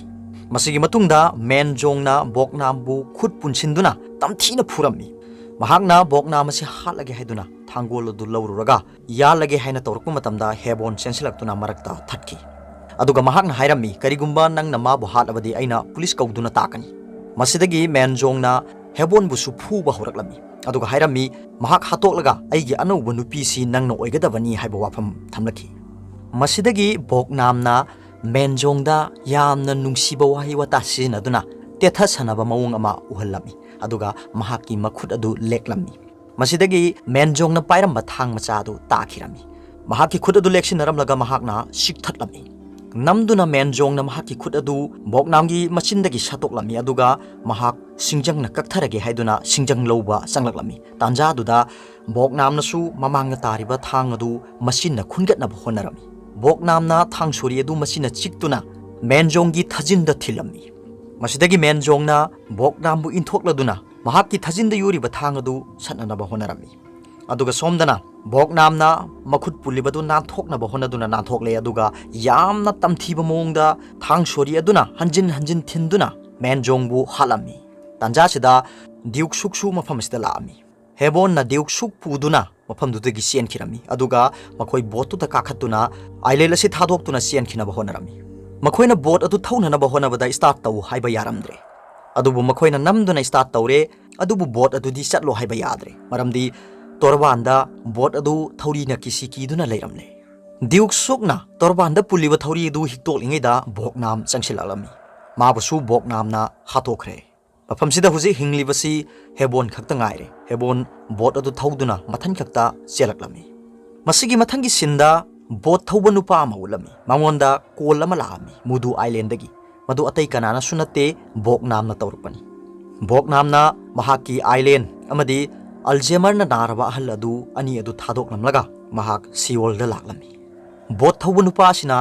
ꯃꯁꯤꯒꯤ ꯃꯇꯨꯡꯗ ꯃꯦꯟꯖꯣꯡꯅ ꯕꯣꯛꯅꯥꯝꯕꯨ ꯈꯨꯠ ꯄꯨꯟꯁꯤꯟꯗꯨꯅ ꯇꯝꯊꯤꯅ ꯐꯨꯔꯝꯃꯤ꯫ ꯃꯍꯥꯛꯅ ꯕꯣꯛꯅꯥꯝ ꯑꯁꯤ ꯍꯥꯠꯂꯒꯦ ꯍꯥꯏꯗꯨꯅ ꯊꯥꯡꯒꯣꯜ ꯑꯗꯨ ꯂꯧꯔꯨꯔꯒ ꯌꯥꯜꯂꯒꯦ ꯍꯥꯏꯅ ꯇꯧꯔꯛꯄ ꯃꯇꯝꯗ ꯍꯦꯕꯣꯟ ꯆꯦꯟꯁꯤꯜꯂꯛꯇꯨꯅ ꯃꯔꯛꯇ ꯊꯠꯈꯤ꯫ ꯑꯗꯨꯒ ꯃꯍꯥꯛꯅ ꯍꯥꯏꯔꯝꯃꯤ, "ꯀꯔꯤꯒꯨꯝꯕ ꯅꯪꯅ ꯃꯥꯕꯨ ꯍꯥꯠꯂꯕꯗꯤ ꯑꯩꯅ ꯄꯨꯂꯤꯁ ꯀꯧꯗꯨꯅ ꯇꯥꯛꯀꯅꯤ꯫" ꯃꯁꯤꯗꯒꯤ ꯃꯦꯟꯖꯣꯡꯅ ꯍꯦꯕꯣꯟꯕꯨꯁꯨ ꯐꯨꯕ ꯍꯧꯔꯛꯂꯝꯃꯤ꯫ ꯑꯗꯨꯒ ꯍꯥꯏꯔꯝꯃꯤ, "ꯃꯍꯥꯛ ꯍꯥꯠꯇꯣꯛꯂꯒ ꯑꯩꯒꯤ ꯑꯅꯧꯕ ꯅꯨꯄꯤꯁꯤ ꯅꯪꯅ ꯑꯣꯏꯒꯗꯕꯅꯤ" ꯍꯥꯏꯕ ꯋꯥꯐꯝ ꯊꯝꯂꯛꯈꯤ꯫ ꯃꯁꯤꯗꯒꯤ ꯕꯣꯛꯅꯥꯝꯅ ꯃꯦꯟꯖꯣꯡꯗ ꯌꯥꯝꯅ ꯅꯨꯡꯁꯤꯕ ꯋꯥꯍꯩ ꯋꯥꯇꯥ ꯁꯤꯖꯤꯟꯅꯗꯨꯅ ꯇꯦꯊꯁꯅꯕ ꯃꯑꯣꯡ ꯑꯃ ꯎꯍꯜꯂꯝꯃꯤ꯫ ꯑꯗꯨꯒ ꯃꯍꯥꯛꯀꯤ ꯃꯈꯨꯠ ꯑꯗꯨ ꯂꯦꯛꯂꯝꯃꯤ꯫ ꯃꯁꯤꯗꯒꯤ ꯃꯦꯟꯖꯣꯡꯅ ꯄꯥꯏꯔꯝꯕ ꯊꯥꯡ ꯃꯆꯥ ꯑꯗꯨ ꯇꯥꯈꯤꯔꯝꯃꯤ꯫ ꯃꯍꯥꯛꯀꯤ ꯈꯨꯠ ꯑꯗꯨ ꯂꯦꯛꯁꯤꯟꯅꯔꯝꯂꯒ ꯃꯍꯥꯛꯅ ꯁꯤꯛꯊꯠꯂꯝꯃꯤ꯫ ꯅꯝꯗꯨꯅ ꯃꯦꯟꯖꯣꯡꯅ ꯃꯍꯥꯛꯀꯤ ꯈꯨꯠ ꯑꯗꯨ ꯕꯣꯛꯅꯥꯝꯒꯤ ꯃꯆꯤꯟꯗꯒꯤ ꯁꯠꯇꯣꯛꯂꯝꯃꯤ, ꯑꯗꯨꯒ ꯃꯍꯥꯛ ꯁꯤꯡꯖꯪꯅ ꯀꯛꯊꯔꯒꯦ ꯍꯥꯏꯗꯨꯅ ꯁꯤꯡꯖꯪ ꯂꯧꯕ ꯆꯪꯂꯛꯂꯝꯃꯤ꯫ ꯇꯥꯟꯖꯥꯗꯨꯗ ꯕꯣꯛꯅꯥꯝꯅꯁꯨ ꯃꯃꯥꯡꯗ ꯇꯥꯔꯤꯕ ꯊꯥꯡ ꯑꯗꯨ ꯃꯆꯤꯟꯅ ꯈꯨꯟꯒꯠꯅꯕ ꯍꯣꯠꯅꯔꯝꯃꯤ꯫ ꯕꯣꯛꯅꯥꯝꯅ ꯊꯥꯡ ꯁꯣꯔꯤ ꯑꯗꯨ ꯃꯆꯤꯟꯅ ꯆꯤꯛꯇꯨꯅ ꯃꯦꯟꯖꯣꯡꯒꯤ ꯊꯥꯖꯤꯟꯗ ꯊꯤꯜꯂꯝꯃꯤ꯫ ꯃꯁꯤꯗꯒꯤ ꯃꯦꯟꯖꯣꯡꯅ ꯕꯣꯛꯅꯥꯝꯕꯨ ꯏꯟꯊꯣꯛꯂꯗꯨꯅ ꯃꯍꯥꯛꯀꯤ ꯊꯥꯖꯤꯟꯗ ꯌꯨꯔꯤꯕ ꯊꯥꯡ ꯑꯗꯨ ꯁꯠꯅꯅꯕ ꯍꯣꯠꯅꯔꯝꯃꯤ꯫ ꯑꯗꯨꯒ ꯁꯣꯝꯗꯅ ꯕꯣꯛꯅꯥꯝꯅ ꯃꯈꯨꯠ ꯄꯨꯜꯂꯤꯕꯗꯨ ꯅꯥꯟꯊꯣꯛꯅꯕ ꯍꯣꯠꯅꯗꯨꯅ ꯅꯥꯟꯊꯣꯛꯂꯦ, ꯑꯗꯨꯒ ꯌꯥꯝꯅ ꯇꯝꯊꯤꯕ ꯃꯑꯣꯡꯗ ꯊꯥꯡ ꯁꯣꯔꯤ ꯑꯗꯨꯅ ꯍꯟꯖꯤꯟ ꯍꯟꯖꯤꯟ ꯊꯤꯟꯗꯨꯅ ꯃꯦꯟꯖꯣꯡꯕꯨ ꯍꯥꯠꯂꯝꯃꯤ꯫ ꯇꯥꯟꯖꯥꯁꯤꯗ ꯗ꯭ꯌꯨꯛ ꯁꯨꯛꯁꯨ ꯃꯐꯝ ꯑꯁꯤꯗ ꯂꯥꯛꯑꯝꯃꯤ꯫ ꯍꯦꯕꯣꯟꯅ ꯗ꯭ꯌꯨꯛ ꯁꯨꯛ ꯄꯨꯗꯨꯅ ꯃꯐꯝꯗꯨꯗꯒꯤ ꯆꯦꯟꯈꯤꯔꯝꯃꯤ, ꯑꯗꯨꯒ ꯃꯈꯣꯏ ꯕꯣꯠꯇꯨꯗ ꯀꯥꯈꯠꯇꯨꯅ ꯑꯥꯏꯂꯦꯟ ꯑꯁꯤ ꯊꯥꯗꯣꯛꯇꯨꯅ ꯆꯦꯟꯈꯤꯅꯕ ꯍꯣꯠꯅꯔꯝꯃꯤ꯫ ꯃꯈꯣꯏꯅ ꯕꯣꯠ ꯑꯗꯨ ꯊꯧꯅꯅꯕ ꯍꯣꯠꯅꯕꯗ ꯁ꯭ꯇꯥꯔꯠ ꯇꯧ ꯍꯥꯏꯕ ꯌꯥꯔꯝꯗ꯭ꯔꯦ꯫ ꯑꯗꯨꯕꯨ ꯃꯈꯣꯏꯅ ꯅꯝꯗꯨꯅ ꯁ꯭ꯇꯥꯔꯠ ꯇꯧꯔꯦ, ꯑꯗꯨꯕꯨ ꯕꯣꯠ ꯑꯗꯨꯗꯤ ꯆꯠꯂꯣ ꯍꯥꯏꯕ ꯌꯥꯗ꯭ꯔꯦ, ꯃꯔꯝꯗꯤ ꯇꯣꯔꯕꯥꯟꯗ ꯕꯣꯠ ꯑꯗꯨ ꯊꯧꯔꯤꯅ ꯀꯤꯁꯤ ꯀꯤꯗꯨꯅ ꯂꯩꯔꯝꯂꯦ꯫ ꯗ꯭ꯌꯨꯛ ꯁꯨꯛꯅ ꯇꯣꯔꯕꯥꯟꯗ ꯄꯨꯜꯂꯤꯕ ꯊꯧꯔꯤ ꯑꯗꯨ ꯍꯤꯛꯇꯣꯛꯂꯤꯉꯩꯗ ꯕꯣꯛꯅꯥꯝ ꯆꯪꯁꯤꯜꯂꯛꯂꯝꯃꯤ꯫ ꯃꯥꯕꯨꯁꯨ ꯕꯣꯛꯅꯥꯝꯅ ꯍꯥꯠꯇꯣꯛꯈ꯭ꯔꯦ꯫ ꯃꯐꯝꯁꯤꯗ ꯍꯧꯖꯤꯛ ꯍꯤꯡꯂꯤꯕꯁꯤ ꯍꯦꯕꯣꯟ ꯈꯛꯇ ꯉꯥꯏꯔꯦ꯫ ꯍꯦꯕꯣꯟ ꯕꯣꯠ ꯑꯗꯨ ꯊꯧꯗꯨꯅ ꯃꯊꯟ ꯈꯛꯇ ꯆꯦꯜꯂꯛꯂꯝꯃꯤ꯫ ꯃꯁꯤꯒꯤ ꯃꯊꯪꯒꯤ ꯁꯤꯟꯗ ꯕꯣꯠ ꯊꯧꯕ ꯅꯨꯄꯥ ꯑꯃ ꯎꯠꯂꯝꯃꯤ꯫ ꯃꯉꯣꯟꯗ ꯀꯣꯜ ꯑꯃ ꯂꯥꯛꯑꯝꯃꯤ ꯃꯨꯗꯨ ꯑꯥꯏꯂꯦꯟꯗꯒꯤ꯫ ꯃꯗꯨ ꯑꯇꯩ ꯀꯅꯥꯅꯁꯨ ꯅꯠꯇꯦ, ꯕꯣꯛꯅꯥꯝꯅ ꯇꯧꯔꯛꯄꯅꯤ꯫ ꯕꯣꯛꯅꯥꯝꯅ ꯃꯍꯥꯛꯀꯤ ꯑꯥꯏꯂꯦꯟ ꯑꯃꯗꯤ ꯑꯜꯖꯦꯃꯔꯅ ꯅꯥꯔꯕ ꯑꯍꯜ ꯑꯗꯨ ꯑꯅꯤ ꯑꯗꯨ ꯊꯥꯗꯣꯛꯂꯝꯂꯒ ꯃꯍꯥꯛ ꯁꯤꯑꯣꯜꯗ ꯂꯥꯛꯂꯝꯃꯤ꯫ ꯕꯣꯠ ꯊꯧꯕ ꯅꯨꯄꯥ ꯑꯁꯤꯅ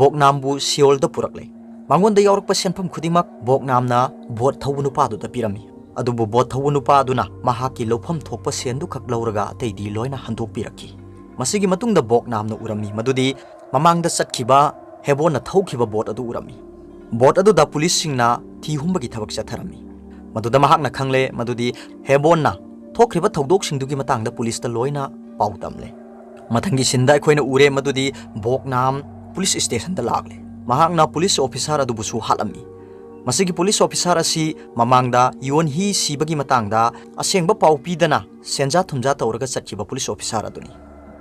ꯕꯣꯛꯅꯥꯝꯕꯨ ꯁꯤꯑꯣꯜꯗ ꯄꯨꯔꯛꯂꯦ꯫ ꯃꯉꯣꯟꯗ ꯌꯥꯎꯔꯛꯄ ꯁꯦꯟꯐꯝ ꯈꯨꯗꯤꯡꯃꯛ ꯕꯣꯛꯅꯥꯝꯅ ꯕꯣꯠ ꯊꯧꯕ ꯅꯨꯄꯥꯗꯨꯗ ꯄꯤꯔꯝꯃꯤ꯫ ꯑꯗꯨꯕꯨ ꯕꯣꯠ ꯊꯧꯕ ꯅꯨꯄꯥ ꯑꯗꯨꯅ ꯃꯍꯥꯛꯀꯤ ꯂꯧꯐꯝ ꯊꯣꯛꯄ ꯁꯦꯟꯗꯨ ꯈꯛ ꯂꯧꯔꯒ ꯑꯇꯩꯗꯤ ꯂꯣꯏꯅ ꯍꯟꯗꯣꯛꯄꯤꯔꯛꯈꯤ꯫ ꯃꯁꯤꯒꯤ ꯃꯇꯨꯡꯗ ꯕꯣꯛꯅꯥꯝꯅ ꯎꯔꯝꯃꯤ ꯃꯗꯨꯗꯤ ꯃꯃꯥꯡꯗ ꯆꯠꯈꯤꯕ ꯍꯦꯕꯣꯟꯅ ꯊꯧꯈꯤꯕ ꯕꯣꯠ ꯑꯗꯨ ꯎꯔꯝꯃꯤ꯫ ꯕꯣꯠ ꯑꯗꯨꯗ ꯄꯨꯂꯤꯁꯁꯤꯡꯅ ꯊꯤ ꯍꯨꯝꯕꯒꯤ ꯊꯕꯛ ꯆꯠꯊꯔꯝꯃꯤ꯫ ꯃꯗꯨꯗ ꯃꯍꯥꯛꯅ ꯈꯪꯂꯦ ꯃꯗꯨꯗꯤ ꯍꯦꯕꯣꯟꯅ ꯊꯣꯛꯈ꯭ꯔꯤꯕ ꯊꯧꯗꯣꯛꯁꯤꯡꯗꯨꯒꯤ ꯃꯇꯥꯡꯗ ꯄꯨꯂꯤꯁꯇ ꯂꯣꯏꯅ ꯄꯥꯎ ꯇꯝꯂꯦ꯫ ꯃꯊꯪꯒꯤ ꯁꯤꯟꯗ ꯑꯩꯈꯣꯏꯅ ꯎꯔꯦ ꯃꯗꯨꯗꯤ ꯕꯣꯛꯅꯥꯝ ꯄꯨꯂꯤꯁ ꯁ꯭ꯇꯦꯁꯟꯗ ꯂꯥꯛꯂꯦ꯫ ꯃꯍꯥꯛꯅ ꯄꯨꯂꯤꯁ ꯑꯣꯐꯤꯁꯥꯔ ꯑꯗꯨꯕꯨꯁꯨ ꯍꯥꯠꯂꯝꯃꯤ꯫ ꯃꯁꯤꯒꯤ ꯄꯨꯂꯤꯁ ꯑꯣꯐꯤꯁꯥꯔ ꯑꯁꯤ ꯃꯃꯥꯡꯗ ꯌꯣꯟꯍꯤ ꯁꯤꯕꯒꯤ ꯃꯇꯥꯡꯗ ꯑꯁꯦꯡꯕ ꯄꯥꯎ ꯄꯤꯗꯅ ꯁꯦꯟꯖꯥ ꯊꯨꯝꯖꯥ ꯇꯧꯔꯒ ꯆꯠꯈꯤꯕ ꯄꯨꯂꯤꯁ ꯑꯣꯐꯤꯁꯥꯔ ꯑꯗꯨꯅꯤ꯫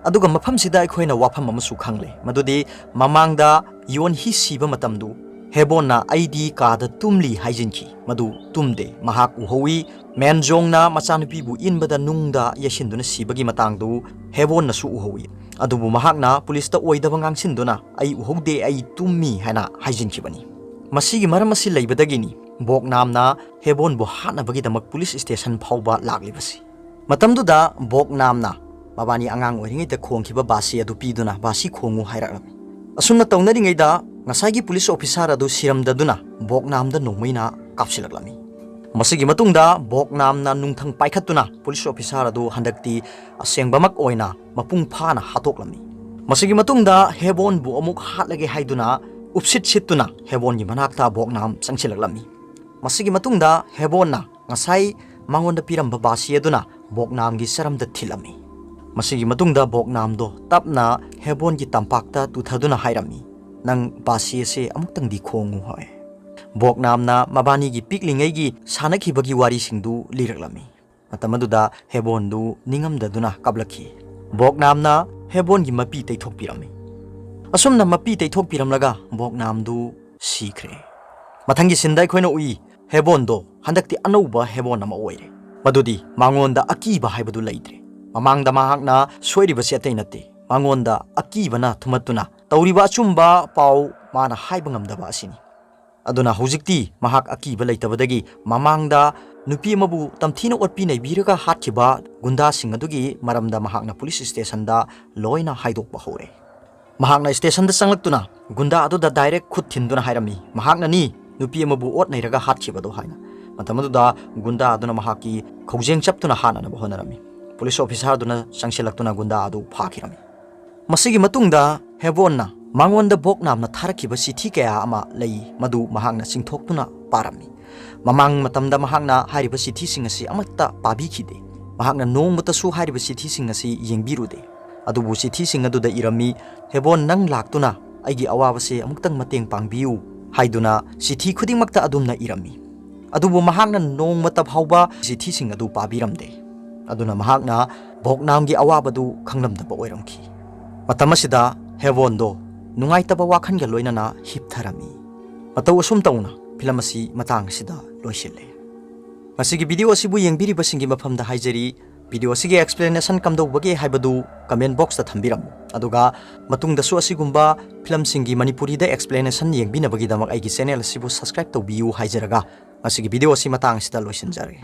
ꯑꯗꯨꯒ ꯃꯐꯝꯁꯤꯗ ꯑꯩꯈꯣꯏꯅ ꯋꯥꯐꯝ ꯑꯃꯁꯨ ꯈꯪꯂꯦ, ꯃꯗꯨꯗꯤ ꯃꯃꯥꯡꯗ ꯌꯣꯟꯍꯤ ꯁꯤꯕ ꯃꯇꯝꯗꯨ ꯍꯦꯕꯣꯟꯅ "ꯑꯩꯗꯤ ꯀꯥꯗ ꯇꯨꯝꯂꯤ" ꯍꯥꯏꯖꯤꯟꯈꯤ꯫ ꯃꯗꯨ ꯇꯨꯝꯗꯦ꯫ ꯃꯍꯥꯛ ꯎꯍꯧꯏ ꯃꯦꯟꯖꯣꯡꯅ ꯃꯆꯥꯅꯨꯄꯤꯕꯨ ꯏꯟꯕꯗ ꯅꯨꯡꯗ ꯌꯩꯁꯤꯟꯗꯨꯅ ꯁꯤꯕꯒꯤ ꯃꯇꯥꯡꯗꯨ ꯍꯦꯕꯣꯟꯅꯁꯨ ꯎꯍꯧꯏ꯫ ꯑꯗꯨꯕꯨ ꯃꯍꯥꯛꯅ ꯄꯨꯂꯤꯁꯇ ꯑꯣꯏꯗꯕ ꯉꯥꯡꯁꯤꯟꯗꯨꯅ "ꯑꯩ ꯎꯍꯧꯗꯦ, ꯑꯩ ꯇꯨꯝꯃꯤ" ꯍꯥꯏꯅ ꯍꯥꯏꯖꯤꯟꯈꯤꯕꯅꯤ꯫ ꯃꯁꯤꯒꯤ ꯃꯔꯝ ꯑꯁꯤ ꯂꯩꯕꯗꯒꯤꯅꯤ ꯕꯣꯛꯅꯥꯝꯅ ꯍꯦꯕꯣꯟꯕꯨ ꯍꯥꯠꯅꯕꯒꯤꯗꯃꯛ ꯄꯨꯂꯤꯁ ꯁ꯭ꯇꯦꯁꯟ ꯐꯥꯎꯕ ꯂꯥꯛꯂꯤꯕꯁꯤ꯫ ꯃꯇꯝꯗꯨꯗ ꯕꯣꯛꯅꯥꯝꯅ ꯃꯕꯥꯅꯤ ꯑꯉꯥꯡ ꯑꯣꯏꯔꯤꯉꯩꯗ ꯈꯣꯡꯈꯤꯕ ꯕꯥꯁꯤ ꯑꯗꯨ ꯄꯤꯗꯨꯅ "ꯕꯥꯁꯤ ꯈꯣꯡꯉꯨ" ꯍꯥꯏꯔꯛꯂꯝꯃꯤ꯫ ꯑꯁꯨꯝꯅ ꯇꯧꯅꯔꯤꯉꯩꯗ ꯉꯁꯥꯏꯒꯤ ꯄꯨꯂꯤꯁ ꯑꯣꯐꯤꯁꯥꯔ ꯑꯗꯨ ꯁꯤꯔꯝꯗꯗꯨꯅ ꯕꯣꯛꯅꯥꯝꯗ ꯅꯣꯡꯃꯩꯅ ꯀꯥꯞꯁꯤꯜꯂꯛꯂꯝꯃꯤ꯫ ꯃꯁꯤꯒꯤ ꯃꯇꯨꯡꯗ ꯕꯣꯛꯅꯥꯝꯅ ꯅꯨꯡꯊꯪ ꯄꯥꯏꯈꯠꯇꯨꯅ ꯄꯨꯂꯤꯁ ꯑꯣꯐꯤꯁꯥꯔ ꯑꯗꯨ ꯍꯟꯗꯛꯇꯤ ꯑꯁꯦꯡꯕꯃꯛ ꯑꯣꯏꯅ ꯃꯄꯨꯡ ꯐꯥꯅ ꯍꯥꯠꯇꯣꯛꯂꯝꯃꯤ꯫ ꯃꯁꯤꯒꯤ ꯃꯇꯨꯡꯗ ꯍꯦꯕꯣꯟꯕꯨ ꯑꯃꯨꯛ ꯍꯥꯠꯂꯒꯦ ꯍꯥꯏꯗꯨꯅ ꯎꯞꯁꯤꯠ ꯁꯤꯠꯇꯨꯅ ꯍꯦꯕꯣꯟꯒꯤ ꯃꯅꯥꯛꯇ ꯕꯣꯛꯅꯥꯝ ꯆꯪꯁꯤꯜꯂꯛꯂꯝꯃꯤ꯫ ꯃꯁꯤꯒꯤ ꯃꯇꯨꯡꯗ ꯍꯦꯕꯣꯟꯅ ꯉꯁꯥꯏ ꯃꯉꯣꯟꯗ ꯄꯤꯔꯝꯕ ꯕꯥꯁꯤ ꯑꯗꯨꯅ ꯕꯣꯛꯅꯥꯝꯒꯤ ꯆꯔꯝꯗ ꯊꯤꯜꯂꯝꯃꯤ꯫ ꯃꯁꯤꯒꯤ ꯃꯇꯨꯡꯗ ꯕꯣꯛꯅꯥꯝꯗꯣ ꯇꯞꯅ ꯍꯦꯕꯣꯟꯒꯤ ꯇꯝꯄꯥꯛꯇ ꯇꯨꯊꯗꯨꯅ ꯍꯥꯏꯔꯝꯃꯤ, "ꯅꯪ ꯕꯥꯁꯤ ꯑꯁꯦ ꯑꯃꯨꯛꯇꯪꯗꯤ ꯈꯣꯡꯉꯨ" ꯍꯥꯏ꯫ ꯕꯣꯛꯅꯥꯝꯅ ꯃꯕꯥꯅꯤꯒꯤ ꯄꯤꯛꯂꯤꯉꯩꯒꯤ ꯁꯥꯟꯅꯈꯤꯕꯒꯤ ꯋꯥꯔꯤꯁꯤꯡꯗꯨ ꯂꯤꯔꯛꯂꯝꯃꯤ꯫ ꯃꯇꯝ ꯑꯗꯨꯗ ꯍꯦꯕꯣꯟꯗꯨ ꯅꯤꯡꯉꯝꯗꯗꯨꯅ ꯀꯞꯂꯛꯈꯤ꯫ ꯕꯣꯛꯅꯥꯝꯅ ꯍꯦꯕꯣꯟꯒꯤ ꯃꯄꯤ ꯇꯩꯊꯣꯛꯄꯤꯔꯝꯃꯤ꯫ ꯑꯁꯨꯝꯅ ꯃꯄꯤ ꯇꯩꯊꯣꯛꯄꯤꯔꯝꯂꯒ ꯕꯣꯛꯅꯥꯝꯗꯨ ꯁꯤꯈ꯭ꯔꯦ꯫ ꯃꯊꯪꯒꯤ ꯁꯤꯟꯗ ꯑꯩꯈꯣꯏꯅ ꯎꯏ, ꯍꯦꯕꯣꯟꯗꯣ ꯍꯟꯗꯛꯇꯤ ꯑꯅꯧꯕ ꯍꯦꯕꯣꯟ ꯑꯃ ꯑꯣꯏꯔꯦ꯫ ꯃꯗꯨꯗꯤ ꯃꯉꯣꯟꯗ ꯑꯀꯤꯕ ꯍꯥꯏꯕꯗꯨ ꯂꯩꯇ꯭ꯔꯦ꯫ ꯃꯃꯥꯡꯗ ꯃꯍꯥꯛꯅ ꯁꯣꯏꯔꯤꯕꯁꯤ ꯑꯇꯩ ꯅꯠꯇꯦ, ꯃꯉꯣꯟꯗ ꯑꯀꯤꯕꯅ ꯊꯨꯝꯍꯠꯇꯨꯅ ꯇꯧꯔꯤꯕ ꯑꯆꯨꯝꯕ ꯄꯥꯎ ꯃꯥꯅ ꯍꯥꯏꯕ ꯉꯝꯗꯕ ꯑꯁꯤꯅꯤ꯫ ꯑꯗꯨꯅ ꯍꯧꯖꯤꯛꯇꯤ ꯃꯍꯥꯛ ꯑꯀꯤꯕ ꯂꯩꯇꯕꯗꯒꯤ ꯃꯃꯥꯡꯗ ꯅꯨꯄꯤ ꯑꯃꯕꯨ ꯇꯝꯊꯤꯅ ꯑꯣꯠꯄꯤ ꯅꯩꯕꯤꯔꯒ ꯍꯥꯠꯈꯤꯕ ꯒꯨꯟꯗꯥꯁꯤꯡ ꯑꯗꯨꯒꯤ ꯃꯔꯝꯗ ꯃꯍꯥꯛꯅ ꯄꯨꯂꯤꯁ ꯁ꯭ꯇꯦꯁꯟꯗ ꯂꯣꯏꯅ ꯍꯥꯏꯗꯣꯛꯄ ꯍꯧꯔꯦ꯫ ꯃꯍꯥꯛꯅ ꯁ꯭ꯇꯦꯁꯟꯗ ꯆꯪꯂꯛꯇꯨꯅ ꯒꯨꯟꯗꯥ ꯑꯗꯨꯗ ꯗꯥꯏꯔꯦꯛ ꯈꯨꯠ ꯊꯤꯟꯗꯨꯅ ꯍꯥꯏꯔꯝꯃꯤ, ꯃꯍꯥꯛꯅꯅꯤ ꯅꯨꯄꯤ ꯑꯃꯕꯨ ꯑꯣꯠ ꯅꯩꯔꯒ ꯍꯥꯠꯈꯤꯕꯗꯣ ꯍꯥꯏꯅ꯫ ꯃꯇꯝ ꯑꯗꯨꯗ ꯒꯨꯟꯗꯥ ꯑꯗꯨꯅ ꯃꯍꯥꯛꯀꯤ ꯈꯧꯖꯦꯡ ꯆꯞꯇꯨꯅ ꯍꯥꯠꯅꯅꯕ ꯍꯣꯠꯅꯔꯝꯃꯤ꯫ ꯄꯨꯂꯤꯁ ꯑꯣꯐꯤꯁꯥꯔꯗꯨꯅ ꯆꯪꯁꯤꯜꯂꯛꯇꯨꯅ ꯒꯨꯟꯗꯥ ꯑꯗꯨ ꯐꯥꯈꯤꯔꯝꯃꯤ꯫ ꯃꯁꯤꯒꯤ ꯃꯇꯨꯡꯗ ꯍꯦꯕꯣꯟꯅ ꯃꯉꯣꯟꯗ ꯕꯣꯛꯅꯥꯝꯅ ꯊꯥꯔꯛꯈꯤꯕ ꯆꯤꯊꯤ ꯀꯌꯥ ꯑꯃ ꯂꯩ, ꯃꯗꯨ ꯃꯍꯥꯛꯅ ꯆꯤꯡꯊꯣꯛꯇꯨꯅ ꯄꯥꯔꯝꯃꯤ꯫ ꯃꯃꯥꯡ ꯃꯇꯝꯗ ꯃꯍꯥꯛꯅ ꯍꯥꯏꯔꯤꯕ ꯆꯤꯊꯤꯁꯤꯡ ꯑꯁꯤ ꯑꯃꯠꯇ ꯄꯥꯕꯤꯈꯤꯗꯦ꯫ ꯃꯍꯥꯛꯅ ꯅꯣꯡꯃꯇꯁꯨ ꯍꯥꯏꯔꯤꯕ ꯆꯤꯊꯤꯁꯤꯡ ꯑꯁꯤ ꯌꯦꯡꯕꯤꯔꯨꯗꯦ꯫ ꯑꯗꯨꯕꯨ ꯆꯤꯊꯤꯁꯤꯡ ꯑꯗꯨꯗ ꯏꯔꯝꯃꯤ, "ꯍꯦꯕꯣꯟ, ꯅꯪ ꯂꯥꯛꯇꯨꯅ ꯑꯩꯒꯤ ꯑꯋꯥꯕꯁꯦ ꯑꯃꯨꯛꯇꯪ ꯃꯇꯦꯡ ꯄꯥꯡꯕꯤꯌꯨ" ꯍꯥꯏꯗꯨꯅ ꯆꯤꯊꯤ ꯈꯨꯗꯤꯡꯃꯛꯇ ꯑꯗꯨꯝꯅ ꯏꯔꯝꯃꯤ꯫ ꯑꯗꯨꯕꯨ ꯃꯍꯥꯛꯅ ꯅꯣꯡꯃꯇ ꯐꯥꯎꯕ ꯆꯤꯊꯤꯁꯤꯡ ꯑꯗꯨ ꯄꯥꯕꯤꯔꯝꯗꯦ꯫ ꯑꯗꯨꯅ ꯃꯍꯥꯛꯅ ꯕꯣꯛꯅꯥꯝꯒꯤ ꯑꯋꯥꯕꯗꯨ ꯈꯪꯂꯝꯗꯕ ꯑꯣꯏꯔꯝꯈꯤ꯫ ꯃꯇꯝ ꯑꯁꯤꯗ ꯍꯦꯕꯣꯟꯗꯣ ꯅꯨꯡꯉꯥꯏꯇꯕ ꯋꯥꯈꯜꯒ ꯂꯣꯏꯅꯅ ꯍꯤꯞꯊꯔꯝꯃꯤ꯫ ꯃꯇꯧ ꯑꯁꯨꯝ ꯇꯧꯅ ꯐꯤꯂꯝ ꯑꯁꯤ ꯃꯇꯥꯡ ꯑꯁꯤꯗ ꯂꯣꯏꯁꯤꯜꯂꯦ꯫ ꯉꯁꯤꯒꯤ ꯚꯤꯗꯤꯑꯣ ꯑꯁꯤꯕꯨ ꯌꯦꯡꯕꯤꯔꯤꯕꯁꯤꯡꯒꯤ ꯃꯐꯝꯗ ꯍꯥꯏꯖꯔꯤ, ꯚꯤꯗꯤꯑꯣ ꯑꯁꯤꯒꯤ explanation ꯀꯝꯗꯧꯕꯒꯦ ꯍꯥꯏꯕꯗꯨ comment boxꯇ ꯊꯝꯕꯤꯔꯝꯃꯨ꯫ ꯑꯗꯨꯒ ꯃꯇꯨꯡꯗꯁꯨ ꯑꯁꯤꯒꯨꯝꯕ ꯐꯤꯂꯝꯁꯤꯡꯒꯤ ꯃꯅꯤꯄꯨꯔꯤꯗ explanation ꯌꯦꯡꯕꯤꯅꯕꯒꯤꯗꯃꯛ ꯑꯩꯒꯤ channel ꯑꯁꯤꯕꯨ subscribe ꯇꯧꯕꯤꯌꯨ ꯍꯥꯏꯖꯔꯒ, ꯉꯁꯤꯒꯤ ꯚꯤꯗꯤꯑꯣ ꯑꯁꯤ ꯃꯇꯥꯡ ꯑꯁꯤꯗ ꯂꯣꯏꯁꯤꯟꯖꯔꯒꯦ꯫